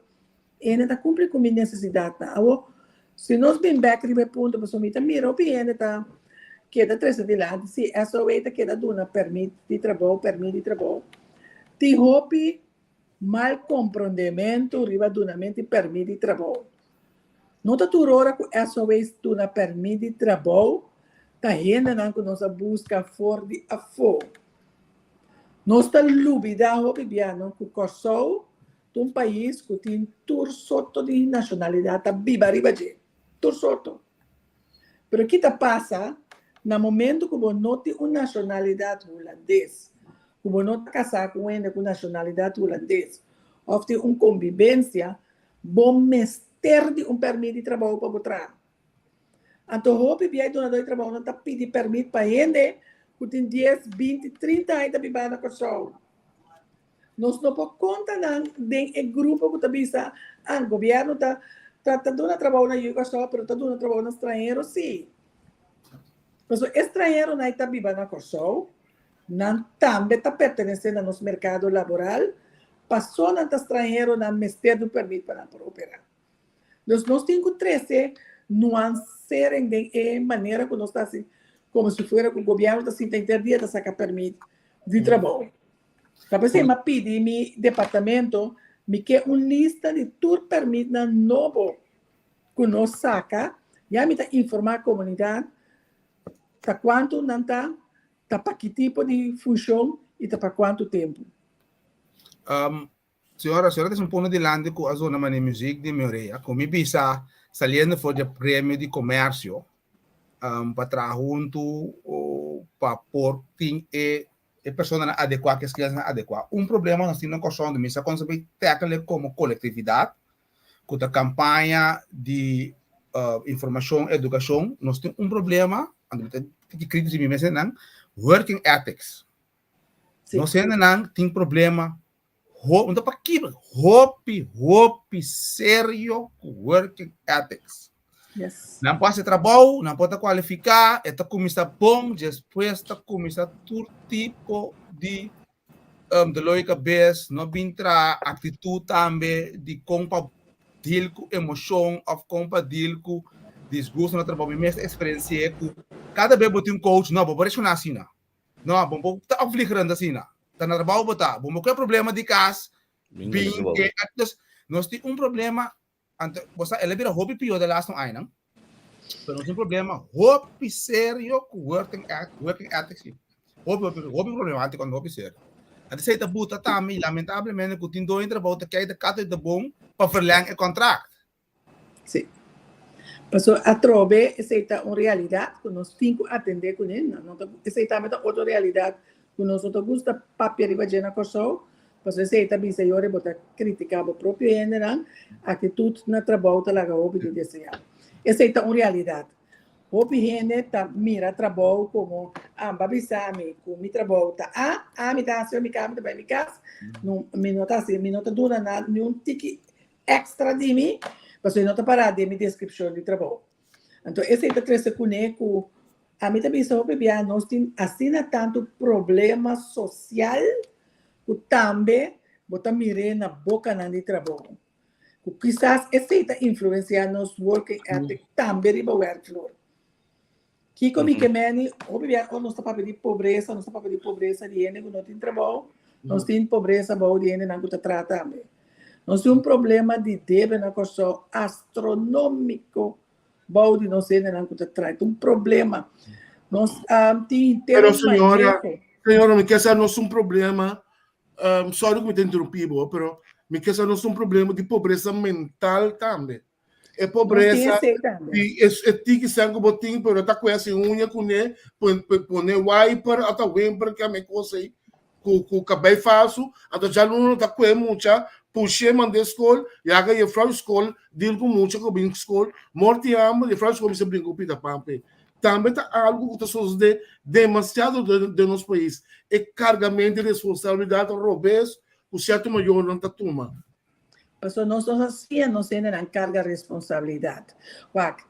hende ta kumpli ku mi nesesidatnan. Awo, si nos bin bèk riba e punto, pasobra mi ta mira hopi hende ta keda trese dilanti, si SOA ta keda duna pèrmit di trabou, pèrmit di trabou, tin hopi Mal komprondementu riba dunamentu di pèrmit di trabou. No ta tur ora ku SOA's duna pèrmit di trabou ta hendenan ku nos a buska for di afó. Nos ta lubidá hopi bianan ku Kòrsou ta un pais ku tin tur sorto di nashonalidat ta biba riba dje. Tur sorto. Pero ki ta pasa na momento ku bo no tin un nashonalidat hulandes, ku bo no ta kasá ku un hende ku nashonalidat hulandes òf tin un kombibensia, bo mester di un pèrmit di trabou pa bo traha. Anto hopi bia e dunadó di trabounan ta pidi pèrmit pa hende ku tin dies, binti, trinta aña ta biba na Kòrsou. Nos no por konta nan den e grupo ku ta bisa, ah, gobièrnu ta ta ta duna trabou na yu Kòrsou, pero ta duna trabou na stranhero sí. Pasobra e stranheronan ei ta biba na Kòrsou, nan tambe ta pertenesé na nos merkado laboral, paso nan ta stranhero nan mester di un pèrmit pa nan por operá. Dus nos tin ku trese nuansering den e manera ku nos ta hasi, komo si fuera ku gobièrnu ta sinta henter dia ta saka pèrmit di trabou. Ta p'esei m'a pidi mi departamento mi ke un lista di tur pèrmitnan nobo ku nos saka, ya mi ta informá komunidat ta kuantu nan ta, ta pa ki tipo di funshon i ta pa kuantu tempu. Señora, señora ta un pone dilanti ku a zona mane muziek di mi orea, ku mi bisa saliendo for di e premio di komersio pa traha huntu pa por tin e e personanan adekuá, ku e skillsnan adekuá. Un problema nos tin na Kòrsou, mi sa kon sa bai tackle komo kolektividat, ku ta kampaña di informashon, edukashon, nos tin un problema, anto mi ta tiki kritisch di mi mes hendenan, working ethics. Nos hendenan tin problema Ho, no ta pa kibra, hopi, hopi serio ku working ethics. Yes. Nan por hasi trabou, nan por ta kualifiká, e ta kuminsá bon, despues ta kuminsá tur tipo di um, dolor di kabes, no bin traha, aktitut tambe di kon pa deal ku emoshon òf kon pa deal ku disgusto na trabou. Mi mes ta eksperensi'é ku kada bes bo tin un coach, no, bo por reakshoná asina. No, bo bo ta opvliegerend asina. Ta na trabou bo ta. Bo bo problema di kas. Bin Bin trabou. ke dus nos tin un problema ante bo sa el a bira hopi pió de laatste añanan. Pero nos tin un problema hopi serio ku working et working ethics. Hopi hopi hopi problemátiko ando hopi serio. Ante esei ta buta tambe lamentablemente ku tin doño di trabou ta kei ta kato di ta bon pa verleng e kontrakt. Sí. Pasobra atrobe esei ta un realidat ku nos tin ku atendé kuné. No ta, esei tambe ta otro realidat ku nos no ta gusta papia riba dje na Kòrsou, pasobra esei ta bisa yori bo ta kritiká bo propio hendenan, aktitut na trabou ta laga hopi di deseá. Esei ta un realidat. Hopi hende ta mira trabou komo, ah, bo a bisa mi ku mi trabou ta A, ah, mi ta hasi mi kas, mi ta bai mi kas, no, mi no ta hasi, mi no ta duna nada, niun tiki Extra di mi, pasobra e no ta pará den mi deskripshon di trabou. Anto esei ta trese kuné ku Ami ta bisa hopi bia nos tin asina tantu problema sosial ku tambe bo ta mir'é na bokanan di trabou. Ku kisas esei ta influensiá nos working ethic tambe riba wèrkvloer. Kiko mi ke meni, hopi bia ora nos ta papia di pobresa, nos ta papia di pobresa di hende ku no tin trabou, nos tin pobresa bou di hendenan ku ta traha tambe. Nos tin un problema di debe na Kòrsou astronómiko bou di nos hendenan ku ta traha. Ta un problema. Nos tin henter Pero un señora, maneho. señora, mi ke sa nos un problema, sorry ku mi ta interrumpí bo, pero mi ke sa nos un problema di pobresa mental tambe. E Nos tin pobresa esei tambe. di e, e tiki sèn ku bo tin, pero ta kue sin uña kuné, pone wiper, ata wimper, ke ame kos ei. Ku ku kabei falsu, anto djaluna ta kue mucha, push'é mand'é skol, yaga jefrou skol deal ku mucha ku bin skol, morti hamber, jefrou skol mester brinka ku pita pan p'e. Tambe ta algu ku ta sosodé demasiado den nos pais, e kargamentu di responsabilidat robes ku sierto mayornan ta tuma. Pasobra nos no ta siña nos hendenan karga responsabilidat. Wak,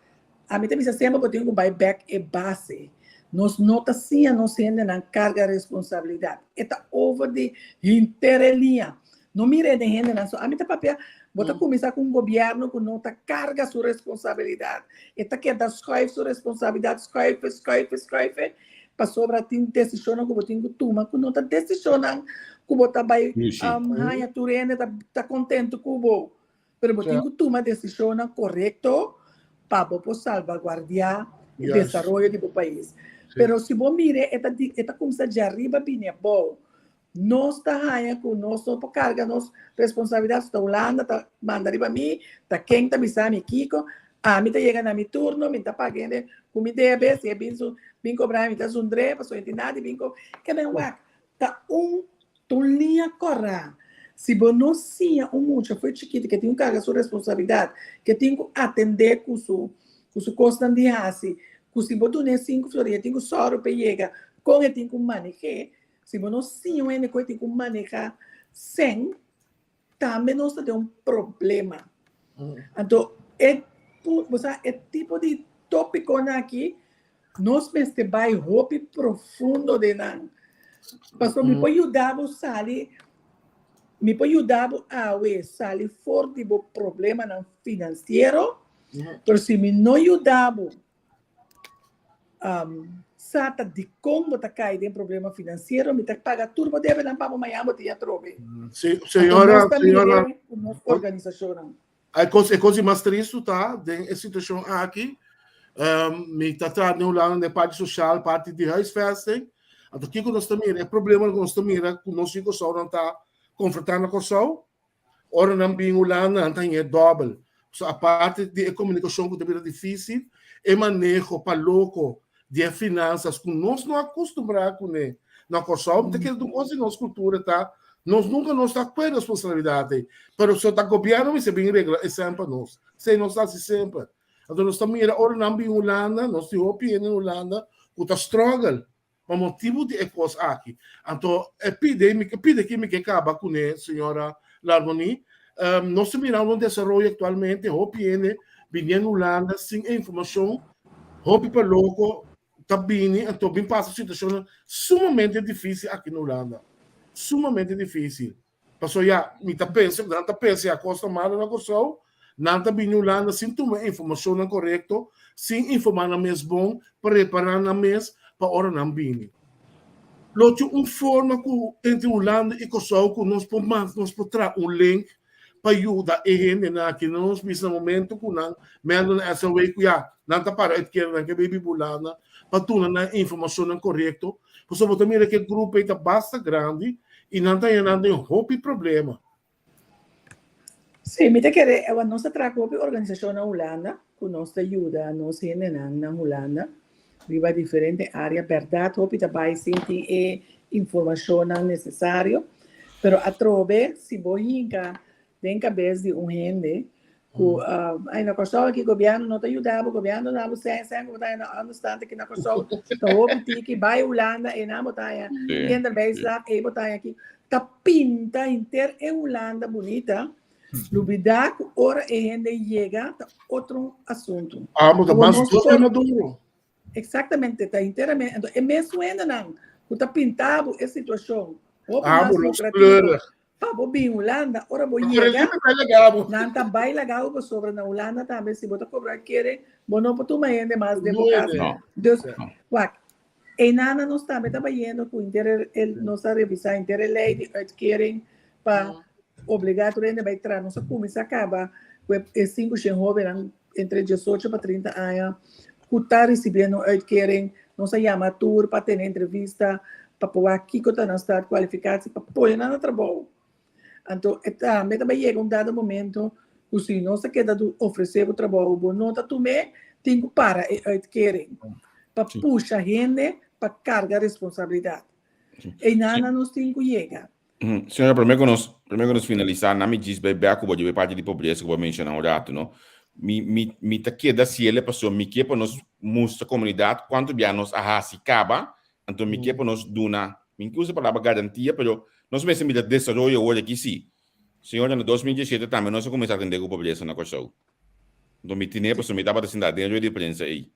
ami ta bisa semper bo tin ku bai bèk e base. Nos no ta siña nos hendenan karga responsabilidat. E ta over di henter e liña. No mira den hendenan so. Ami ta papia, bo ta kuminsá ku un gobièrnu ku no ta karga su responsabilidat. E ta keda skùif su responsabilidat, skùif e, skùif e, skùif e, pasobra tin desishonnan ku bo tin ku tuma ku no ta desishonnan ku bo ta bai haña tur hende ta ta kontentu ku bo. Pero bo tin ku tuma desishonnan korekto pa bo por salvaguardiá e desaroyo di bo pais. Pero si bo mira e ta e ta kuminsá djariba bini abou. Nos ta haña ku nos no por karga nos responsabilidat, si ta Hulanda ta manda riba mi, ta ken ta bisa mi kiko, ami ta yega na mi turno, mi ta paga hende ku mi debe, si e bin su bin kobra mi ta zundr'é pasobra e tin nada di bin ko, ke men wak, ta un ta un liña kòrá. Si bo no siña un mucha for chikito ke tin ku karga su responsabilidat, ke tin ku atendé ku su ku su kosnan di hasi, ku si bo dun'é sinku florin e tin ku sòru pa e yega kon e tin ku maneh'é, Si bo no siña un hende ku e tin ku maneha sèn, tambe nos ta den un problema. Anto e bo sa e tipo di tópikonan aki nos mester bai hopi profundo den nan. Pasobra mi por yuda bo sali, mi por yuda bo awe sali for di bo problemanan finansiero, pero si mi no yuda bo Sa ta dikon bo ta kai den problema finansiero, mi ta paga tur bo debenan pa bo mañan bo tin atrobe. Sí, señora, señora. Nos organisashonnan. E kos, e kos di mas tristu ta den e situashon aki, mi ta traha den Hulanda den parti sosial, parti di huisvesting. Anto kiko nos ta mira? E problema ku nos ta mira ku nos yu Kòrsounan ta konfrontá na Kòrsou, Ora nan bin Hulanda nan ta haña e dòbel. So aparte di e komunikashon ku ta bira difísil, e maneho pa loko di e finansas ku nos no a kustumbrá kuné na Kòrsou, mi ta kere tur kos di nos kultura ta nos nunka nos ta kue responsabilidat ei. Pero so ta gobièrnu mester bin regla esei pa nos. Esei nos ta hasi semper. Anto nos ta mira ora nan bin Hulanda, nos tin hopi hende na Hulanda ku ta struggle. Pa motibu di e kos aki. Anto e pide, mi ke pide ki mi ke kaba kuné, señora Larmonie. Nos ta mirando un desaroyo aktualmente, hopi hende biniendo Hulanda sin e informashon, hopi pa loko ta bini, anto bin pasa situashonnan sumamente difísil aki na Hulanda. Sumamente difísil. Paso ya, mi ta pensa, nan ta pensa ya kos ta malo na Kòrsou, nan ta bini Hulanda sin tuma e informashonnan korekto, sin informá nan mes bon, prepará nan mes pa ora nan bini. Lo tin un forma ku entre Hulanda i Kòrsou ku nos por mas nos por traha un link pa yuda e hendenan aki. Nos bisa na momento ku nan mèlda na SOW ku ya nan ta para uitkering, nan ke bay biba Hulanda pa duna nan e informashonnan korekto. Pasobra bo ta mira ku e grupo ei ta basta grandi i nan ta haña nan den hopi problema. Sí, mi ta kere, ewa nos ta traha ku hopi organisashon na Hulanda ku nos ta yuda nos hendenan na Hulanda riba diferente área. Bèrdat hopi ta bai sin tin e informashonnan nesesario, pero atrobe si bo hinka den kabes di un hende ku ay na Kòrsou aki gobièrnu no ta yuda bo, gobièrnu ta duna bo sèn sèn ku bo ta haña na ònderstand aki na Kòrsou ta hopi tiki, bai Hulanda einan bo ta haña kinderbijslag, ei bo ta haña aki. Ta pinta henter e Hulanda bunita, lubidá ku ora e hende yega ta otro asuntu. Amo ta mas duro na duro. Exactamente, ta enteramente. Anto, e mesun hendenan ku ta pinta bo e situashon hopi Ah, mas bo lukrativo rooskleurig. pa bo bin Hulanda, ora bo Pero yega, libre bai laga bo. nan ta bai laga bo pasobra na Hulanda tambe si bo ta kobra kere, bo no por tuma hende mas den bo kas. Nueve. No. Dus, No. wak, einan nos tambe ta bayendo ku henter e, e, nos a revisá henter e lei di uitkering pa obligá tur hende bai traha. Nos a kuminsá kaba ku e, e 500 hóbennan entre 18 pa 30 aña ku ta risibiendo un uitkering. Nos a yama tur pa tene entrevista pa por wak kiko ta nan staat kwalifikatie pa pone nan na trabou. Anto e tambe ta bai yega un dado momento ku si nos ta keda du ofresé bo trabou bo no ta tum'é, tin ku para e uitkering pa pusha hende pa karga responsabilidat. Einan nos tin ku yega. Señora, promé ku nos, promé ku nos finalisá, na mi djis bai bèk ku bo dje parti di pobresa ku bo a menshoná un ratu, no? Mi, mi, mi ta keda siele pasobra mi ke pa nos mustra komunidat kuantu bia nos a hasi kaba, anto mi ke pa nos duna, mi no ke usa e palabra garantia, pero nos mester mira desaroyo awor aki sí. Señora, na 2017 tambe nos a kuminsá atendé ku pobresa na Kòrsou. Anto mi tine pasobra mi tabata sintá den rueda di prensa ei.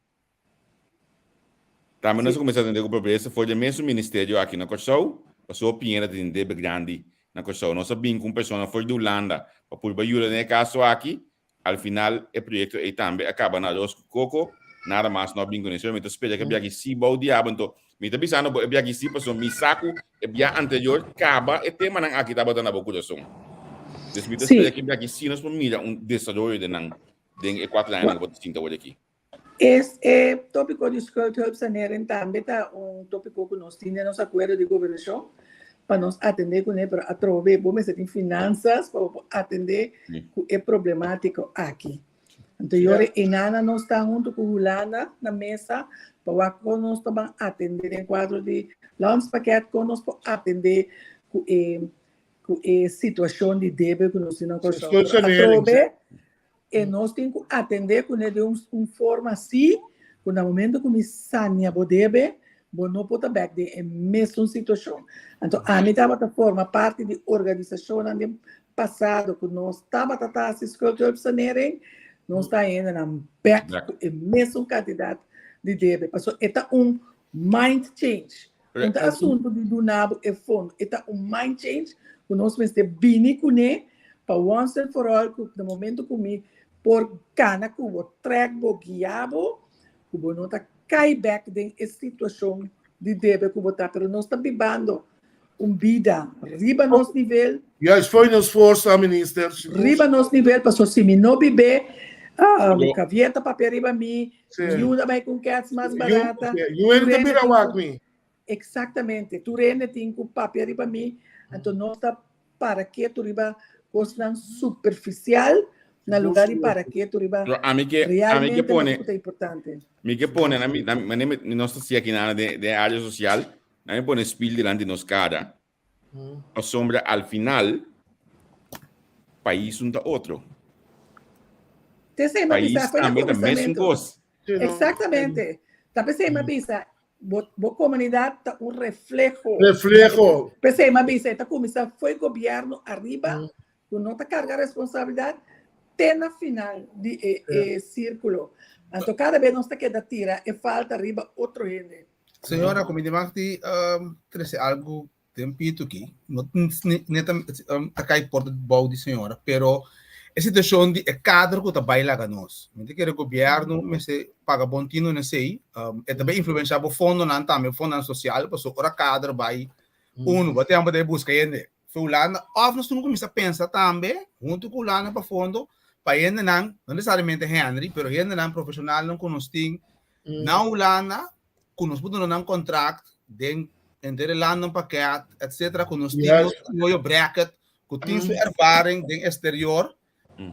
Tambe nos a kuminsá tende ku pobresa for di e mesun ministerio aki na Kòrsou, pasobra Piñera ta tin debe grandi na Kòrsou. Nos a bin ku un persona for di Hulanda pa purba yuda den e kaso aki. Al final e proyekto ei tambe a kaba na aros ku koko, nada mas no a bin kuné. So mi ta spera ku e biaha aki sí bou diabel. Anto mi ta bisando bo e biaha aki sí pasobra mi sa ku e biaha anterior kaba e temanan aki tabata na bo kurason. Dus mi ta spera ku e biaha aki sí nos por mira un desaroyo den nan den e kuater añanan ku bo ta sinta awor aki. Es e tópiko di schuldhulpsanering tambe ta un tópiko ku nos tin den nos akuerdo di gobernashon pa nos atendé kuné, pero atrobe bo mester tin finansas pa bo por atendé ku e problemátiko aki. Anto yora einana nos ta huntu ku Hulanda na mesa pa wak kon nos ta ban atendé den kuadro di landspakket kon nos por atendé ku e ku e situashon di debe ku nos tin na Kòrsou. Pero atrobe E nos tin ku atendé kuné den un forma así ku na momento ku mi sania bo debe, bo no por ta bèk den e mesun situashon. Anto ami tabata forma parti di organisashonnan den pasado ku nos tabata ta hasi schuldhulpsanering, nos ta haña nan bèk ku e mesun kantidat di debe. Pasobra e ta un mind change. No ta asuntu di duna bo e fondo, e ta un mind change ku nos mester bini kuné pa once and for all ku na momento ku mi por kana ku bo, trèk bo, guia bo, ku bo no ta kai bèk den e situashon di debe ku bo ta. Pero nos ta bibando un bida riba nos nivel. Juist, fo'i nos forsa, minister. Riba nos nivel, pasobra si mi no bib'é, Javier ta papia riba mi, Yu ta bai ku un kèts mas barata. Yu hende ta bira wak mi. Exactamente. Tur hende tin ku papia riba mi, anto nos ta para ketu riba kosnan superficial na lugar di para ketu riba realmente loke ku ta importante. Mi ke pone, nos ta siña kinan den área sosial, nan mi pone spil dilanti nos kara. Pasobra al final pais un ta otro. P'esei mi a Pais bisa, foi na tambe ta mesun kuminsamentu. kos. Exactamente. Ta p'esei mi a bisa, bo, bo komunidat ta un refleho. Refleho. P'esei mi a bisa, e ta kuminsá foi gobièrnu ariba, ku no ta karga responsabilidat, te na final di e, e sírkulo. Anto kada bes nos ta keda tira e falta riba otro hende. Señora, ku mi di mag di trese algu den pitu aki, no neta ta kai por bou di señora, pero e situashon di e kader ku ta bai laga nos. Mi ta kere gobièrnu mester paga bon tino na esei, e ta bai influenshá bo fondonan tambe, fondonan sosial, pasobra ora kader bai, unu, bo tempu ta buska hende for Hulanda, òf nos tin ku kuminsá pensa tambe huntu ku Hulanda pa fondo pa hendenan, no nesesariamente Henry, pero hendenan profeshonalnan ku nos tin na Hulanda ku nos por duna nan kontrakt den henter e landen pakket etcetera ku nos tin nos Noyo bracket ku tin su ervaring den exterior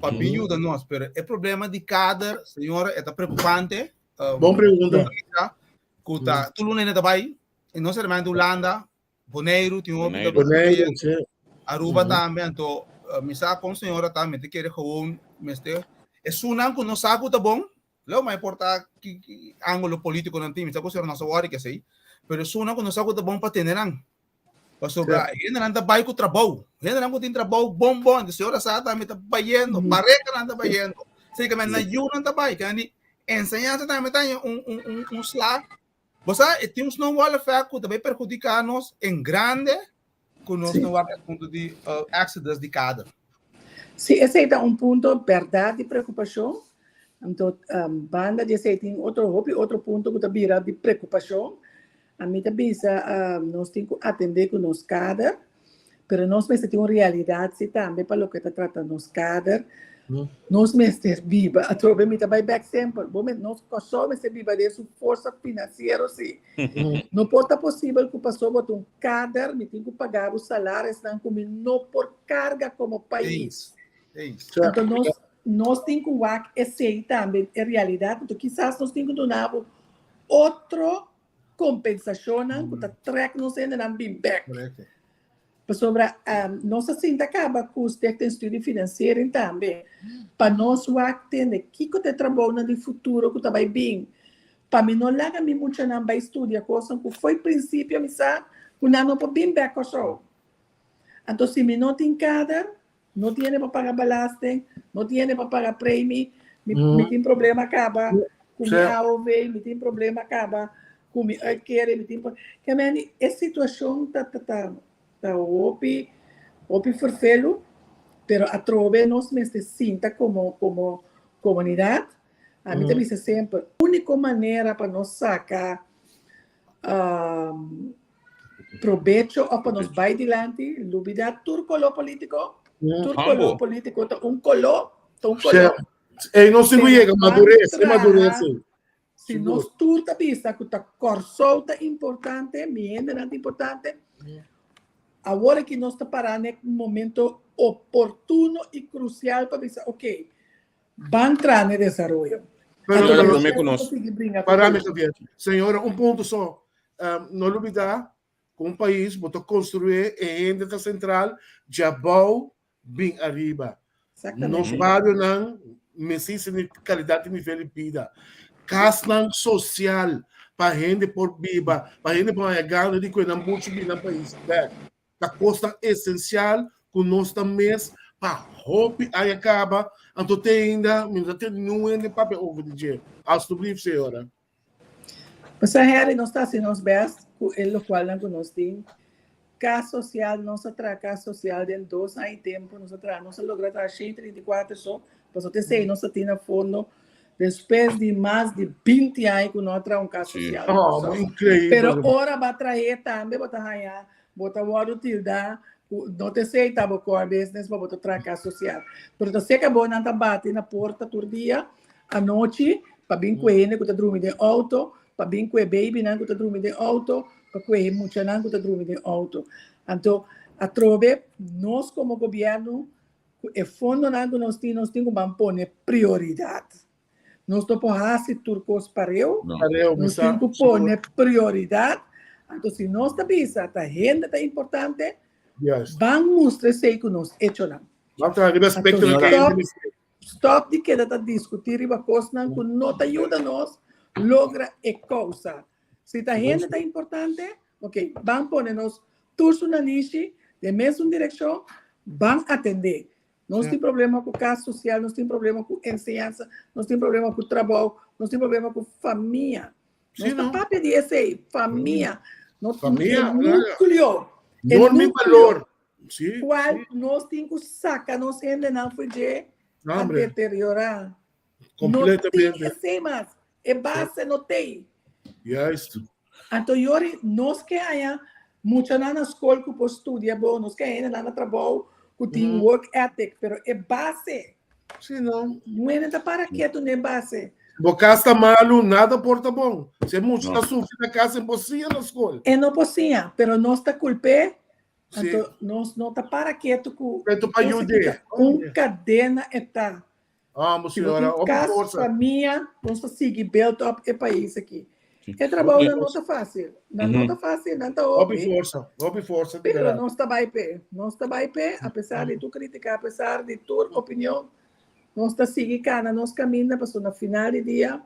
pa bin yuda nos pero e problema di kader señora e ta preokupante Bon pregunta. ku ta tur luna hende ta bai i no solamente Hulanda Boneiru tin hopi ta Boneiru, sí. Aruba tambe anto mi sa kon señora ta mi ta kere gewoon mester esunnan ku no sa ku ta bon Lo ma importa ki ki ángulo polítiko nan tin, mi sa ku señor no sa wòri kesei, pero esunnan ku no sa ku ta bon pa tene nan. Pasobra hendenan ta bai ku trabou, hendenan ku tin trabou bon bon, di señora sa tambe ta bayendo, parekanan ta bayendo, seka men nan yunan ta bai, kende. Enseñansa tambe ta haña un, un, un, un sla. Bo sa, e tin un snowball effect ku ta bai perhudiká nos en grande ku nos no wak e punto di uh, exodus di kader. Sí, esei ta un punto bèrdat di preokupashon. Anto, um, banda di esei tin otro hopi otro punto ku ta bira di preokupashon. Ami ta bisa, um, nos tin ku atendé ku nos kader. Pero nos mester tin un realidad si tambe pa loke ta trata nos kader. Nos mester biba, atrobe mi ta bai bek semper, bo nos Kòrsou mester biba den su forsa finansiero si. No por ta posibel ku paso bo ta un kader mi tin ku paga bo salarisnan ku mi no por karga komo pais. Anto nos nos tin ku wak esei tambe e realidad, anto kisas nos tin ku duna bo otro kompensashonnan ku ta trèk nos hendenan bin bèk. Pasobra nos a sinta kaba ku Stichting Studie Financiering tambe pa nos wak tende kiko ta e trabounan di futuro ku ta bai bin. Pa mi no laga mi muchanan bai studia kosnan ku fo'i prinsipio mi sa ku nan no por bin bèk Kòrsou. Anto si mi no tin kader, No tiene pa paga belasting, no tiene pa paga premie, mi, mi tin problema kaba ku mi AOV, mi tin problema kaba ku mi uitkering, mi tin pro- Ke men e situashon ta ta ta ta hopi hopi ferfelu, pero atrobe nos mester sinta komo komo komunidat. Ami ta bisa semper, úniko manera pa nos saka probecho of pa nos bai dilanti, lubida tur color politico, tur color politico ta un color, ta un color. Ey no sigo yega madurez, e madurez. Si nos tur ta bisa ku ta Kòrsou ta importante, mi hendenan ta importante, awor aki nos ta pará na e momento oportuno i krusial pa bisa, oké, Ban traha na e desaroyo. Pero, Señora, pero, promé ku nos. Para mi, Javier. Señora, un punto so. Um, no lubida ku un pais bo ta construí e hende ta central, djabou bin ariba. Nos barionan mester tene calidad di nivel di bida. Kasnan social pa hende por biba, pa hende por haña gana di kue nan buchi bin nan pais bek. Ta kosnan esensial ku nos ta mes pa hopi aña kaba, anto te ainda mi no ta tende niun hende papia over di dje. Alstublief, señora. Pastor Harry, nos ta hasi nos best ku e lokualnan ku nos tin. Kas sosial, nos a traha kas sosial den dos aña i tempu, nos a traha, nos a logra traha 134 so, pasobra te esei nos a tin na fondo despues di mas di 20 aña ku no a traha un kas sosial. Oh, increíble. Pero ora bo a trah'é tambe bo ta haña Bo ta wòrdu tildá ku no ta esei ta bo core business pa bo ta traha kas sosial. Pero ta seka bo nan ta bati na porta tur dia anochi pa bin ku e hende ku ta drumi den outo, pa bin ku e babynan ku ta drumi den outo, pa ku e muchanan ku ta drumi den outo. Anto atrobe nos komo gobièrnu ku e fondonan ku nos tin, nos tin ku ban pone prioridat. Nos no por hasi tur kos pareu. Pareu, Nos tin ku pone prioridat. Anto si nos ta bisa ta hende ta importante, ban mustra esei ku nos echonan. Ban traha riba aspekto Anto ke stop, hende mester. stop di keda ta diskutí riba kosnan ku no ta yuda nos logra e kousa. Si ta hende ta importante, ok, ban pone nos tur su nanishi den mesun direkshon, ban atendé. Nos tin problema ku kas sosial, nos tin problema ku enseñansa, nos tin problema ku trabou, nos tin problema ku famia. Nos ta papia di esei, famia. Nos Famia, e núcleo. E Norma i núcleo balor. Sí, Kual sí. nos tin ku saka nos hendenan for dje No, a hombre. deteriorá. Completamente. No tin esei mas. E base no tei. Juist. Anto yori nos ke haña muchanan na skol ku por studia bon, nos ke haña hendenan na trabou ku tin work ethic, pero e base. Sí, no. Un hende ta para ketu na e base. Bo kas ta malu, nada por ta bon. Si e mucha No. ta sufri na kas, e por siña na skol. E no por siña, pero nos ta kulp'é. Sí. Anto nos no ta para ketu ku Ketu pa nos yud'é. Un kadena e ta. Vamos, Si bo señora. tin Hopi kas, forsa. famia, nos ta sigui build up e pais aki. E trabounan no ta fácil. Nan no ta fácil, nan ta Hopi hopi. forsa. Hopi forsa, di Pero berdad. nos ta bai p'e. Nos ta bai p'e, apesar di tur crítica, apesar di tur opinion, nos ta sigui cana nos caminda, pasobra na final di dia,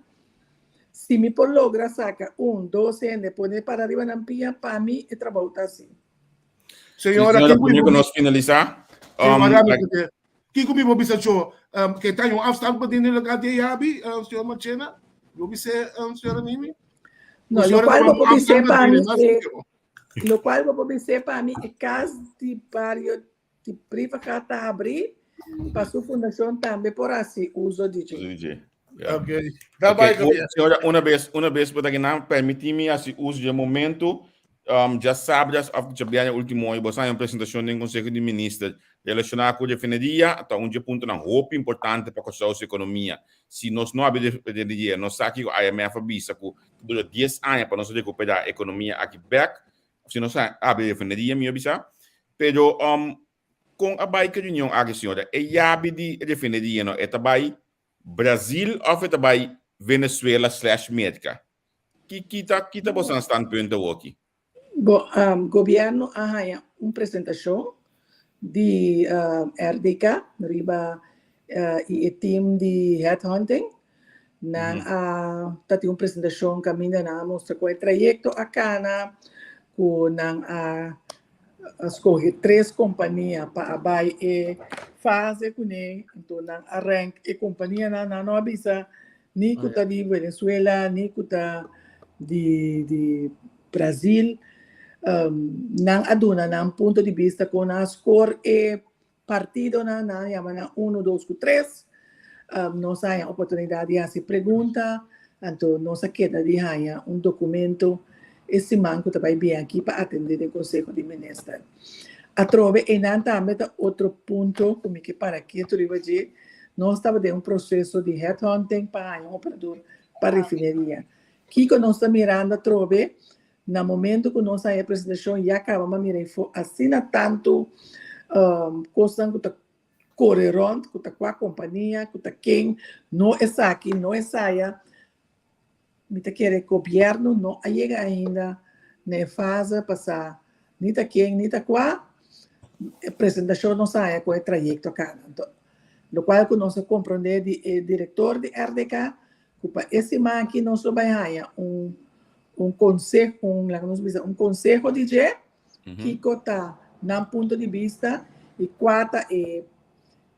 si mi por logra saca un, dos hende, pone para riba nan pia, pa mi e trabou ta haci. Señora, Señora, kiko promé mi ku por nos finalisá, Señora, mi por- kiko mi por bisa cho? Ke ta un afstand pa dini lugar di yabi, señor Marchena? Bo bis'é, señora Mimi? No, lo cual bo por bis'é pa mi e, lo cual bo por bis'é pa mi e cas di bario di Brievengat ta habrí pa su fundacion tambe por haci uso di dje. Di dje. Ja. Ok. Da Ok, bai, Javier. señora, una vez, una vez bo ta kinan, permití mi hasi uso di e momento. Djasabra of djabièrnè último hoy bo sa un presentashon den Konseho di Minister relashoná ku refineria ta un dje puntonan hopi importante pa Kòrsou su ekonomia. Si nos no habri refineria, nos sa kiko IMF a bisa ku ta dura dies aña pa nos rekuperá ekonomia aki bèk, si nos habri refineria mi a bisa. Pero kon a bai ku e reunion aki señora? E yabi di refineria no e ta bai Brazil of e ta bai Venezuela slash Merka? Ki ki ta ki ta boso standpunt awoki? Bo gobierno a haña un presentacion di RDK riba y e team di headhunting. Nan a ta tin un presentacion caminda nan a mustra con e trayecto a cana, cu nan a a scoge tres compania pa a bay e fase cune, anto nan a rank e companianan, nan no a bisa ni cu ta di Venezuela, ni cu ta di di Brazil, nan a duna nan punto di bista con nan a score e partidonan, nan a yama nan uno, dos cu tres, nos a haña oportunidad di haci pregunta, anto nos a keda di haña un documento e siman cu ta bay bien aki pa atende den Conseho di Minister. Atrobe eynan tambe ta otro punto cu mi ke para ketu riba dje, nos tabata den un proceso di headhunting pa haña un operador pa refineria. Kico nos ta mirando atrobe? Na momento cu nos haña e presentacion ya caba m'a mira efo asina tanto cosnan cu ta core rond, cu ta cua compania, cu ta ken, no esaki, no esaya. Mi ta kere gobierno no a yega ainda na e fase pa sa ni ta ken ni ta cua. E presentacion nos a haña cu e trayecto a cana. Anto, locual cu nos a comprende di e director di RDK cu pa e siman aki nos lo bay haña un un conseho, un laga nos bisa un conseho di dje, kico ta nan punto di bista y cua ta e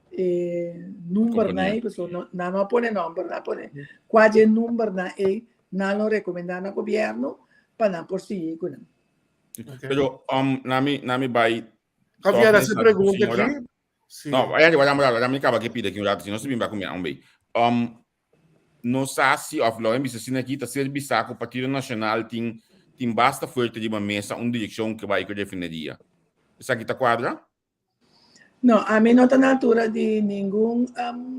e numbernan ey, pasobra no nan no a pone nomber, nan a pone cua dje numbernan ey nan lo recomenda na gobierno pa nan por sigui cu nan. Pero nami nami bay Javier, haci pregunta aki. Sí. No, waya, waya, waya, waya, mi kaba ki pide ki un rato, si no se bimba ku mi un bei. No sa si of lo bisa asina aki ta ser bisa ku Partido Nacional tin tin basta fuerte riba mesa un direkshon ke bai ku refineria. Esaki ta kuadra? No, ami no ta na altura di ningun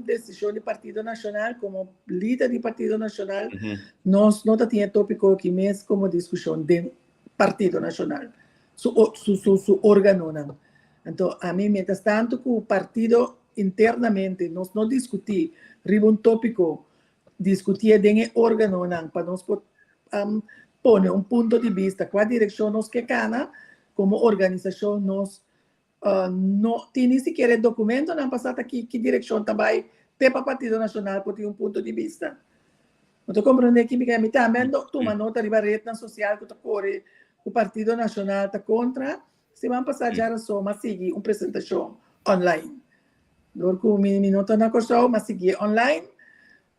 desishon di Partido Nacional. Komo lider di Partido Nacional, nos no ta tin e topiko aki mes komo diskushon den Partido Nacional, su su su su organonan. Anto ami mientras tanto ku partido internamente nos no diskutí riba un tópiko, diskutié den e organonan pa nos por pone un punto di bista kua direkshon nos ke kana komo organisashon nos No tin ni sikiera e documentonan pa sa ta ki ki direccion ta bay te pa Partido Nacional por tin un punto di bista. Bo ta comprende ki mi Mi tambe a tuma nota riba rednan social cu ta core cu Partido Nacional ta contra. Siman pasa djarason m'a sigui un presentacion online. Dor cu mi mi no ta na Corsou m'a siguié online,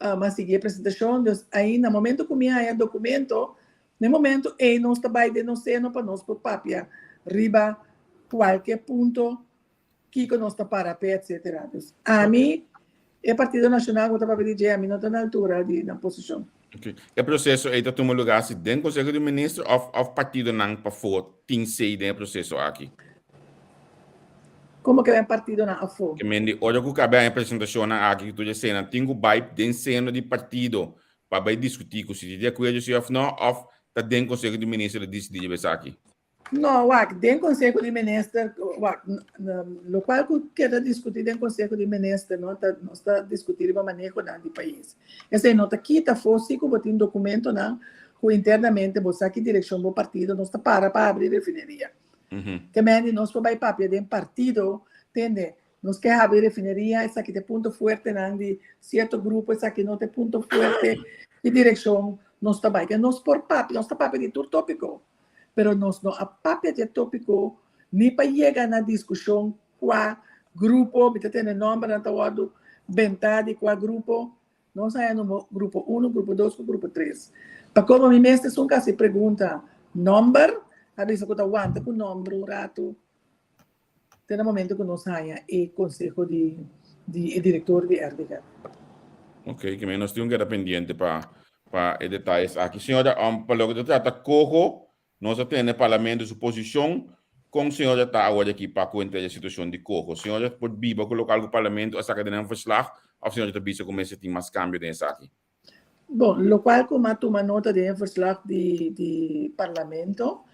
m'a sigui e presentacion. Dus ainda momento cu mi haya documento Na e momento ei nos ta bai den nos seno pa nos por papia riba kualke punto kiko nos ta para p'e etcetera. Dus ami e Partido Nacional ku ta papia di dje ami no ta na altura di nan posishon. Ok. E proseso ei ta tuma lugar si den Conseho di Minister of of partidonan pafó tin say den e proseso aki? Komo ke den partidonan afó? Ke men di ora ku kabe a e presentashonnan aki ku tur eseinan tin ku bai den seno di partido pa bai diskutí ku si ta di akuerdo si òf nò, òf ta den Konseho di Minister ta disidí riba esaki? No, wak, den Konseho di Minister, wak, lokual ku keda diskutí den Konseho di Minister, no, ta nos ta diskutí riba manehonan di pais. Esei no ta kita afó si ku bo tin dokumentonan ku internamente bo sa ki direkshon bo partido nos ta para pa habri refineria. Te mende nos por bai papia den partido, tende, Nos ke habri refineria, esaki ta e punto fuertenan di sierto grupo, esaki no ta e punto fuerte di direkshon nos ta bai. Nos por papia, nos ta papia di tur topiko, pero nos no a papia di e topiko ni pa yega na diskushon kua grupo, mi ta tende nombernan ta wòrdu bentá di kua grupo. Nos haña number grupo uno, grupo dos ku grupo tres. Pa komo mi mes esun ka hasi pregunta nomber, a bisa ku ta wanta ku nomber un ratu te na momento ku nos haña e konseho di di e direktor di RDG. Ok, ke men nos tin un keda pendiente pa pa e detayes aki. Señora, um, pa loke ta trata koho Nos a tene Parlamento su posicion con señora ta awor aki pa cu henter e situacion di coho. Señora por biba cu local cu Parlamento a saca den nan verslag of señora ta bisa cu mester tin mas cambio den esaki? Bon, locual cu m'a tuma nota den e verslag di di Parlamento,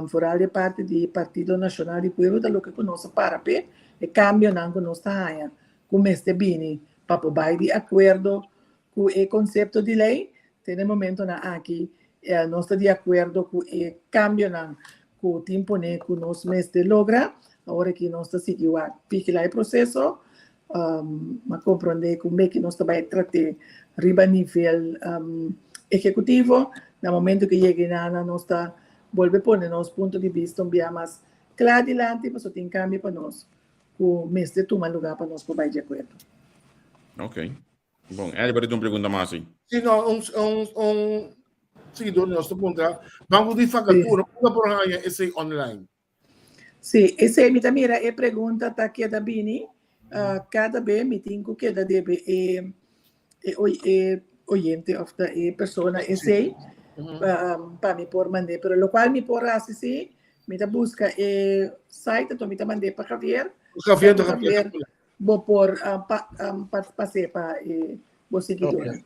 vooral di parti di Partido Nacional di Pueblo ta loke cu nos a para p'e, e cambionan cu nos ta haña cu mester bini pa por bay di acuerdo Ku e konsepto di lei, te na e momentonan aki nos ta di akuerdo ku e kambionan ku tin pone ku nos mester logra. Awor aki nos ta sigui wak vigilá e proseso. M'a komprondé ku meki nos ta bai trat'é riba nivel ehekutivo. Na momento ku yega einana nos ta bolbe pone nos punto di bista un bia mas kla dilanti pasobra tin kambio pa nos ku mester tuma lugá pa nos por bai di akuerdo. Ok. Bon, Andy, por un pregunta mas ahí. Sí, no, un, un, un seguidor nos te puntra, banco di vacatura, sí. por haña ese online? Sí, ese mi ta mira e pregunta ta queda bini, uh, cada vez mi tengo que queda debe e, e, e oyente of ta e persona ese mm -hmm. pa, um, pa mi por mandé, pero lo cual mi por hacer sí, mi ta busca e site, entonces mi ta mandé pa Javier. Javier, Javier, Javier Bo por pas'é pa e bo siguidónan.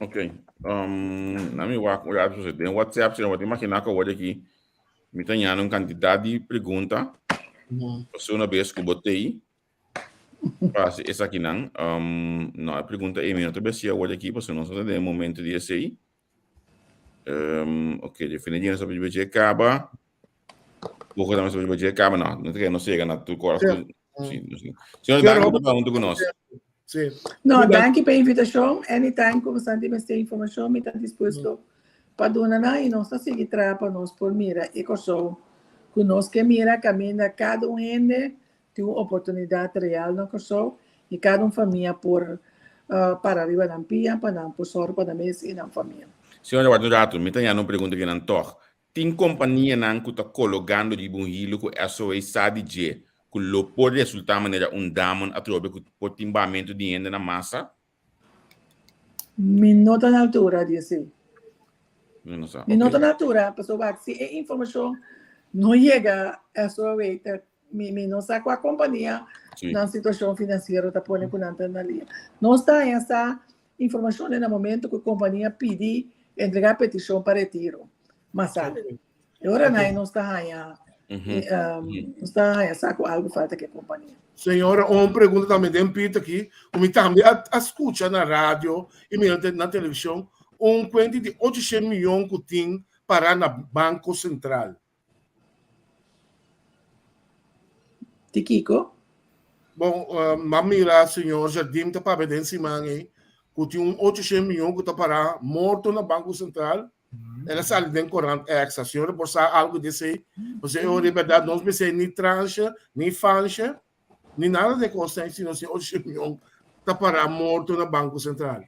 Ok. Um, na mi wak un rato sucede. Den WhatsApp, si no te imaginá ku awor aki mi ta ñana un kantidat di pregunta. Pasobra una bes ku bo tei, pa hasi esakinan. Um, no, e pregunta ei mi no ta besi awor aki, pasobra nos no ta den e momento di esei. Um, ok, definitivamente nos ta pidi kaba. Bogo tambe sobre budget kaba no. No te no llega na tu corazón. Sí. Sí, sí. Señor, danki pa junto con nos. Sí. No, danki pa invitación. Anytime como Santi mester información, mi ta dispuesto pa duna nan y nos ta sigui traha pa nos por mira e Kòrsou ku nos ke mira kaminda kada un hende tin un oportunidat real na Kòrsou y kada un famia por para riba nan pia pa nan por sòru pa nan mes y nan famia. Señora, wak un rato, mi ta haña un pregunta ki nan tòg. Tin kompanianan ku ta kologando riba un hilo ku SOA sa di dje ku lo por resultá manera un damon atrobe ku por tin bahamentu di hende na masa? Mi no ta na altura di esei. Mi no sa. Mi no ta na altura, pasobra wak si e informashon no yega SOA ta mi mi no sa kua kompania nan situashon finansiero ta pone ku nan ta na lia. Nos ta haña sa Informashon na momento ku e kompania pidi entregá petishon pa retiro. Masal. E ora nan nos ta haña nos ta haña sa ku algu falta ku e kompania. Señora, un pregunta tambe den pit aki, ku mi tambe a a skucha na radio i mira na televishon, un kuenti di ocho shen miyon ku tin pará na Banko Sentral. Di kiko? Bon, m'a mira señor Jardim ta papia den siman ei ku tin un 800 miyon ku ta pará morto na Banko Sentral. El a sali den korant Extra. Señor por sa algu di esei? Pasobra e ora di bèrdat nos mester ni transhe, ni fanshe, ni nada di e kosnan ei si nos tin 800 miyon ta pará morto na Banko Sentral.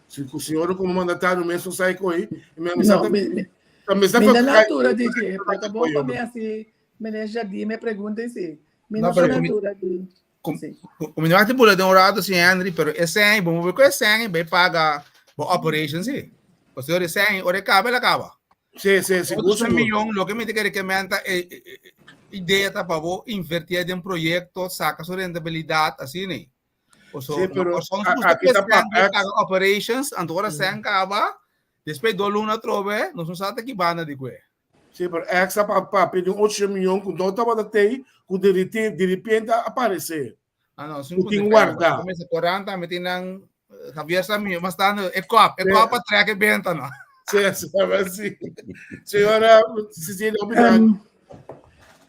Si ku señor como mandatario mes no sabe koe, mi No, ta mi, mi, ta mi mi na altura di dje, pero ta bon pa mi así, meneer Jardim me pregunta y sí. Mi no No, pero na komi- altura di Com, sí. como no te bula de un rato si Henry, pero ese año, bom ver com ese año, vai paga bo operation sí. O sea, ese año, ora acaba, ela acaba. Sí, sí, sí. Otro millón, lo que me te quiere que menta, eh, eh, eh, idea ta pa bo invertir en proyecto, saca su rentabilidad, así, ne. Oso, Sí, pero no, son a- gusta aki ta pa- que paga operations, anto ora sen kaba, después do luna trobe, nos no sa ki banda di kwe. Sí, pero extra pa papia di un 8 miljoen ku no tabata tei, ku de rete- de repente a aparece. Ah, no, Ku tin guarda. Comienza 40, me tienen Javier Samir, mas tá e cop, e Sí. cop a trek e benta, no. Sí, sí, sí. Señora Cecilia, obrigado.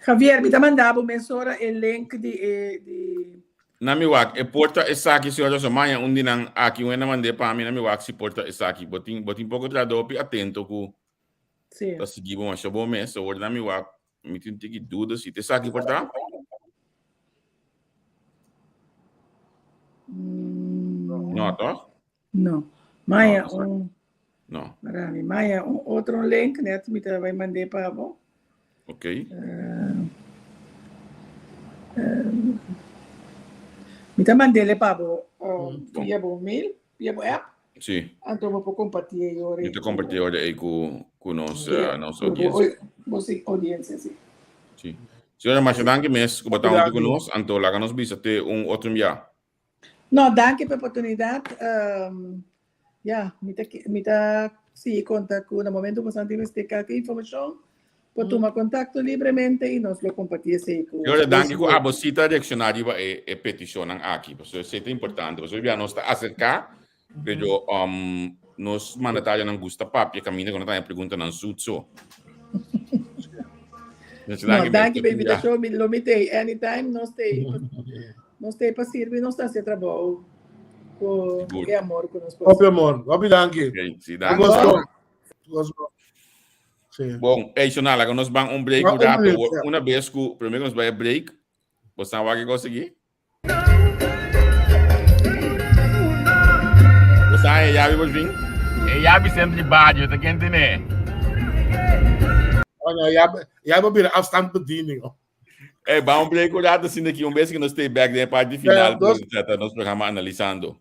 Javier, mi ta manda bo mesora e link di e di Na mi wak, e por ta esaki, señor Johnson. Maña un di nan aki, un hende mand'é pa mi, na mi wak si por ta esaki. Bo tin, bo tin poko trahadó hopi atento ku Sí. ta sigui bo masha bon mes. Awor na mi wak, mi tin tiki duda si ta esaki por ta. Mm, No, toch? No. Maya No, un No. Marami. Maya un otro link net mi ta bai mand'é pa bo. Ok. Mi ta mand'é pa bo Bon. via bo mail, via bo app. Sí. Anto bo por compartí e ora Mi ta compartí ora ei ku ku nos Sí, nos ku bo audiencia. bo sí, audiencia, sí. Sí. Señora, masha danki mes ku bo ta Hopi huntu ku danki. nos, anto laga nos bisa te un otro bia. No, danki pa e oportunidat. Ya, mi ta mi ta sigui konta ku na momento ku boso tin mester kalke informashon, por tuma kontakto libremente i nos lo kompartí esei ku Señora, danki ku abo sí ta reakshoná riba e e petishonnan aki, pasobra esei ta importante, pasobra bia nos ta aserká, pero nos mandatarionan gusta papia kaminda ku nan ta haña preguntanan zoet so. No, danki pa e invitashon, mi lo mi t'ei anytime, nos t'ei nos t'ei pa sirbi, nos ta hasi e trabou ku e amor ku nos por. Hopi amor, hopi danki. Okay, sí, danki. Sí. Bon, hey, Shonal, laga nos ban un break un rato. Una bes ku, promé ku nos bai a break, bo sa wak kos aki? Bo sa e yabi por fin? E yabi sentri badio, ta ken tene? Oh, no, yabi, yabi bira afstandsbediening. Oh. Hey, ban un break un rato, sin aki un bes ku nos stay back den parti final, yeah, nos programa analisando.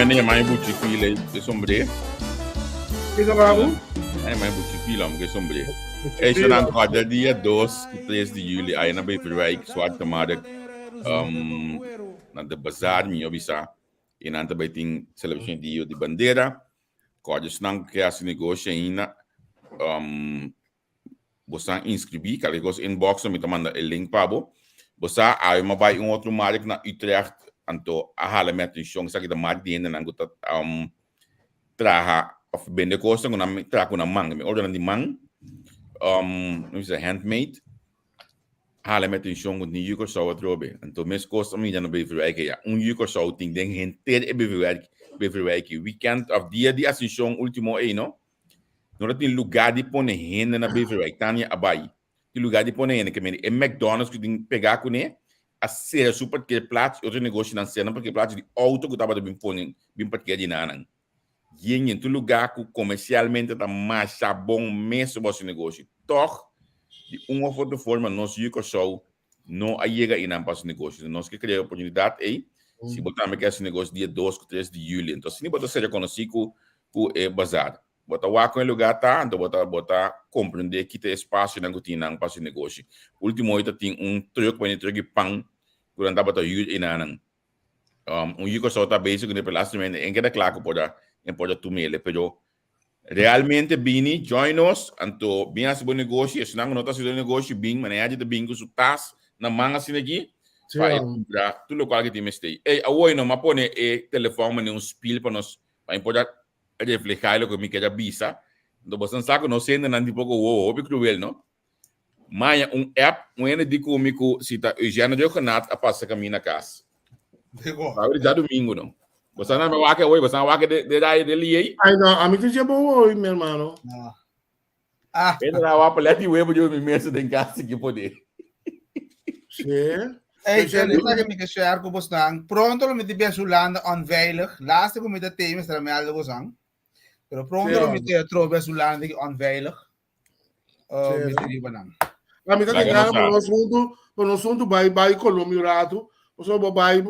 hende yama e buchi fila e sombré. Kiko babu? Ai yama e buchi fila om ke sombré. Ei shonan kòrda dia 2 ku 3 di juli ai na Beverwijk Zwarte Markt um, na de bazaar mi bisa i nan ta bai tin celebracion di dia di bandera. Kòrda esnan ku ke hasi negoshi ainda um, Bo sa inscribí, kalke kos inbox mi ta manda e link pa bo. Bo sa awe mi a bai un otro mark na Utrecht, anto a hala mi atencion, esaki ta mark di hendenan ku ta traha of bende kosnan ku nan traha ku nan man, mi ordenan di man, mi bisa handmade, a hala mi atencion ku tin yu Kòrsou atrobe. Anto mes kos a mira na Beverwijk aya, un yu Kòrsou tin den henter e Beverwijk, Beverwijk weekend of dia di Ascension ultimo ei no, No ta tin lugá di pone hende na Beverwijk. Tania a bai. Tin lugá di pone hende. Ke mende e McDonald's ku tin pegá kuné a sera su parkeerplaats i otro negoshonan sera nan parkeerplaats di outo ku tabata bin pone bin parkeer di nanan. Yen yen tur lugá ku komersialmente ta masha bon mes pa bo hasi negoshi. Tòg di un òf otro forma nos yu Kòrsou no a yega einan pa hasi negoshi. Nos ke krea e oportunidat ei si bo tambe ke hasi negoshi dia dos ku tres di yüli. Enton asina bo ta ser rekonosí ku ku e bazar. Bo ta wak kon e lugá ta, anto bo ta bo ta komprendé ki ta e espasionan ku tin nan pa hasi negoshi. Último hoy ta tin un trùk, bini trùk di pan ku nan tabata hür einanan. Un yu Kòrsou ta bezig kuné pero lastimamente en keda kla ku por a en por a tum'el. Pero realmente bini join nos, anto bin hasi bo negoshi. Esnan ku no ta hasi negoshi bin, manera ta bin ku su tas na man asina aki pa e kumpra tur lokual ku tin mester. Ey, awoy no, m'a pone e telefòn manera un spil pa nos Pa mi por a reflehá e loke mi kier a bisa. Enton boso sa ku nos hendenan di poko wowo hopi kruel, no? Maña un app, un hende di ku mi ku si ta Eugène Rhuggenaath a pasa kaminda kas. Sabi di djadumingu, no? Boso nan wak awor, boso nan wak de rai de liei? Ay no, ami ta dje bon hoy, mi hermano. Ah. Hende na wak palet di webo di mi mesa den kas ki pode. Sí. Hey, Jenny, sa mi ke share ku bosnan. Pronto lo mi ti bes Hulanda onveilig. Laatste ku mi ta teme stra melde bosnan. Pero pronto lo mi te tro bes Hulanda ki onveilig. Mi te riba nan. A mi ta Laga gana nos pa sa. nos huntu, pa nos huntu bai bai Colombia un ratu. Pasobra bo bai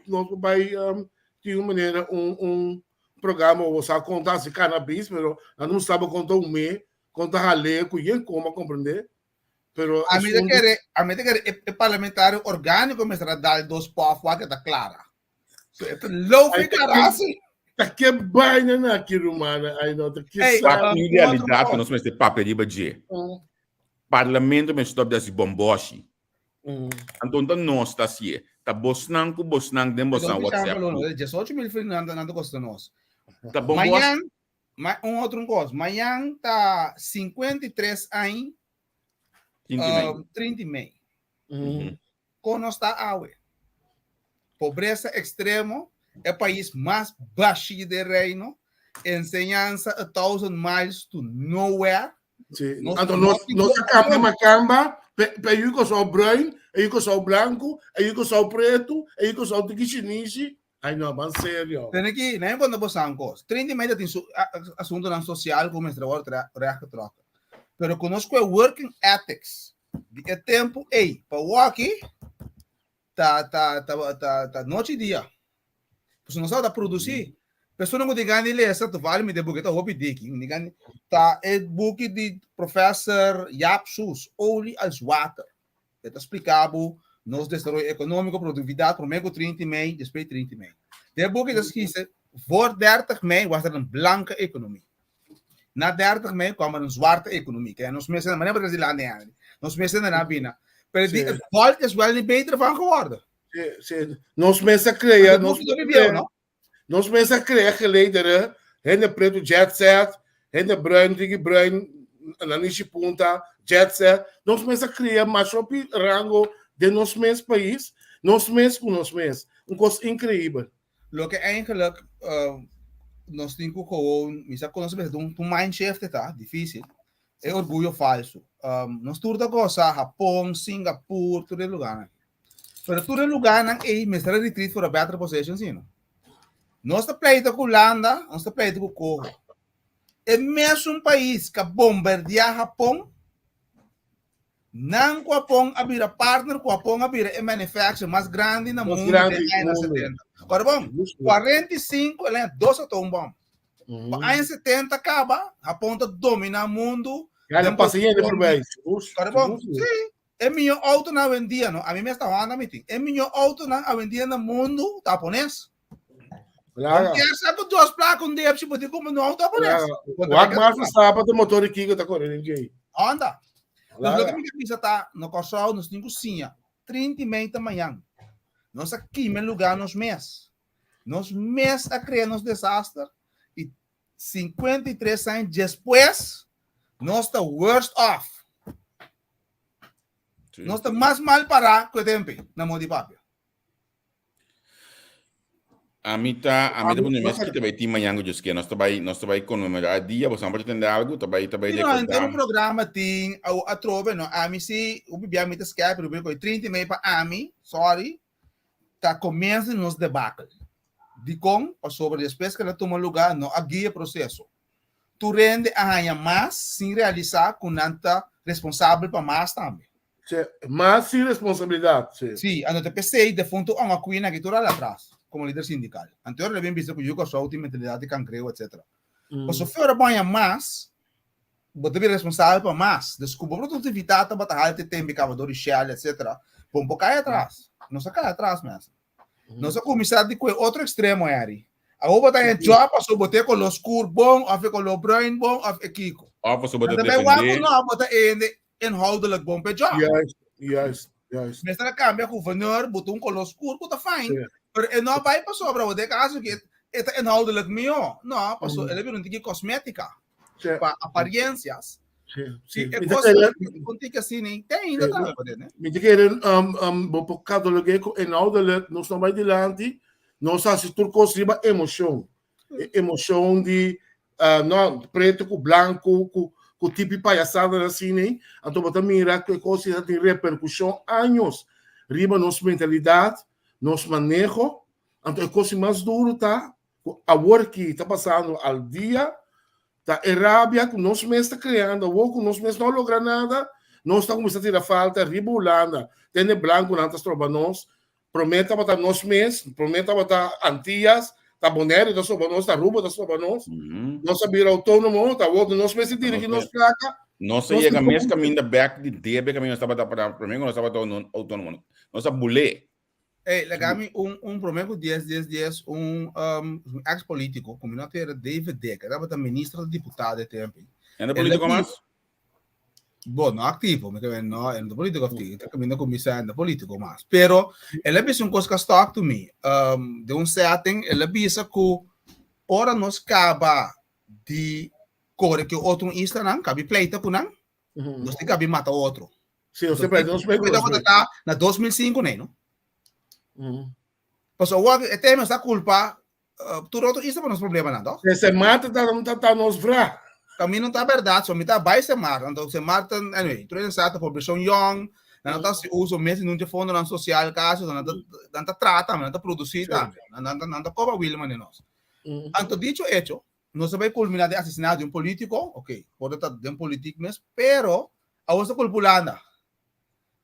nos por bai um, tin un manera un un programa bo sa konta hasi cannabis, pero nan no sa bo konta un me, konta hal'é ku yen koma komprendé. Pero A mi ta esun kere, a mi ta kere e, e parlamentario orgánico mester a dal dos pof wak ta clara. So e ta low Ay, fi carasi. ta ke baina na aki rumana, ay no, ta ke Hey, sa. Wak um, un un otro realidat ku kos. nos mester papia riba dje. Parlamento mester stop di hasi bomboshi. Anto ta nos ta hasié. Ta bosnan ku bosnan den Pero bosnan bisa WhatsApp lo no, group. 18 mil florin nan ta kosta nos. Ta bomboshi. Mañan, ma, un otro kos, mañan ta 53 aña, 30 mei. 30 mei. Kon nos ta awe? Pobresa ekstremo, e pais mas bashí den reino, enseñansa a thousand miles to nowhere. Sí. Nos, Anto nos nos, nos a cambia macamba, pe, pe yuko sou bruin, e yuko sou blanco, e yuko sou preto, e yuko sou tiki chinisi. Ai no, ban serio. Tene ki, na cuando bo sancos. 30 y media tin su asuntonan social ku mester word rechtgetrokken. Pero conozco e working ethics di e tempo ei pa waki ta ta ta ta ta nochi y dia. Pues nos ta produci. Persona ku tin gana di lesa, toevallig mi den buki ta hopi diki. Mi gana ta e buki di professor Jaap Soes, Olie als Water. E ta splika bo nos desaroyo ekonómiko, produktividat promé ku 30 mei, despues di 30 mei. Den e buki ta skise voor 30 mei was er een blanke ekonomie. Na 30 mei kwam er een zwarte ekonomie. Kaya nos mester, manera pa di landa Henry, nos mester na bina. Pero di, het volk is wel niet beter van geworden. Sí, sí. Nos mester krea, Want nos het boek is ook no? Nos mester a krea gelederen, hende pretu jet set, hende bruin tiki bruin na nishi punta, jet set. Nos mester a krea masha hopi rango den nos mes pais, nos mes ku nos mes. Un kos inkreibel. Loke eigenlijk nos tin ku gewoon, mi sa ku nos mester un mind shift ta difisil, e orguyo falso. Nos tur ta gosa Hapon, Singapur, tur e lugarnan. Pero tur e lugarnan ei mester a retreat for a better position, sí no? Nos ta pleita ku Hulanda, nos ta pleita ku Koho. E mesun pais ku a bombardiá Hapon, Nan ku Hapon a bira partner ku Hapon a bira e manufacturer mas grandi na Mas mundu grandi den añanan mundo. 70. Kòrda bon, Justo. 45 el haña dos atoombom. Pa Mhm. aña 70 kaba, Hapon ta dominá mundu Ja, den dan pasa yende produkshon voorbij. di Justo, Kòrda bon, justo. sí, e mihó outonan awendia, no, ami mes ta Honda mi tin. E mihó outonan awendia na mundu ta hapones. Laga. Kier sa ku dos plaka un depsi bo tin kumpra un outo hapones. Laga. Bo ta Wak keda mas plaka. stapa de motor di Kiko ta kore den djei. Honda. Dus Laga. loke mi ke bisa ta, na Kòrsou nos tin ku siña 30 i mei ta mañan. Nos a kima e lugá nos mes. Nos mes a krea nos desaster i 53 aña despues nos ta worst off. Sí. Nos ta mas mal pará ku e tempu na modo di papia. Ami ta, ami ta pone mes ki ta bai tin mañan ku Dios ke. Nos ta bai, nos ta bai konmemorá e dia, boso por tende algu, ta bai, ta bai Sí, no, henter rekordá. un programa tin, au atrobe, no, ami si, hopi bia mi ta skerp, pero koe 30 i mei pa ami, sorry, ta komienso di nos debakel. Dikon? Pasobra despues ku el a tuma lugá no a guia e proseso. Tur hende a haña mas sin realisá ku nan ta responsabel pa mas tambe. Sí, mas sin responsabilidad. Sí. Sí, anto ta p'esei defuntu Ong Aquino aki tur al atras komo lider sindikal. Anterior el a bin bisa ku yu Kòrsou tin mentalidat di kangreu etsetera. Pasobra fuera bo haña mas, bo ta bira responsabel pa mas. Dus ku bo produktivitat tabata haltu e tempu kaba dor di Shell etsetera, bo no por kai atras. Nos a kai atras mes. Nos a kuminsá di ku e otro ekstremo, Harry. Awor bo ta en job pasobra bo ta e koló skur bon òf e koló bruin bon òf e kiko. Òf pasobra bo ta Nan ta bai wak defendé. ku no, bo ta hende inhoudelijk bon p'e job. Juist, juist, juist. Mester a kambia gouverneur, bo ta un koló skur ku ta fijn, Sí. pero e no bai pasobra bo den kaso ku e ta inhoudelijk mihó. No, pasobra el a bira un tiki kosmétika Sí. pa apariencias. Sí, Sí, sí. e Mi ta kos kere, un tiki asina, te ainda Sí. tambe bo den, eh? mi ta kere um, um, bo por catalogué ku inhoudelijk nos no bai dilanti, nos hasi tur kos riba emoshon. E emoshon di uh, no, preto ku blanco, ku ku tipi payasada asina, ei. Anto bo ta mira ku e kos ta tin reperkushon años riba nos mentalidat, nos maneho. Anto e kos mas duro ta ku awor ki ta pasando al dia ta e rabia ku nos mes ta kreando awor ku nos mes no logra nada, nos ta kuminsá tira falta riba Hulanda, tende blankunan ta stroba nos, promé tabata nos mes, promé tabata Antillas, ta Bonaire ta stroba nos, ta Aruba ta stroba nos, nos a bira outónomo, ta awor nos mes ta dirigi nos plaka. Nos a yega mes kaminda bèk di debe kaminda nos tabata promé ku nos tabata outónomo, nos a bul'é. Ey, laga mi un, un promé ku dies, dies, dies, un, um, un ex político, ku mi no kere David Dick, e tabata ministro di diputado e tempo. En de político mas? Bo, no activo, mi kere no, en de político activo, ta kaminda kuminsá en de político mas. Pero, el a bisa un kos ku a stuck to mi, um, den un setting, el a bisa ku ora nos kaba di kore ku otro islanan, kabi pleita ku nan, nos tin kabi mata otro. Sí, o sea, pero nos Cuidado ta na 2005 nee, no? Paso awor e tema está culpa uh, tur otro isla pa nos problema nan, toch? Se mata ta ta ta nos vra. Camino ta verdad, so mi ta bai se mar, anto se Maarten, anyway, tur en sa ta poblacion young, nan ta si uso mes nun te fondo nan social caso, nan ta nan ta trata, nan ta produci tambe, nan ta nan ta coba Wilman de nos. Anto dicho hecho, nos a bai culmina den asesinato di un politico, ok, por ta den politiek mes, pero Awor ta culpa Hulanda.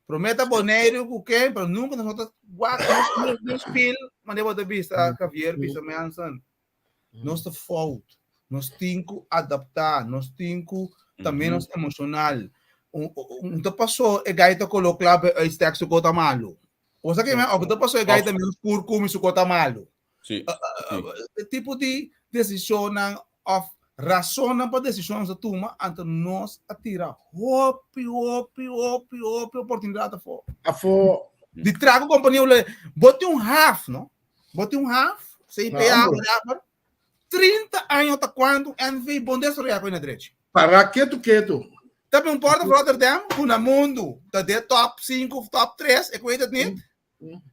Prome ta Boneiru cu ken, pero nunca nos no ta wak nos nos spil, mane bo ta bisa Javier, bisa mensen. Nos ta fout. Nos tin cu adapta, nos tin cu ta menos emocional. Un, un ta paso e gaita color cla bij uitstek su cota malo. O sa que me, o ta paso e gaita menos pur cumi su cota malo. Sí. E tipo di decisionnan of rasonnan pa decisionnan sa tuma, anto nos a tira hopi, hopi, hopi, hopi oportunidad afó. Afó. Di trago compania ule, bo tin un haf, no? Bo tin un haf, CPA, No, whatever. 30 aña ta cuanto NV bon desarrolla cu na drechi. Para ketu ketu. Tambe un Port of Rotterdam, cu na mundo ta de top 5, top 3, ik weet het niet.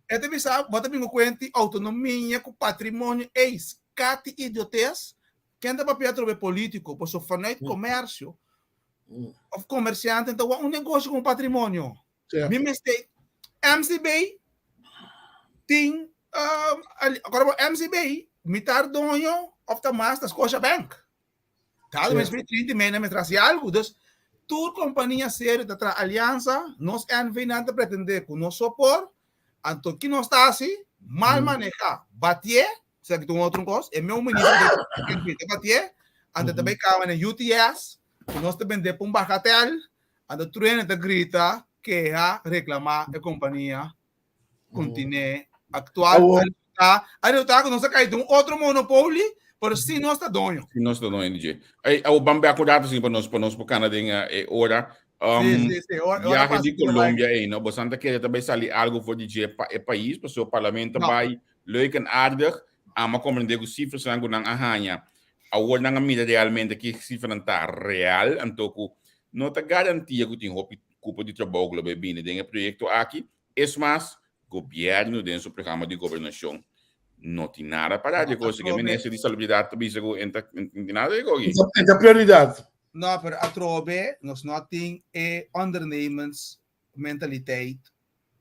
E ta bisa, bo ta bin ku kuenti outonomia, ku patrimonio, ey, skat i idiotes, ken ta papia atrobe politico, paso vanuit komersio, of komersiante ta wak un negoshi komo patrimonio. Mi mester, MCB tin, akora bo MCB, mitar doño of ta mas ta Scotia Bank. Cada mes 30 mena mester hasi algu, dus. Tur kompania serio ta traha aliansa, nos NV nan ta pretendé ku nos so por, anto ki nos ta hasi? Mal manehá, batié, esaki ta un otro kos, e meu minister di NV ta batié, anto ta bai kaba na UTS, ku nos ta bendé pa un bagatel, anto tur hende ta grita, keha, reklamá e kompania kontiné aktual. Awor. Ta, a resultá ku nos a kai den un otro monopoly, pero sí nos ta doño. Sí nos ta doño di dje. Ey, awor ban bek un rato asina pa nos, pa nos por kana den e ora. Sí, sí, sí. Ora, ora Viahe pasa di ku bai. Colombia ey, no? Bosan ta kere ta bai sali algo for di dje pa e pais, pasobra parlamento No. bai leuk en aardig, ama komprendé ku sifrasnan ku nan a haña. Awor nan a mira realmente ki sifranan ta real, anto ku no ta garantia ku tin hopi kupo di trabou ku lo bai bini den e proyekto aki. Es mas, gobièrnu den su programa di gobernashon no tin nada para di kos. E minister di Salubridat ta bisa ku e no tin nada di kos. E ta prioridat. No, pero atrobe nos no tin e ondernemersmentaliteit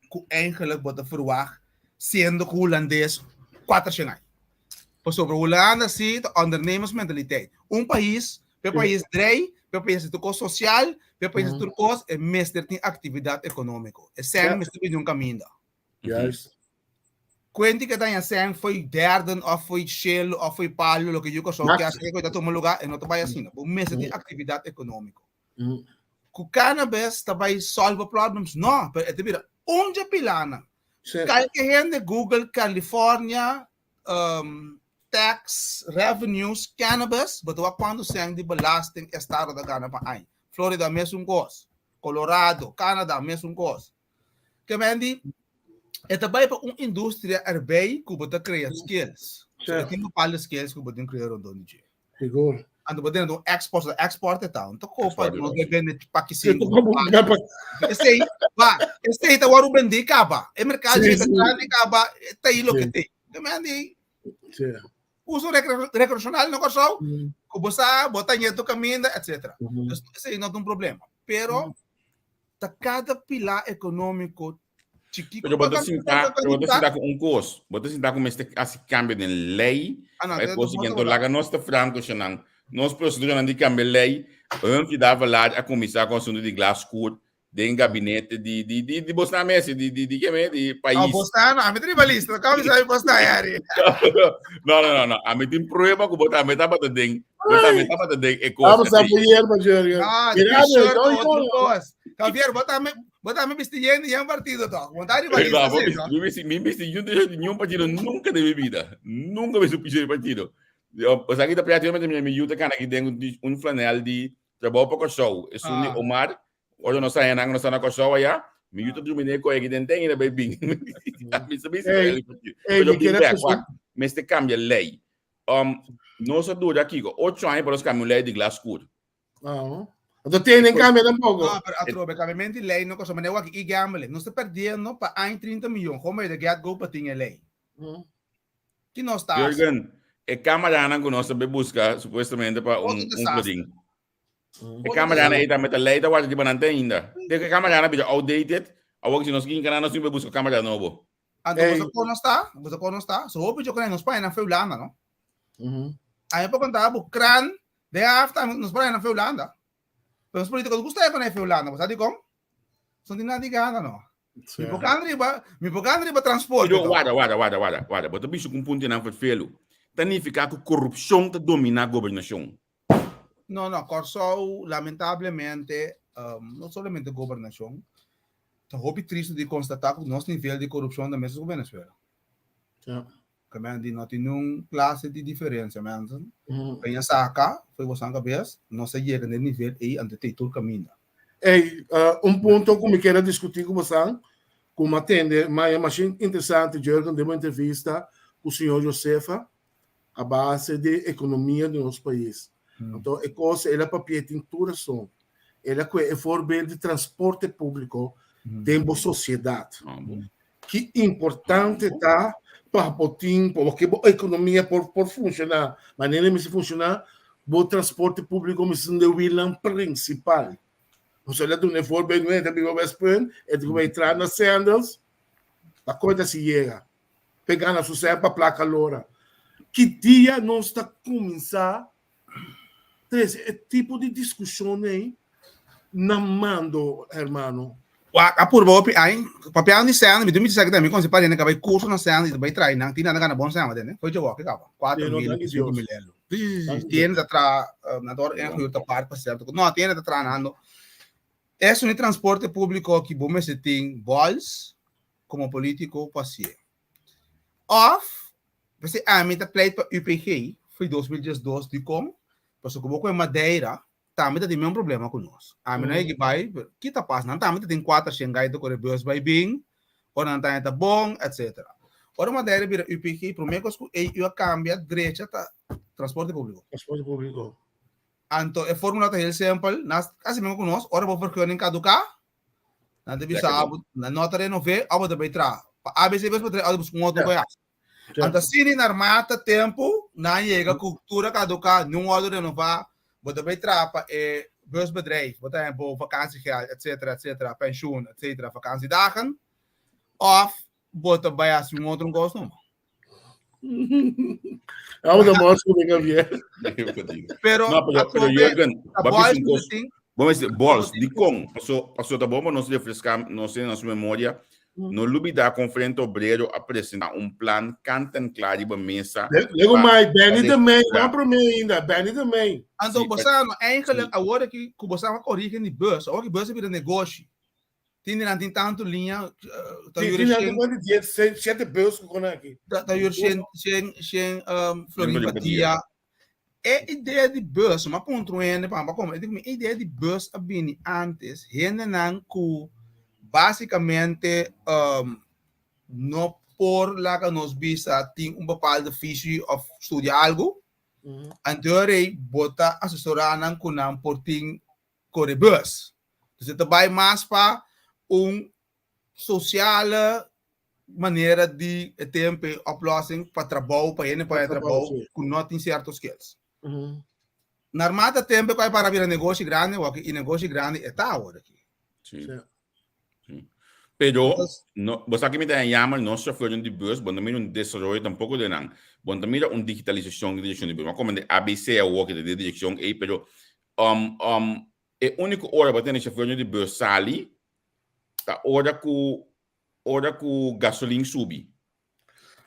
ku eigenlijk bo ta verwagt siendo ku hulandes kuater aña. Pasobra Hulanda si ta ondernemersmentaliteit. Un pais, p'e pais drei, p'e pais tur kos sosial, p'e pais tur kos, e mester tin aktividat ekonómiko. E sèn mester bini un kaminda. Juist. Kuenti ke daña sèn fo'i derden òf fo'i shelu òf fo'i palu, loke yu Kòrsou ke hasi ku e ta tuma lugá, e no ta bai asina. Bo mester tin aktividat ekonómiko. Ku cannabis ta bai solve problems? No, pero e ta bira un dje pilanan. Kalke hende Google California um, tax revenues cannabis, bo ta wak kuantu sèn di belasting e estado ta gana pa aña. Florida mesun kos, Colorado, Canada mesun kos. Ke men di, e ta bai pa un industria erbij ku bo ta krea skills. So, e tin bepaalde skills ku bo tin krea rondon di dje. Sigur. Anto bo den un export, so export e ta, un ta kopa, Export e nos ta. bai bende paki cinco. Bo Esei, ba, esei ta waru bendi kaba. E mercado Sí, ta sí. grandi kaba, ta aí lo que Sí. te. Ke men di, Sí. uso recreacional no Kòrsou, ku bo sa, bo ta ñeto kaminda, etc. Dus esei no ta un problema. Pero ta kada pilar ekonómiko chikiko. Pero bo ta sinta, pero bo ta sinta ku un kos. Bo ta sinta ku mester hasi kambio den lei. Ah, no, Pa e te- kos te- siguiente. Laga nos ta franko, Shanan. Nos proseduranan di kambia lei, Humphrey Davelaar a kuminsá ku asuntu di glaskuur den gabinete di di di di bosnan mes, di di di keme, di Ah, pais. bosnan, ami ta riba lista, kami sabi bosnan, Harry. No, no, no, no. Ami tin prueba ku bo tambe tabata den, bo tambe tabata den e kos. Vamos a yerba, Jurgen. Ah, Mira, t-shirt, no, otro no. kos. Javier, bo tambe, bo tambe bisti yen di yen partido toch? Bo ta riba lista, Mi sí, no? mi bisti, mi bisti ni un t-shirt di niun partido nunca den mi vida. Nunca mi bisti un partido. Yo, pues aki ta prácticamente mi mi yu ta kana aki den un, un flanel di trabou pa Kòrsou. Esun di Ah. Omar. Ora nos haña nan, nos ta na Kòrsou allá. Mi yu ta drumi den e koe aki den ten i na bai bin. Mi sa bisti Ey, el partido. ey, Pero mi bin quiere bek, presu- wak, mester kambia lei. Um, nos a dura kiko, ocho aña pa nos kambia un lei di glaskuur. Ah. Anto tienen cambia tampoco. No, pero atrobe, cambiamento di ley no cosa, manera wak e-gambling. Nos ta perdiendo pa aña 30 miljoen. Gewoon bij de get-go pa tin e ley. Ki nos ta haci? Jurgen, e camaranan ku nos ta be busca supuestamente pa un, Otro un desastre. klodin. E Otro camaranan desastre. ei tambe ta ley ta warda riba nan te ainda. De e camaranan bira outdated, awor si nos kin cana nos tin be busca camara nobo. Anto Ey. boso kon nos ta? Boso kon nos ta? So hopi jo kon nos paña na fe Hulanda, no? Mhm. Aí pa contar bo kran de afta nos paña na fe Hulanda. Pero os políticos gusta con fe Hulanda, bo sabe kon? Son di nada di gana, no. Mi por kan riba, mi por kan riba transporte. Pero toch? warda, warda, warda, warda, warda. Bo ta bisa ku un punto nan vervelu. Ta nifiká ku korupshon ta dominá gobernashon. No, no, Kòrsou lamentablemente, um, no solamente gobernashon, ta hopi tristu di konstatá ku nos nivel di korupshon ta mesun ku Venezuela. Ja. Ke men di no tin niun klase di diferensia, mensen. Mm. Peña saka, foi bosan kabes, nos a yega na e nivel ei ante tei tur kaminda. Ey, uh, un punto ku mi quiero discutir ku bosan, ku mi atende, ma é mashin interesante, Jurgen, den un entrevista ku señor Josefa, a base di ekonomia di nos pais. Anto e kos el a papia e tin tur rason. El a kue e voorbeeld di transporte públiko den bo sosiedat. Ki importante ta pa bo tin, pa ke bo ekonomia por por funshoná manera e mester funshoná, bo transporte públiko mester un de wielnan prinsipal. Pasobra el a duna e voorbeeld, mi ta biba Westpunt, e ta bai traha na Sandals, ta koe ta si yega. P'e gana su sèn pa plaka lora. Ki dia nos ta kuminsá trese e tipo di diskushon ei? na mando, hermano. Wak, a purba hopi añ, papiando di sèn, mi tin mi sa ki mi konse pariente ka bai kurso na sèn i ta bai traha nan, tin nan ta gana bon sèn, tende? Foi dje wòk kaba, kuater mil, sinku mil elo. Si, si, si, tin ta traha, nan ta wòrdu ingehuurd apart pa sierto kos. No, tin ta traha nando. Esun di transporte públiko ki bo mester tin bòls komo polítiko pa hasié. Òf, p'esei ami ta pleit pa UPG for di 2012, dikon? Pasobra ku bo kohe Madeira, tambe ta tin mesmo problema ku nos. Ami no yegi bai, pero kita pas, nan tambe ta tin kuater shen gai ta kore bus bai bin, ora nan ta haña ta bon, etcetera. Ora Madeira bira UPG, prome kos ku EU a kambia drecha ta transporte públiko. Transporte públiko. Anto e fórmula ta heel simpel, nan hasi mesmo ku nos, ora bo vergunning kaduká, nan ta bisa abo, nan no ta renové, abo ta bai traha. Pa ABC bes pa traha, abo ta buska un otro ku e hasi. Anto asina na armata tempu nan yega ku tur a kaduká, niun wòrdu renová, bo ta bai traha pa e busbedrijf, bo ta haña bo vakansiegeld, etcetera, etcetera, pensioen, etcetera, vakantiedagen, òf bo ta bai hasi un otro kos numa. Vamos a mos ku venga bien. Pero, No, pero, pero atrobe, Jürgen, ta ba boys bisa un ku kos. tin, Bo mester bols, tin di kon? Paso, paso ta bon pa nos refreská nos den nos memoria. No lubida kon Frente Obrero a presentá un plan kant en kla riba mesa Lego pa mai, pa Benny de Mey, reestrukturá. no promé ainda, Benny de Mey. Anto Sí, bo pa, sa no, eigenlijk sí. awor aki ku bo sa wak origen di bus, awor ki bus a bira negoshi. Tin di nan tin tantu liña, eh, ta Sí, yuri tin nan shen, tin di dies, seis, siete bus ku kon aki. ta, ta yuri shen, shen, shen, um, Shen florin florin pa pa dia. dia. E idea di bus, mi a puntra un hende pa pa como, e di mi e idea di bus a bini antes, hendenan ku básicamente um, no por laga nos bisa tin un bepaalde visie of studia algo, anto rei bo ta asesorá nan ku nan por tin kore bus. Dus e ta bai mas pa un sociale manera di e tempo e oplossing pa trabou, pa hende pa trabou ku no tin cierto skills. Narmata tempo ku a para bira negoshi grandi, wak i negoshi grandi e ta awor aki. Sí. Sí. Pero, no, bo sa ki mi ta jammer, nos chauffeur di bus, bo no mira un desaroyo tampoco de nan. Bo no mira un digitalisacion di direccion di bus. Ma como de ABC awor ki ta de direccion ei, pero um, um, e único ora bo tene chauffeur di bus sali, ta ora ku ora ku gasolin subi.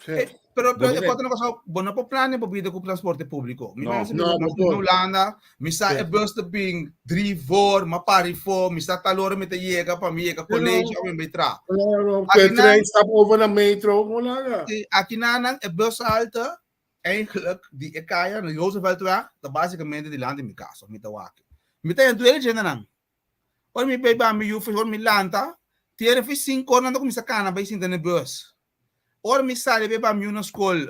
Eh, pero pero e kota no pasó, bo no por plania bo bida ku transporte públiko. Mi No. parece No, mi no por. Hulanda, mi sa Sí. e bus ta bin drie voor, ma pari voor, mi sa tal ora mi ta yega pa mi yega college of mi bai tra. Claro, Aki que nan- trein stap over na metro, hola. Sí, aki nan e bus halte eigenlijk di e kaya na Rooseveltweg ta básicamente dilanti mi kas, of mi ta wak. Mi ta en tweede nan. Ora mi bai ba mi yu ora mi lanta, tiene fi sinku ora nan ta kuminsá kana bai sinta na e bus. Ora mi sali bai ba mi yu na skol,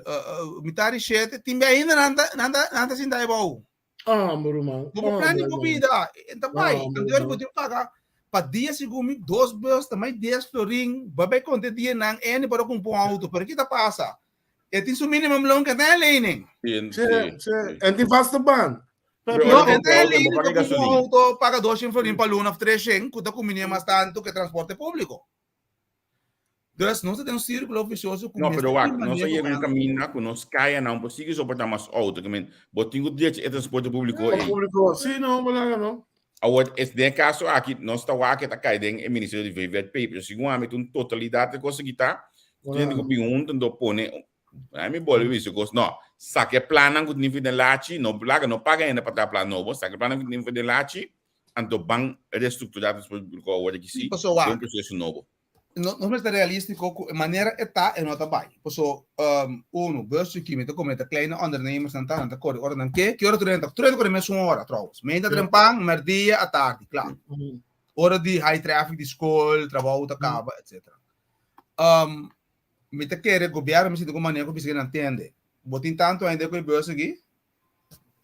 mitar di shete, tin bia ainda nan ta nan ta nan ta sinta abou. Ah, mi ruman. Bo por Ah, plan di mi bo ruman. bida, e ta bai. Ah, mi Anto ora bo ruman. tin paga pa dia segun mi dos bus ta mai dies florin, bo bai konta e dianan ene por a kumpra un auto, pero ki ta pasa? E tin su minimum loon ke ta e lening. Sí, Sí, sí, sí. sí. En tin vaste baan. Pero No, ora e ta e bo lening paga ta kumpra un gasolin. auto paga 200 florin pa luna of 300 ku ta kuminia mas tantu ke transporte públiko. Dus nos ta den un sírkulo visioso ku No, pero mester wak, tin nos a maneho yega un grandi. kaminda ku nos kaya nan por sigui soportá mas outo. Ke men, bo tin ku drecha e transporte públiko ei. Públiko, sí, no, balaga no. Awor, es den e kaso aki, nos ta wak e ta kai den e ministerio di VVRP, pero segun ami ta un totalidat di kos aki ta, ku tin hende ku bin huntu anto pone, ai mi bolbe bisa kos, no, saka e plannan ku tin for den lachi, no laga no paga hende pa traha plan nobo, saka e plannan ku tin for den lachi, anto ban restrukturá transporte públiko awor aki sí, Pasobra den wak, un proseso nobo. No, nos mester realístico ku e manera e ta e no ta bai. Paso, um, uno, bus chikí, mi ta come ta kleine ondernemers nan ta, nan ta kore ora nan ke, ki ora tur hende ta, tur hende kore mesun ora trouwens. Meinta trempan, merdia, atardi, kla. Ora di high traffic di skol, trabou ta kaba, etcetera. Um, mi ta kere gobièrnu mi sinti ku manera ku bisa ke nan tende. Bo tin tantu hende ku e bus aki,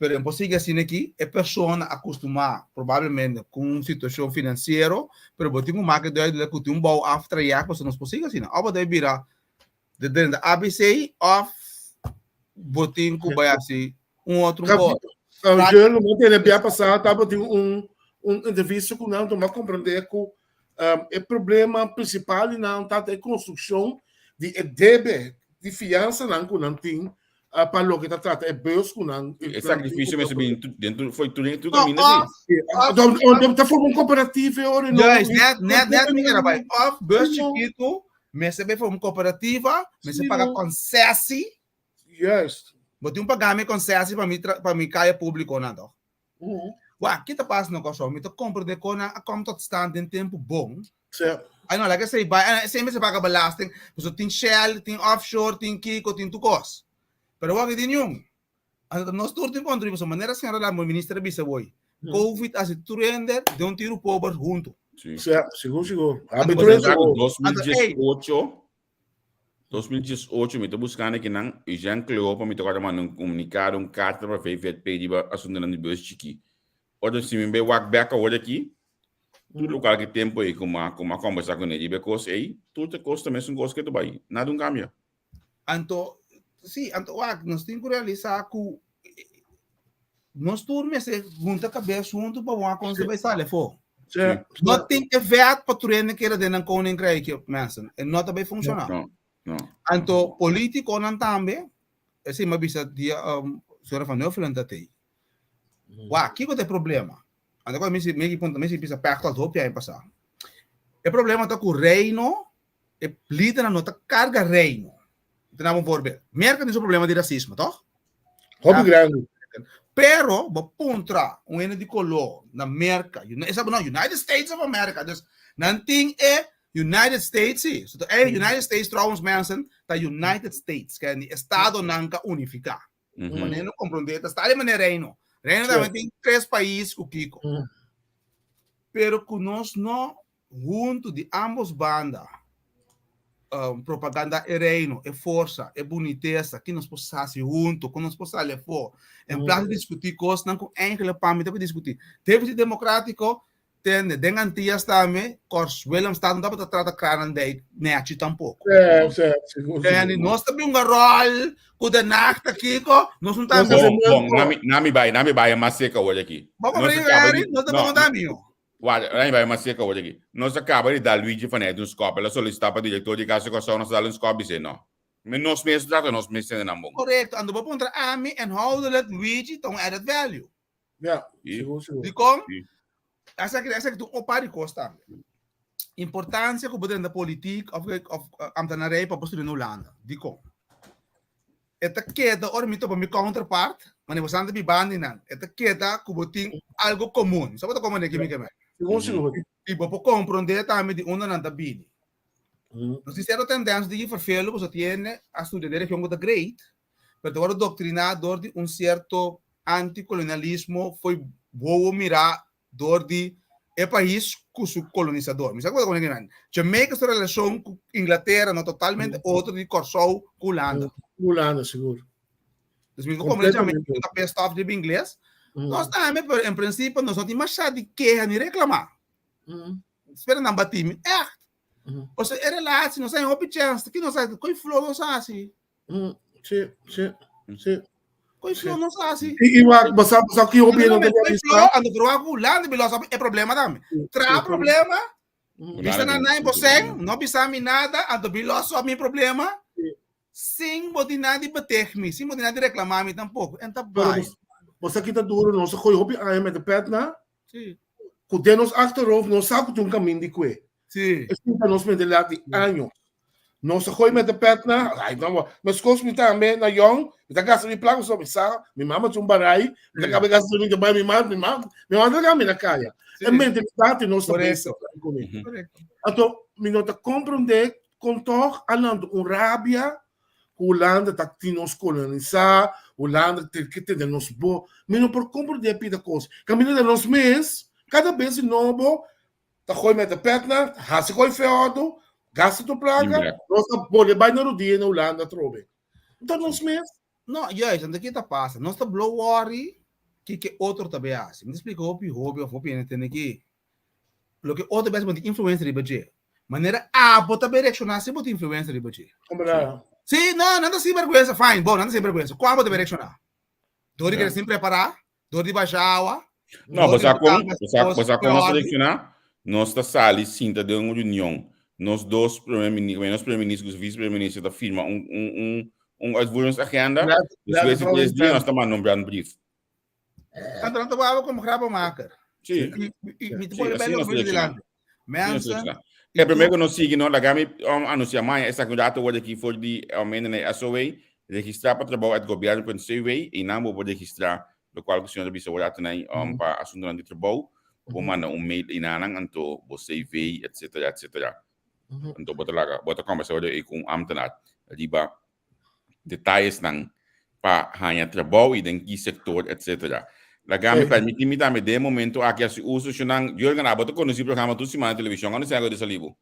Pero en por sigui asina aki, e persona a kustumá probablemente ku un situashon finansiero, pero bo tin ku make duidelijk ku tin un bou af trayèkt pasobra nos por sigui asina. Òf bo debe bira de drenta ABC òf bo tin ku bai hasi un otro kos. Yo lo mantene tene bia pasá tabatin un un entrevista ku nan, mi a komprendé ku e problema prinsipal di nan ta e konstrukshon di e debe di fiansanan ku nan tin. Pa loke ta trata e bus ku nan. E sakrifisio mester bin den tur foi tur tur No, kaminda of, si. of, Ta forma un kooperativa e ora no. Juist, net, net, net mi era bai. Of bus No. chikitu, mester bai forma un kooperativa, mester Sí, paga no. konsessie. Juist. Bo tin un pagami konsessie pa mi tra, pa mi kaya públiko nan toch? Wak, ki ta pasa na Kòrsou? Mi ta komprendé kon nan a kom tot stand den tempu bon. Sí. Ai no, laga esei bai. Esei mester paga belasting. Pasobra tin Shell, tin offshore, tin kiko, tin tur kos. Pero wak di niun. Anto nos tur tin kontribuí. Pasobra manera señora la minister a bisa awor, Covid a hasi tur hende den un tiru pober huntu. Sí. Sí, sigur, sigur. Anto Abi tur hende Anto, sigur. 2018, 2018 mi ta buskando kinan Eugène Cleopa mi ta kòrda manda un komunikado, un karta pa VVP riba asuntunan di bus chikí. Ora si mi bai wak bèk awor aki, tur lokal ki tempu ei ku mi a ku mi a kòmbersá kuné riba e kos ei, tur ta kos ta mesun kos ke ta bai, nada un kambia. Anto, sí, anto wak, nos tin ku realisá ku nos tur mester hunta kabes huntu pa wak kon ta bai sali afó. Sí. No tin e vet pa tur hende keda den nan koninkrijk, mensen. E no ta bai funshoná. No, no. Anto politikonan tambe, esei mi a bisa dia um, señora Van Huffelen ta tei. Wak, kiko ta e problema? Anto mi si mi punta mi si bisa Pechtold hopi aña pasá. E problema ta ku reino E lidernan no ta carga reino. Mi ta daba un voorbeeld. Merca tin su problema di racismo, toch? Hopi grandi. Pero, bo puntra un hende di color na Merca, esa no, United States of America, dus nan tin e United States, sí. So, e United States trouwens mensen, ta United States, que ni estadonan ka unifica. Manera no comprende, ta sta di manera reino. Reino tambe tin tres pais ku kiko. Pero ku nos no Huntu di ambos banda propaganda e Reino, e forsa, e bunitesa, ki nos por hasi huntu, kon nos por sali afó. En plas di diskutí kosnan ku enkele pa mi ta por diskutí. Défisit demokratiko, tende, den Antillas tambe, Kors Willemstad no tabata trata Kralendijk nèchi tampoko. Tende, nos ta bin un ròl ku Den Haag ta kiko, nos no ta. Bon, bon, nami bai, nami bai mas seka awor aki. Bo komprende, Nos ta pregunta mi. Wak, Rani bai mas seka awor aki. Nos a kaba di dal Luigi van Eyck un skòp. El a solisitá pa direktor di Kas di Kòrsou, nos a dal un skòp bis'é no. Mi nos mes trata nos mes hendenan bon. Korekto, anto bo puntra ami inhoudelijk Luigi ta un added value. Ja, sigur, sigur. Dikon? Esaki, esaki ta un par di kos tambe. Importansia ku bo drenta politiek òf òf ambtenarij pa bo studia na Hulanda. Dikon? E ta keda ora mi topa mi counterpart, manera bo san ta biba di nan, e ta keda ku bo tin algo komun. Sa bo ta komprende ki mi ke men? Sigur, sigur. I bo por komprende tambe di unda nan ta bini. Nos tin sierto tendensia di vervelen, pasobra tin hende a studia den region ku ta great, pero ta wòrdu doktriná dor di un sierto antikolonialismo fo'i wowo mirá dor di e pais ku su kolonisador. Mi sa ku bo ta komprende kinan. Jamaica su relashon ku Inglatera no totalmente otro di Kòrsou ku Hulanda. Hulanda, sigur. Dus mi ta komprende Jamaica ta pissed off riba ingles. Nos tambe, pero en prinsipio nos no tin masha di keha ni reklamá. Spera nan bati mi. Ègt. Pasobra e relatie nos a haña hopi chèns. Ki nos a hasi? Koi flor nos a hasi? Sí, sí, sí. Koi flor nos a hasi? I wak, bo sa, bo sa ki hopi no ta Koi flor, ando pero wak Hulanda bi los e problema tambe. Tra problema, bisa na nai bo sen, no bisa mi nada, anto bi los mi problema. Sin bo tin nada di beteg mi, sin bo tin nada di reclama mi tampoco. En ta bai. Bo sa ki ta duro, nos a gooi hopi aña met de pet na. Sí. Ku den nos achterhoofd nos sa ku tin un kamin di kue. Sí. Esei ta nos mentalidad di años. Nos a gooi met de pet na, ai no, meskos mi tambe na yong, mi ta gasta mi plaka pasobra mi sa, mi mama tin un barai, mi ta kaba gasta mi ta bai mi mama, mi mama, mi mama ta laga mi na kaya. E mentalidad di nos ta bezig kuné. Anto mi no ta komprondé kon tòg a lanta un rabia ku Hulanda ta tin nos kolonisá, Hulanda tin ke tene nos bo. Mi no por komprondé pida kos. Kaminda den nos mes, kada bes di nobo ta gooi mete pètnan, hasi gooi feòdo, gasta tur plaka, nos ta bolbe bai na rudia na Hulanda atrobe. Ta nos mes. No, juist, anto ke ta pasa? Nos ta blow wòri kiko otro ta bay hasi. Mi ta splika hopi hopi òf hopi hende tende ki loke otro bes bo tin influensia riba dje. Manera abo ta bay reakshoná si bo tin influensia riba dje. Sí, no, nan ta sin bergwensa, fine, bon, nan ta sin bergwensa. Kon abo ta bay reakshoná? Dor di keda sin prepará, dor di basha awa. No, bo sa kon, bo sa, bo sa kon nos ta reakshoná? Nos ta sali sinta den un reunion. Nos dos primer minister, nos primer minister ku su vice primer minister ta firma un, un, un. un uitvoeringsagenda. Despues di tres dia nos ta manda un brandbrief. Anto nan ta wou como grappenmaker. Sí. I mi ta Sí, pone asina bij nos lo selecciona. delante. Asina nos Mensen, selecciona. E primer ku nos sigui, no, laga mi anuncia maña esaki un rato word aki for di mende na e SOA, registra pa trabou at gobierno.cw i nan bo por registra lokual ku señor a bisa word atenai pa asuntonan di trabou, bo manda un mail einanan anto bo CV etcetera etcetera. Anto bo ta laga bo ta kombersa word ei ku un ambtenaar riba detayesnan pa haña trabou i den ki sektor etcetera. Laga mi permiti mi tambe den e momento aki hasi uso shonnan Jurgen abo ta kondusí programa tur siman na televishon unda esei a sali bo?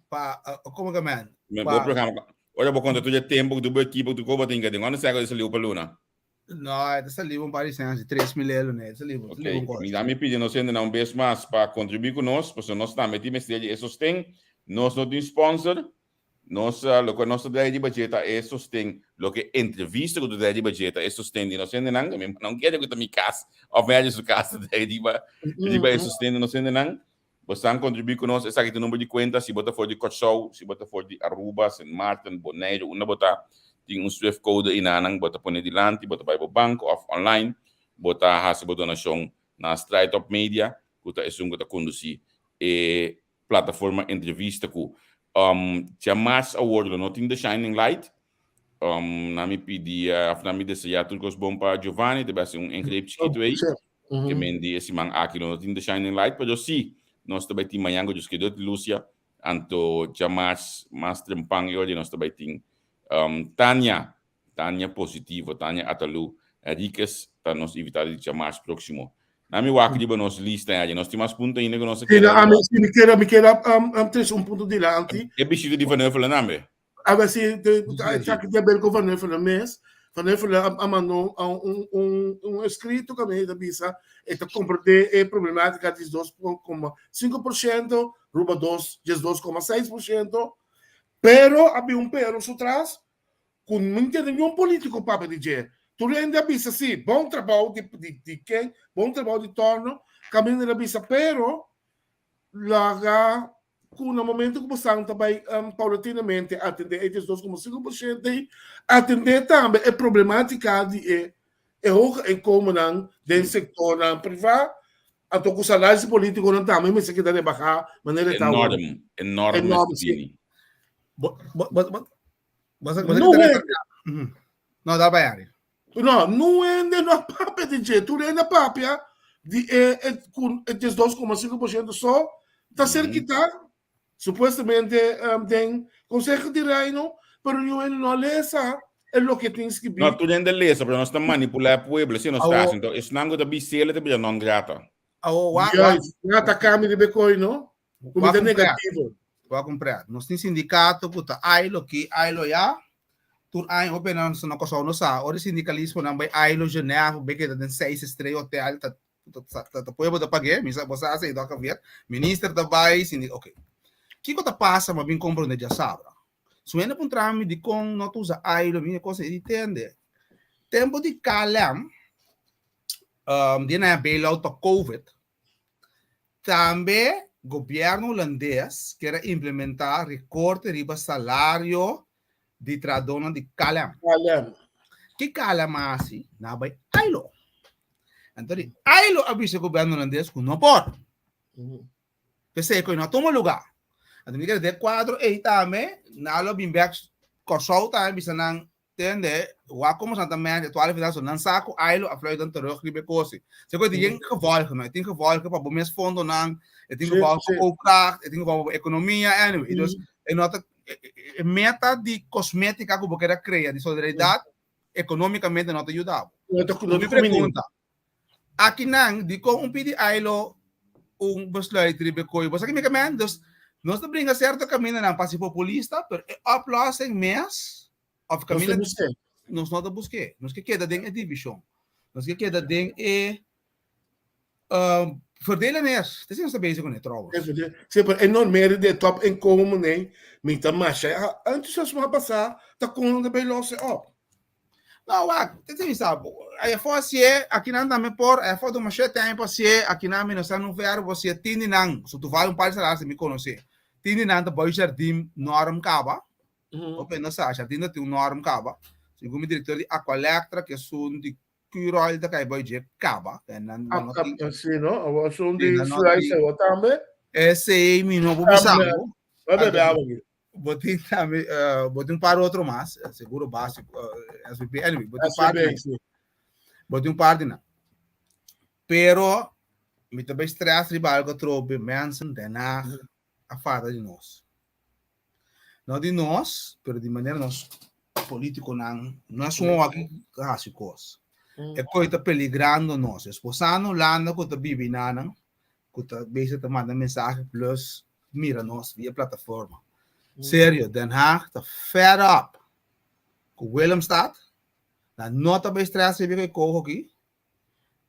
Pa komo ke men? Bo programa ora bo konta tur e tempo ku tur bo ekipo tur kos bo tin ke den unda esei a sali bo pa luna? No, e ta sali un par di sèn, si 3000 elo ne, e ta sali bo, Ok, mi mi pidi nos hendenan un bes mas pa kontribuí ku nos, pasobra nos tambe tin mester di e sosten, nos no tin sponsor, nos loke nos ta drai riba dje ta e sosten, loke entrevista ku ta drai riba dje ta e sosten di nos hendenan, mi no kere ku ta mi kas òf Mary su kas ta drai riba riba e sosten di nos hendenan, Bosan kontribuí ku nos, esaki ta number di kuenta, si bo ta for di Kòrsou, si bo ta for di Aruba, Sint Maarten, Boneiru, unda bo ta, tin un swift code einanan, bo ta pone dilanti, bo ta bai bo banko òf online, bo ta hasi bo donashon na Straight Up Media, ku ta esun ku ta kondusí e plataforma Entrevista ku djamas awor lo no tin The Shining Light, nan mi pidi òf nan mi deseá tur kos bon pa Giovanni, ta bai hasi un ingreep chikitu ei. Ke men di e siman aki lo no tin The Shining Light, pero si nos ta bai tin mañan ku Dios ke Dios Lucia, anto djamars mas trempan e ora di nos ta bai tin Tania, Tania Positivo, Tania Atalú Henriquez ta nos invitada di djamars próksimo. Na mi wak riba nos lista ya, nos tin mas punto ainda ku nos a Si, keda ami, si mi keda, mi keda trese un punto dilanti. E bishita di Van Huffelen tambe. A ver si esaki tin haber ku Van Huffelen mes. Van Huffelen a manda un un un eskrito kaminda e ta bisa e ta komprendé e problematika di 2,5% riba 12,6%, pero a bin un pero su tras ku no ntende niun politiko papia di dje. Tur hende a bisa si, bon trabou di di ken, bon trabou di Torno, kaminda el a bisa pero laga ku na momento ku bosan ta bai paulatinamente atendé e 2,5% ei, atendé tambe e problemátika di e e hoge inkomennan den sektornan privá, anto ku salaris di polítikonan tambe mester keda rebahá manera e ta awor. Enorm, enorm Enorm, mester sí. bini. Bo, bo, bo, bo, bo, bo, No hende. No, da bai, Ari. No, no hende no a papia di dje. Tur hende a papia di e e ku e 12,5% so ta ser kitá supuestamente den Konseho di Reino, pero niun hende no a lesa e loke tin skibí. No, tur hende a lesa, pero nos ta manipulá e pueblo, asina nos ta Awo. hasi. Enton, esnan ku ta bis'el ta bira non grata. Awo, wa, wa, Juist, nan ataká mi riba e koi, no? Ku mi Wak ta un pret. negativo. Wak un pret. Nos tin sindikato ku ta AILO ki, AILO ya. Tur aña hopi nan na Kòrsou no sa. Ora e sindikalismonan bai AILO Genève bai keda den seis estrella hotel ta ta ta pueblo ta pag'é. Mi sa bo sa esei dòkter Javier. Minister ta bai, sindi oké. Kiko ta pasa mi a bin komprondé djasabra. Su hende puntra mi dikon no ta usa AILO mi e kos ei di tende. Tempu di KLM di nan a bailout pa covid Tambe gobièrnu hulandes kier a implementá rekorte riba salario di trahadónan di KLM. KLM. Ki KLM a hasi? Nan a bai ILO. Anto di ILO a bisa gobièrnu hulandes ku no por. P'esei ku e no a tuma lugá. Anto mi kere den e kuadro ei tambe nan lo bin bèk Kòrsou tambe bisa nan Tende, wak como Santa Mary, 12 final, so nan sa cu Ailo a fluit dan terug riba e cosi. Se cu e tin gevolgen, no? E tin gevolgen pa bo mes fondonan, e tin gevolgen pa koopkracht, e tin gevolgen pa bo economia, anyway. Dus, e no ta, e meta di cosmetica cu bo kere a crea, di solidaridad, economicamente no ta yuda bo. No ta, no Mi ta conveni. pregunta, Akinan, dikon un pidi Ailo un besluit riba e koe? Bo sa ki mi ke men? Dus, nos ta bringa sierto kamindanan pa hasi populista, pero e oplossing mes, of Nos ta kaminda, busk'é. nos no ta busk'é. Nos ke keda den e divishon. Nos ke keda den e verdelenis. Te si nos ta bezig kuné trouwens. E verdelen. Sí, pero e normering di e topinkomen ei, mi ta masha entusiasmá pasá ta kon nan ta bay los e op. No, wak, te tin sa, ai afo hasié, akinan tambe por, ai afo duma shete aña pa hasié, akinan mi no sa nun ver, bo hasié, tin di nan, so toevallig un par di salaris mi konosé, tin di nan ta bui jardin norm kaba. Hopi hende no sa, Jardin ta tin un norm kaba. Segun mi direktor di Aqualectra, ku esun di Curoil ta kai bou dje kaba. Nan no tin. Si no, awor esun di Sluis awor tambe. Esei mi no por bisa bo. Bai bebe awa aki. Bo tin tambe, bo tin un par otro mas, seguro básiko, SVB, anyway, bo tin un par di nan. Bo tin un par di nan. Pero mi ta bai stress riba algo atrobe, mensen Den Haag a fada di nos. No di nos, pero di manera nos politiconan no es un aki ta hasi cos. E coi ta peligrando nos. Esposando Hulanda cu ta bibi nanan, cu ta bezig ta manda mensahe plus mira nos via plataforma. Serio, Den Haag ta fed up cu Willemstad. Nan no ta bay stress riba e coho aki.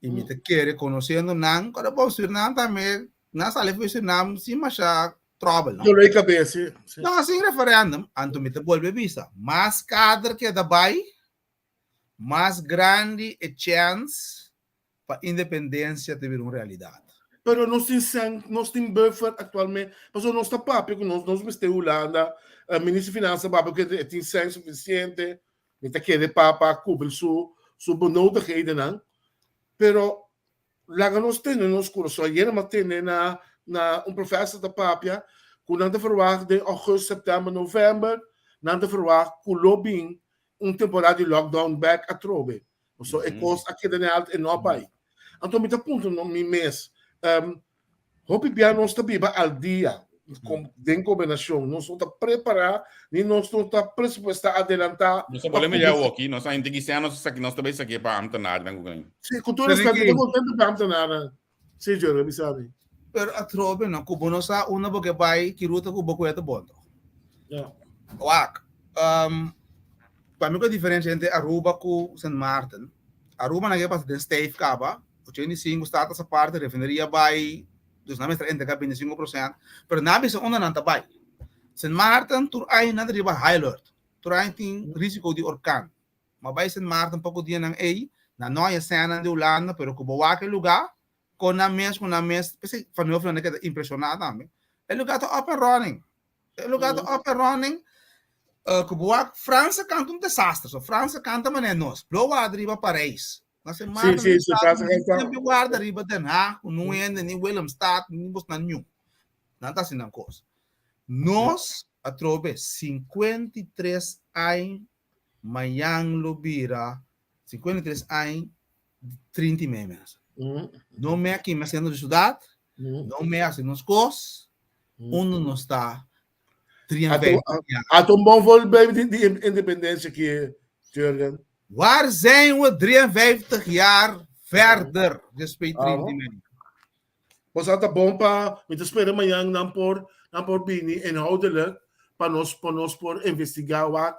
I mi ta kere conociendo nan, cuando bo Surinam tambe, nan sali for Surinam sin masha trouble, no? Dolor di cabeza, si. si. No, sin referendum. Anto mi ta bolbe bisa, mas kader keda bai, mas grandi e chance pa independencia ta bira un realidad. Pero nos tin sen, nos tin buffer actualmente. Pasobra nos ta papia cu nos, nos mester Hulanda, minister di Finansa papia cu e tin sen suficiente. Mi ta kere pa pa kubri su su benodighedennan, pero laga nos tene nos kurason. Ayera mi a tene na na un professor ta papia ku nan ta verwagt den augustus, september, november nan ta verwagt ku lo bin un temporada di lockdown bek atrobe. Pasobra e kos a keda den alto e no a bai. Anto mi ta puntra mi mes, Hopi bia nos ta biba al dia den gobernashon. Nos no ta prepará ni nos no ta presupuestá adelantá. Nos ta bolbe mira awoki, nos a henter kisia nos esaki nos ta bay saki pa ambtenaarnan ku kende. Sí, ku tur respet, mi ta kontento pa ambtenaarnan. Sí, Jurgen, bisa mi. Pero atrobe no, ku bo no sa unda bo ke bai, ki ruta ku bo kue ta bon toch. Ja. Wak, pa mi ku e diferensia entre Aruba ku Sint Maarten, Aruba nan ke pasa den stijf kaba, 85 status aparte, refineria bai, dus nan mester entrega 25%, pero nan a bisa unda nan ta bai. Sint Maarten tur aña nan ta riba high alert, tur aña tin risico di orkan. Ma bai Sint Maarten poco dianan ey, nan no haña senan di Hulanda, pero cu bo wak e lugar, con nan mes, cu nan mes, p'esey Van Huffelen a keda impresiona tambe. E lugar ta up and running. E lugar ta up and running. Cu bo wak, Fransa canta un desastre, so Fransa canta manera nos, blo wak riba Parijs. Na se Sí, sí, sí, Fransa canta. Semper warda riba Den Haag, ku no hende, ni Willemstad, ni bosnan niun. Nan ta hasi nan kos. Nos atrobe 53 aña mañan lo bira 53 aña 30 y mei mes. No me aki me centro di ciudad, no me hasi nos kos, uno nos ta 53 jaar. Ato un bon voorbeeld di independencia ki, Jurgen. Waar zijn we 53 jaar verder, después 30 y mei? Bo sa ta bon pa mi ta spera mañan nan por nan por bini inhoudelijk pa nos pa nos por investiga wak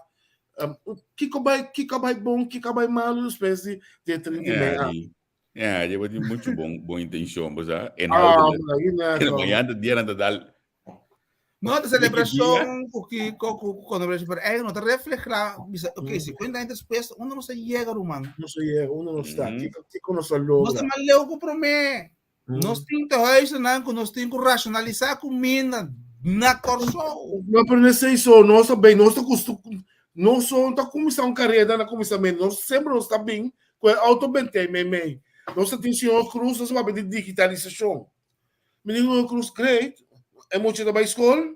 um, kiko bai kiko bai bon kiko bai malo despues di di 30 mei Ja, die, ja, die wordt mucho bon, bon intention, bo sa. Ah, Inhoudelijk. imagina, En mañana te dia nan ta dal No, de celebración ku kiko ku controversia, pero eigenlijk no ta refleja, bisa, ok, 50 años después, uno no se llega, ruman. No se llega, uno no está. Kiko, kiko nos a Nos logra? ta mas leu ku promé. Nos tin tehuizennan ku nos tin ku racionalisá kuminda na Kòrsou. No, pero no esei so, nos ta bin, nos ta kustu, nos so ta kuminsá un kareda na kuminsamentu, nos semper nos ta bin ku e outo bentei meimei. Nos ta tin señor Cruz, nos ta papia di digitalisashon. Mi di señor Cruz, great, e mucha ta bai skol,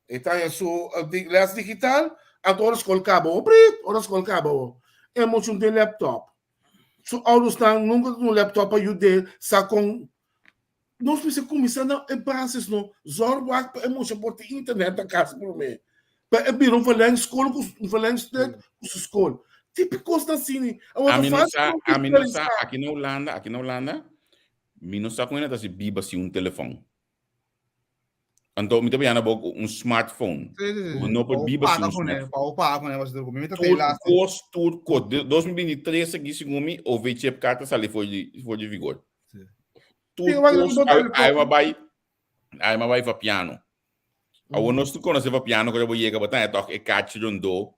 e ta haña su les digital, anto ora skol kaba, brit, ora skol kaba, e mucha no tin laptop. Su ouders-nan nunca ta un laptop pa yud'é sa con nos mester cuminsa na e basis no. Zorg wak pa e mucha por tin internet na cas prome. Pa e bira un verlengschool cu un verlengstuk cu su school. Tipo cosnan asina. Awor ta Ami no fácil sa, pa ami no sa, digitalisá. aki na Hulanda, aki na Hulanda, mi no sa con hende ta haci biba sin un telefon. Anto mi ta bia bo ku un smartphone. Sí, sí, sí. Bo no por biba sin un smartphone. Pa paga kuné, pa mi ta Tur kos, tur kos. 2023 aki segun mi OV-chipkaart a sali for di for di vigor. Sí. Tur kos ai ma bai ai ma bai vapiano. Awor nos tur konosé vapiano ku bo yega bo ta haña tòg e kachi rondó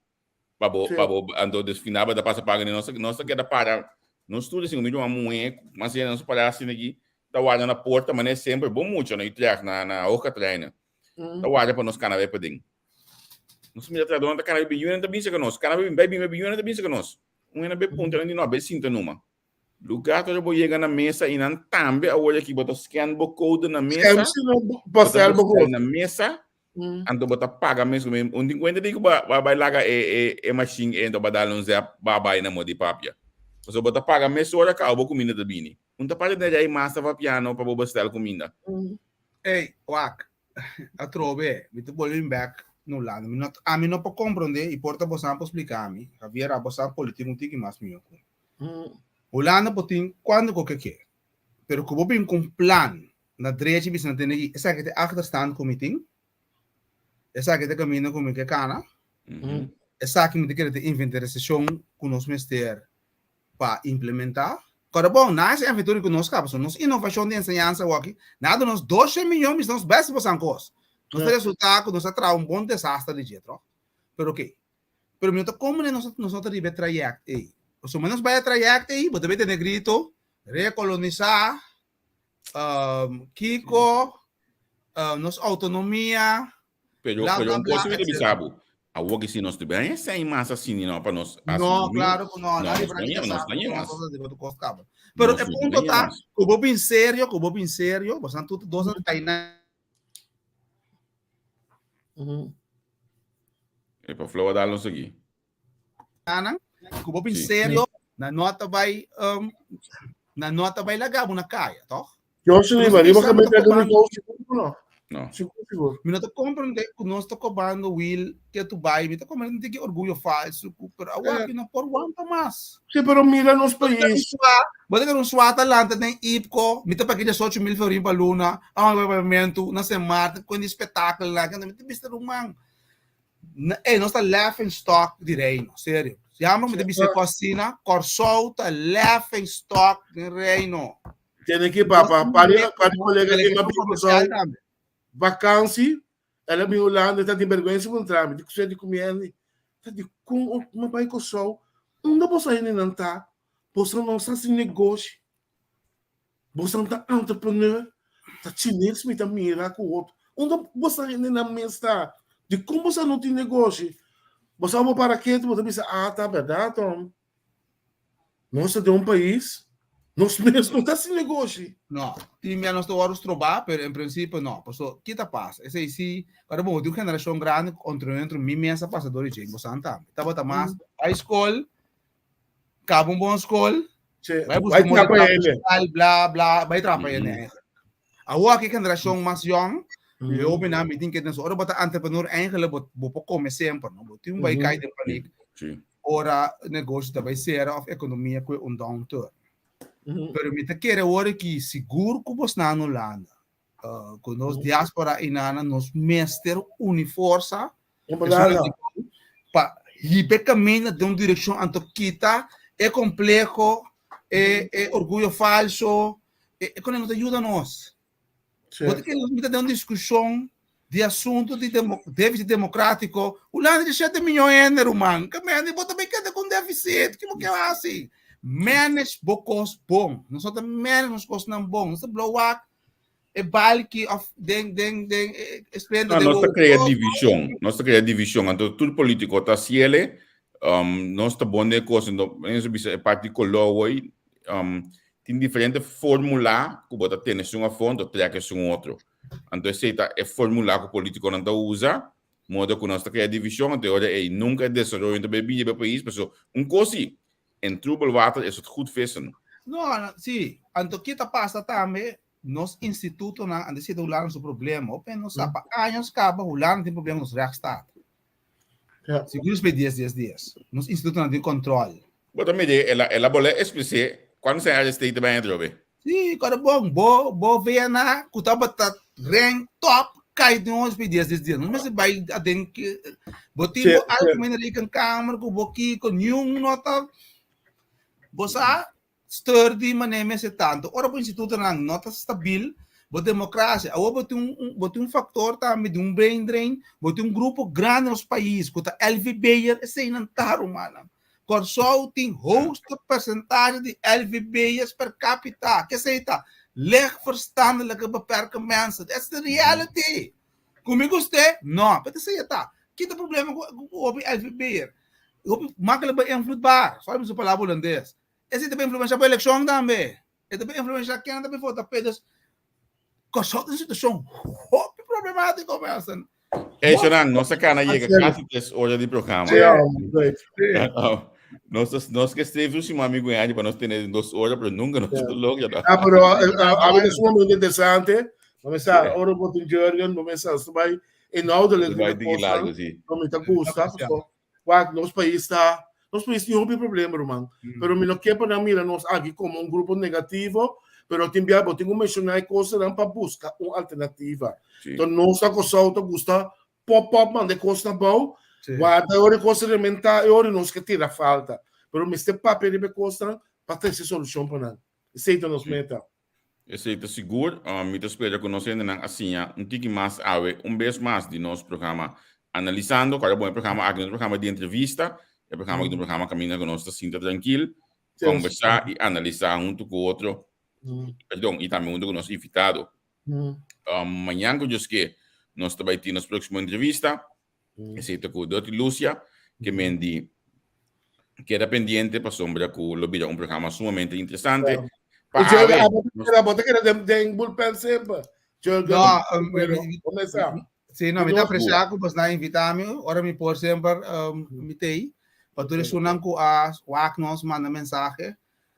pa bo pa bo anto des final bo ta pasa paga nos nos ta keda para nos tur sin mi muhé mas nos ta para asina aki ta warda na porta manera semper bon mucha na Utrecht na na Hoogkaterijnen ta warda pa nos kana bai paden. Nos mira trahadónan ta kana bin yunan ta bin serka nos, kana bin bai bin bai bin yunan ta bin serka nos. Un hende bai puntra nan di no, bai sinta numa. Lugá ora bo yega na mesa i nan tambe awor aki bo ta scan bo code na mesa. Bo ta bo na mesa, anto bo ta paga mes ku un tin kuenta di ku ba bai laga e e e machine e anto ba dal un zep ba bai na modi papia. Pasobra bo ta paga mesora kaba bo kuminda ta bini. Un ta parti den rei mas ta papiano pa bo bestel kuminda. Ey, wak, atrobe, mi ta bolbe bek na Hulanda. Mi no, ami no por komprondé i por ta bosan por splika mi. Javier, abo sa politik un tiki mas mihó ku mi. Hulanda por tin cuanto cu ke ke, pero cu bo bin cu un plan na drechi bisa nan tene ki esaki ta e achterstand cu mi tin, esaki ta e caminda cu mi ke cana, esaki mi ta kere ta inventarisacion cu nos mester pa implementa. Kòrda bon, na ese inventario cu nos caba, so nos innovacion di enseñansa awaki, nan a duna nos doshe miyon bisa nos best bosan cos. Nos ta resulta cu nos a traha un bon desaster di dje, troh. Pero oke, Pero mi no ta komprende nos nos no ta riba e trayect ei. Pasobra nos bai e trayect ei, bo ta bay tene grito, rekolonisá, um, kiko, um, nos autonomia, Pero, bla, pero bla, un bla, cosa mi ta etcétera. bisa bo. Awor que si nos tuviera ese ahí más así, no, pa nos No, asumir. claro ku no, No, nadie nos por aquí no sa nos ku mas. nos riba tu kos kaba. Pero Nos e no punto ta, mas. ku bo bin serio, ku bo bin serio, bo san tur dos a kai na E pa Flow a dal nos aki. Ana, ku bo bin Sí. serio, na no ta bai um, na no ta bai laga bo na kaya, toch? Yo sí, Nos riba, riba pensando kami ta ta kobando, sigur no. No. Sigur, sigur. mi no ta comprende ku nos ta kobando Will ke tu bai, mi ta comprende ki orgullo falso, ku, pero awor Eh. no por wanta mas. Sí, pero mira nos Bo ta kere un pais. swa, bo ta kere un swa ta lanta den IPCO, mi ta paga 18 mil florin pa luna, a un apartamento na Sint Maarten, con di spektakel na, mi ta bisa ruman, na, ey, nos ta laughing stock di reino, serio. Jammer mi ta bisa ku asina, Kòrsou ta laughing stock den reino. Tiene que papa, Nos pari, tin pari colega que delegashon ma komersial tambe. vakantie, ela bin Holanda, ta tin vergüenza puntra mi, di kusé di ku mi Henry, ta di kon mi bai Kòrsou, unda boso hendenan ta? Boso no sa hasi negoshi, boso ta entrepreneur, ta chines mi ta mira ku otro, unda boso hendenan mes ta? Dikon boso no tin negoshi? Boso a bo para ketu, bo ta bisa, ah ta bèrdat hòm. Nos ta den un pais, nos mes no ta hasi negoshi. No, tin bia nos ta wòrdu strobá, pero en prinsipio no. Paso, ki ta pasa? Esei si, ora bo tin un generashon grandi ku ontro mi mes a pasa dor di dje, bosan tambe. Tabata mas bai skol, kaba un bon skol, bai buska Bai un bon trapa trabaho hende. sosial, bla bla, bai trapa hende eigenlijk. Awor aki generashon mas yòn, e hobennan mi tin ke den su. Ora bo ta entrepreneur eigenlijk bo bo por kome semper, no? Bo tin un bai kai den paniek. Ora negoshi ta bai sera of ekonomia kue un downturn. Pero mi ta kere awor aki sigur ku bosnan na Hulanda, ku nos diaspora inana nos mester uni forsa pa hiba e kaminda den un direkshon anto kita e kompleho, e e orguyo falso, e e kone no ta yuda nos. Bo ta kere nos mita den un diskushon di asuntu di defisit demokratiko, Hulanda di shete miyon hende ruman, ke mende bo ta bai keda ku un defisit, ke bo ke hasi? Manage bo kos bon, nos no ta manage nos kosnan bon, nos ta blow wak e balki of den den den e splendor No, den nos ta wowo. crea division. Nos ta crea division. Anto tur politico ta haciele. Um, nos ta bon den cos. Anto, nos bisa e parti color hoy. Um, tin diferente formula cu bo ta tene esun afo, anto trek esun otro. Anto esey ta e formula cu politiconan ta usa. Modo cu nos ta crea division, anto e ora ey nunca e desaroyo no ta bay bini pa e pais. Paso, un cos si, in troebel water is het goed vissen. No, no, si. Anto ki ta pasa tambe, nos institutonan, antes si ta Hulanda su problema. Open nos sa, pa años kaba Hulanda tin problema ku nos rechtsstaat. Ja. Sigur es dies dies dies. Nos institutonan tin control. Bo ta mira, el a, el a bole explice cuando zijn arresteerd bij het robe. Sí, kòrda bon, bo, bo VNA ku tabata rank top kai den ons bij dies dies dies. Nos mester bai aden ke, bo tin Sí, bo sí. algemene rekenkamer ku bo kiko, niun no ta, bo sa sturdy manera mester ta. Anto ora bo institutonan no ta stabil, bo demokrasia, awor bo tin un, un, bo tin un faktor tambe di un brain drain, bo tin un grupo grandi na nos pais ku ta LVB'er, eseinan ta rumannan. Kòrsou tin hoogste persentahe di LVB'ers per capita. Ke esei ta? Licht verstandelijke beperke mensen. That's the reality. Ku mi gust'é? No. Pero esei e ta. Ki ta problema ku ku hopi LVB'er? Hopi makkelijk beïnvloedbaar, sorry mi su palabra hulandes. Esei ta influensha bo elekshon tambe. E ta influensha ken ta bin vota p'e. Dus Kòrsou ta un situashon hopi problemátiko mensen. Hey, Shonan, nos a kana yega kasi tres ora di programa. Nos, nos ke streef un siman amigo Andy pa nos tene dos ora, pero nunca nos yeah. logra. Ah, pero a veces sumamente interesante. Vamos a ora botin Jurgen, vamos a vai inhoudelijk Vai de largo, sí. No me gusta, Wak, nos pais ta, nos pais tin hopi problema, ruman. Mm. Pero mi no ke pa nan mira nos aki como un grupo negativo, pero tin bia bo tin ku menshoná e kosanan pa buska un alternativa. Sí. Enton nos a Kòrsou ta gusta pop pop manda e kos na bou, Sí. warda e ora e kos rementá, e ora nos ke tira falta. Pero mester papia riba e kosnan pa trese solushon pa nan. Esei ta nos Sí. meta. Esei ta sigur. Mi ta spera ku nos hendenan a siña un tiki mas awe un bes mas di nos programa Analisando. Kòrda bon e programa aki no ta un programa di entrevista, e programa aki ta un programa kaminda ku nos ta sinta trankil, kòmbersá i analisá huntu ku otro, perdon, i tambe huntu ku nos invitado. Mañan ku Dios ke nos ta bai tin nos próksimo entrevista. Esei ta ku Dotty Lucia, ke men di keda pendiente pasobra ku lo bira un programa sumamente interesante. Pa Y Jurgen, awe, ah, bo nos ta keda, bo ta keda den, den bullpen semper. Jurgen, No, pero, comenzá. sí, no, mi ta apreciá ku bosnan a invitá mi, ora mi por semper um, mi t'ei. Pa tur esunnan ku a wak nos, manda mensahe.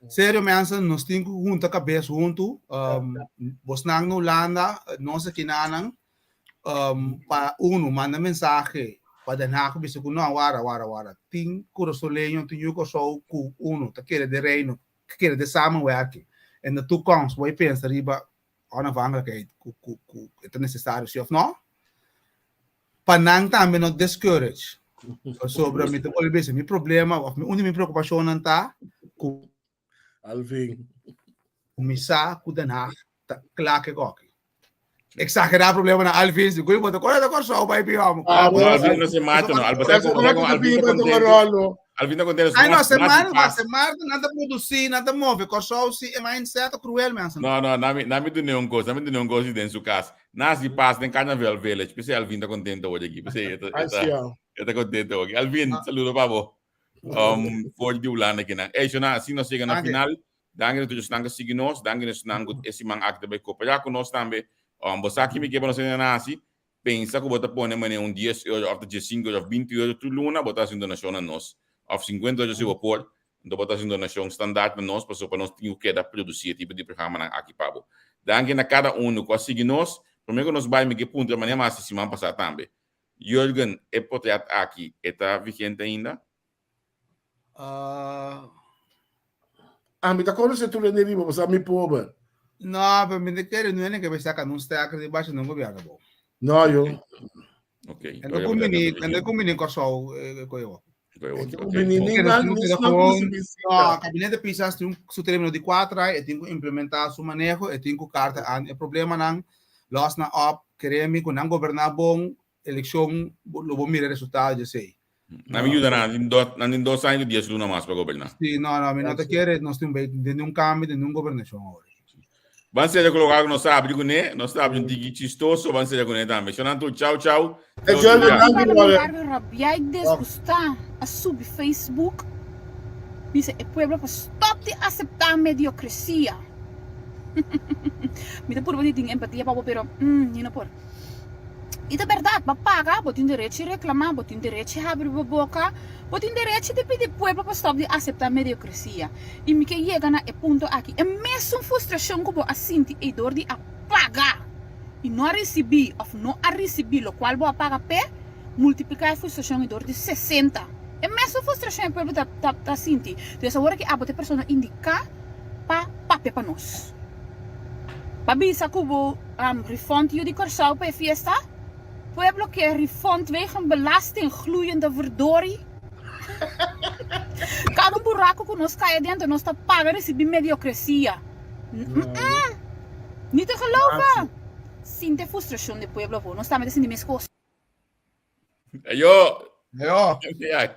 Serio mensen, nos tin ku hunta kabes huntu. Um, bosnan na Hulanda, nos akinanan, um, pa uno manda mensahe pa Den Haag bisa ku no, wara, wara, wara. Tin Kurasoleño, tin yu Kòrsou ku uno ta kere den Reino, ta kere den samenwerking. En de toekomst bo a pensa riba onafhankelijkheid ku ku ku e ta nesesario si òf no. Pa nan tambe no discourage. Pasobra mi ta bolbe bisa mi problema òf mi un di mi preokupashonnan ta ku Alvin. Mi sa ku Den Haag ta kla ke koki. Exagerá problema na Alvin, si kuy bota kore ta Kòrsou bai pi homo. Ah, No, Alvin no se mata, no. Alvin sa como sa como Alvin ta contento. Alvin ta contento. Ay no, se mata, se mata, nan ta produci, nan ta move. Kòrsou si e mindset ta cruel mensen. No, no, nami nami dune un kos, nami dune un kos den su kas. Nasi pas den Carnaval Village, p'esei Alvin ta contento hoy aki. P'esei e ta e ta e ta contento hoy. Alvin, saludo pa bo. Um, for di Hulanda kinan. Ey, shona, asina nos yega na final. Danki na tur esnan ku a sigui nos, danki na esnan ku e siman aki ta bai koperá ku nos tambe. Um, bo sa ki mi ke pa nos hende nan hasi? Pensa ku bo ta pone manera un dies euro òf ta diesinku euro òf binti euro tur luna, bo ta hasi un donashon na nos. Òf sinkuenta euro si bo por, anto bo ta hasi un donashon standaard na nos pasobra pa nos tin ku keda produsí e tipo di programanan aki pa bo. Danki na kada unu ku a sigui nos. Promé ku nos bai mi ke puntra manera mi a hasi siman pasá tambe. Jurgen, e potret aki e ta vigente ainda? Uh, Ami ta conoce tur hende riba, pasobra mi pober. No, pero mi te kere nu ene ke be saca nun stekker di bashi nun gobierno bo. No, yo. Ok. En de kumbini, en de kumbini Kòrsou eh, koe wo. En de kumbini ni nan ni snan ku No, gabinete Pisas tin su término di 4 ai, e tin ku implementá su maneho, e tin ku karta aan e problemanan, los nan op, kere mi ku nan goberná bon, elekshon lo bo mira resultado di esei. Nan mi yuda nan, nan tin dos, nan tin dos aña ku dies luna mas pa goberná. Sí, no, no, mi no ta kere nos tin bai den un kambio den un gobernashon awor. Ban sera ku loke nos ta abri kuné, nos ta abri un tiki chistoso, ban sera kuné tambe. Shonnan tur, chau chau. E Jurgen, Un danki brother. parlamentario rabiá i desgustá a subi Facebook bisa e pueblo pa stòp di aseptá mediokresia. Mi ta purba di tin empatia pa bo pero, mm, mi no por. I ta bèrdat, bo paga, bo tin derechi reklamá, bo tin derechi habri bo boka, bo tin derechi di pidi pueblo pa stòp di aseptá mediokresia. I mi ke yega na e punto aki, e mesun frustrashon ku bo a sinti ei dor di a paga i no a risibí òf no a risibí lokual bo a paga p'e, multipliká e frustrashon ei dor di 60. E mesun frustrashon e pueblo ta ta sinti. Entonces awor aki abo ta e persona indiká pa papia pa nos. Pa bisa ku bo refund yu di Kòrsou pa e fiesta? Pueblo ke refund wegen belasting gloeiende verdorie. Kada un buraku ku nos kai adentro nos ta paga risibi mediokresia. Ni te geloven. Sinti e frustrashon di pueblo ho. Nos tambe ta sinti meskos. Ayo! Ayo! Ya.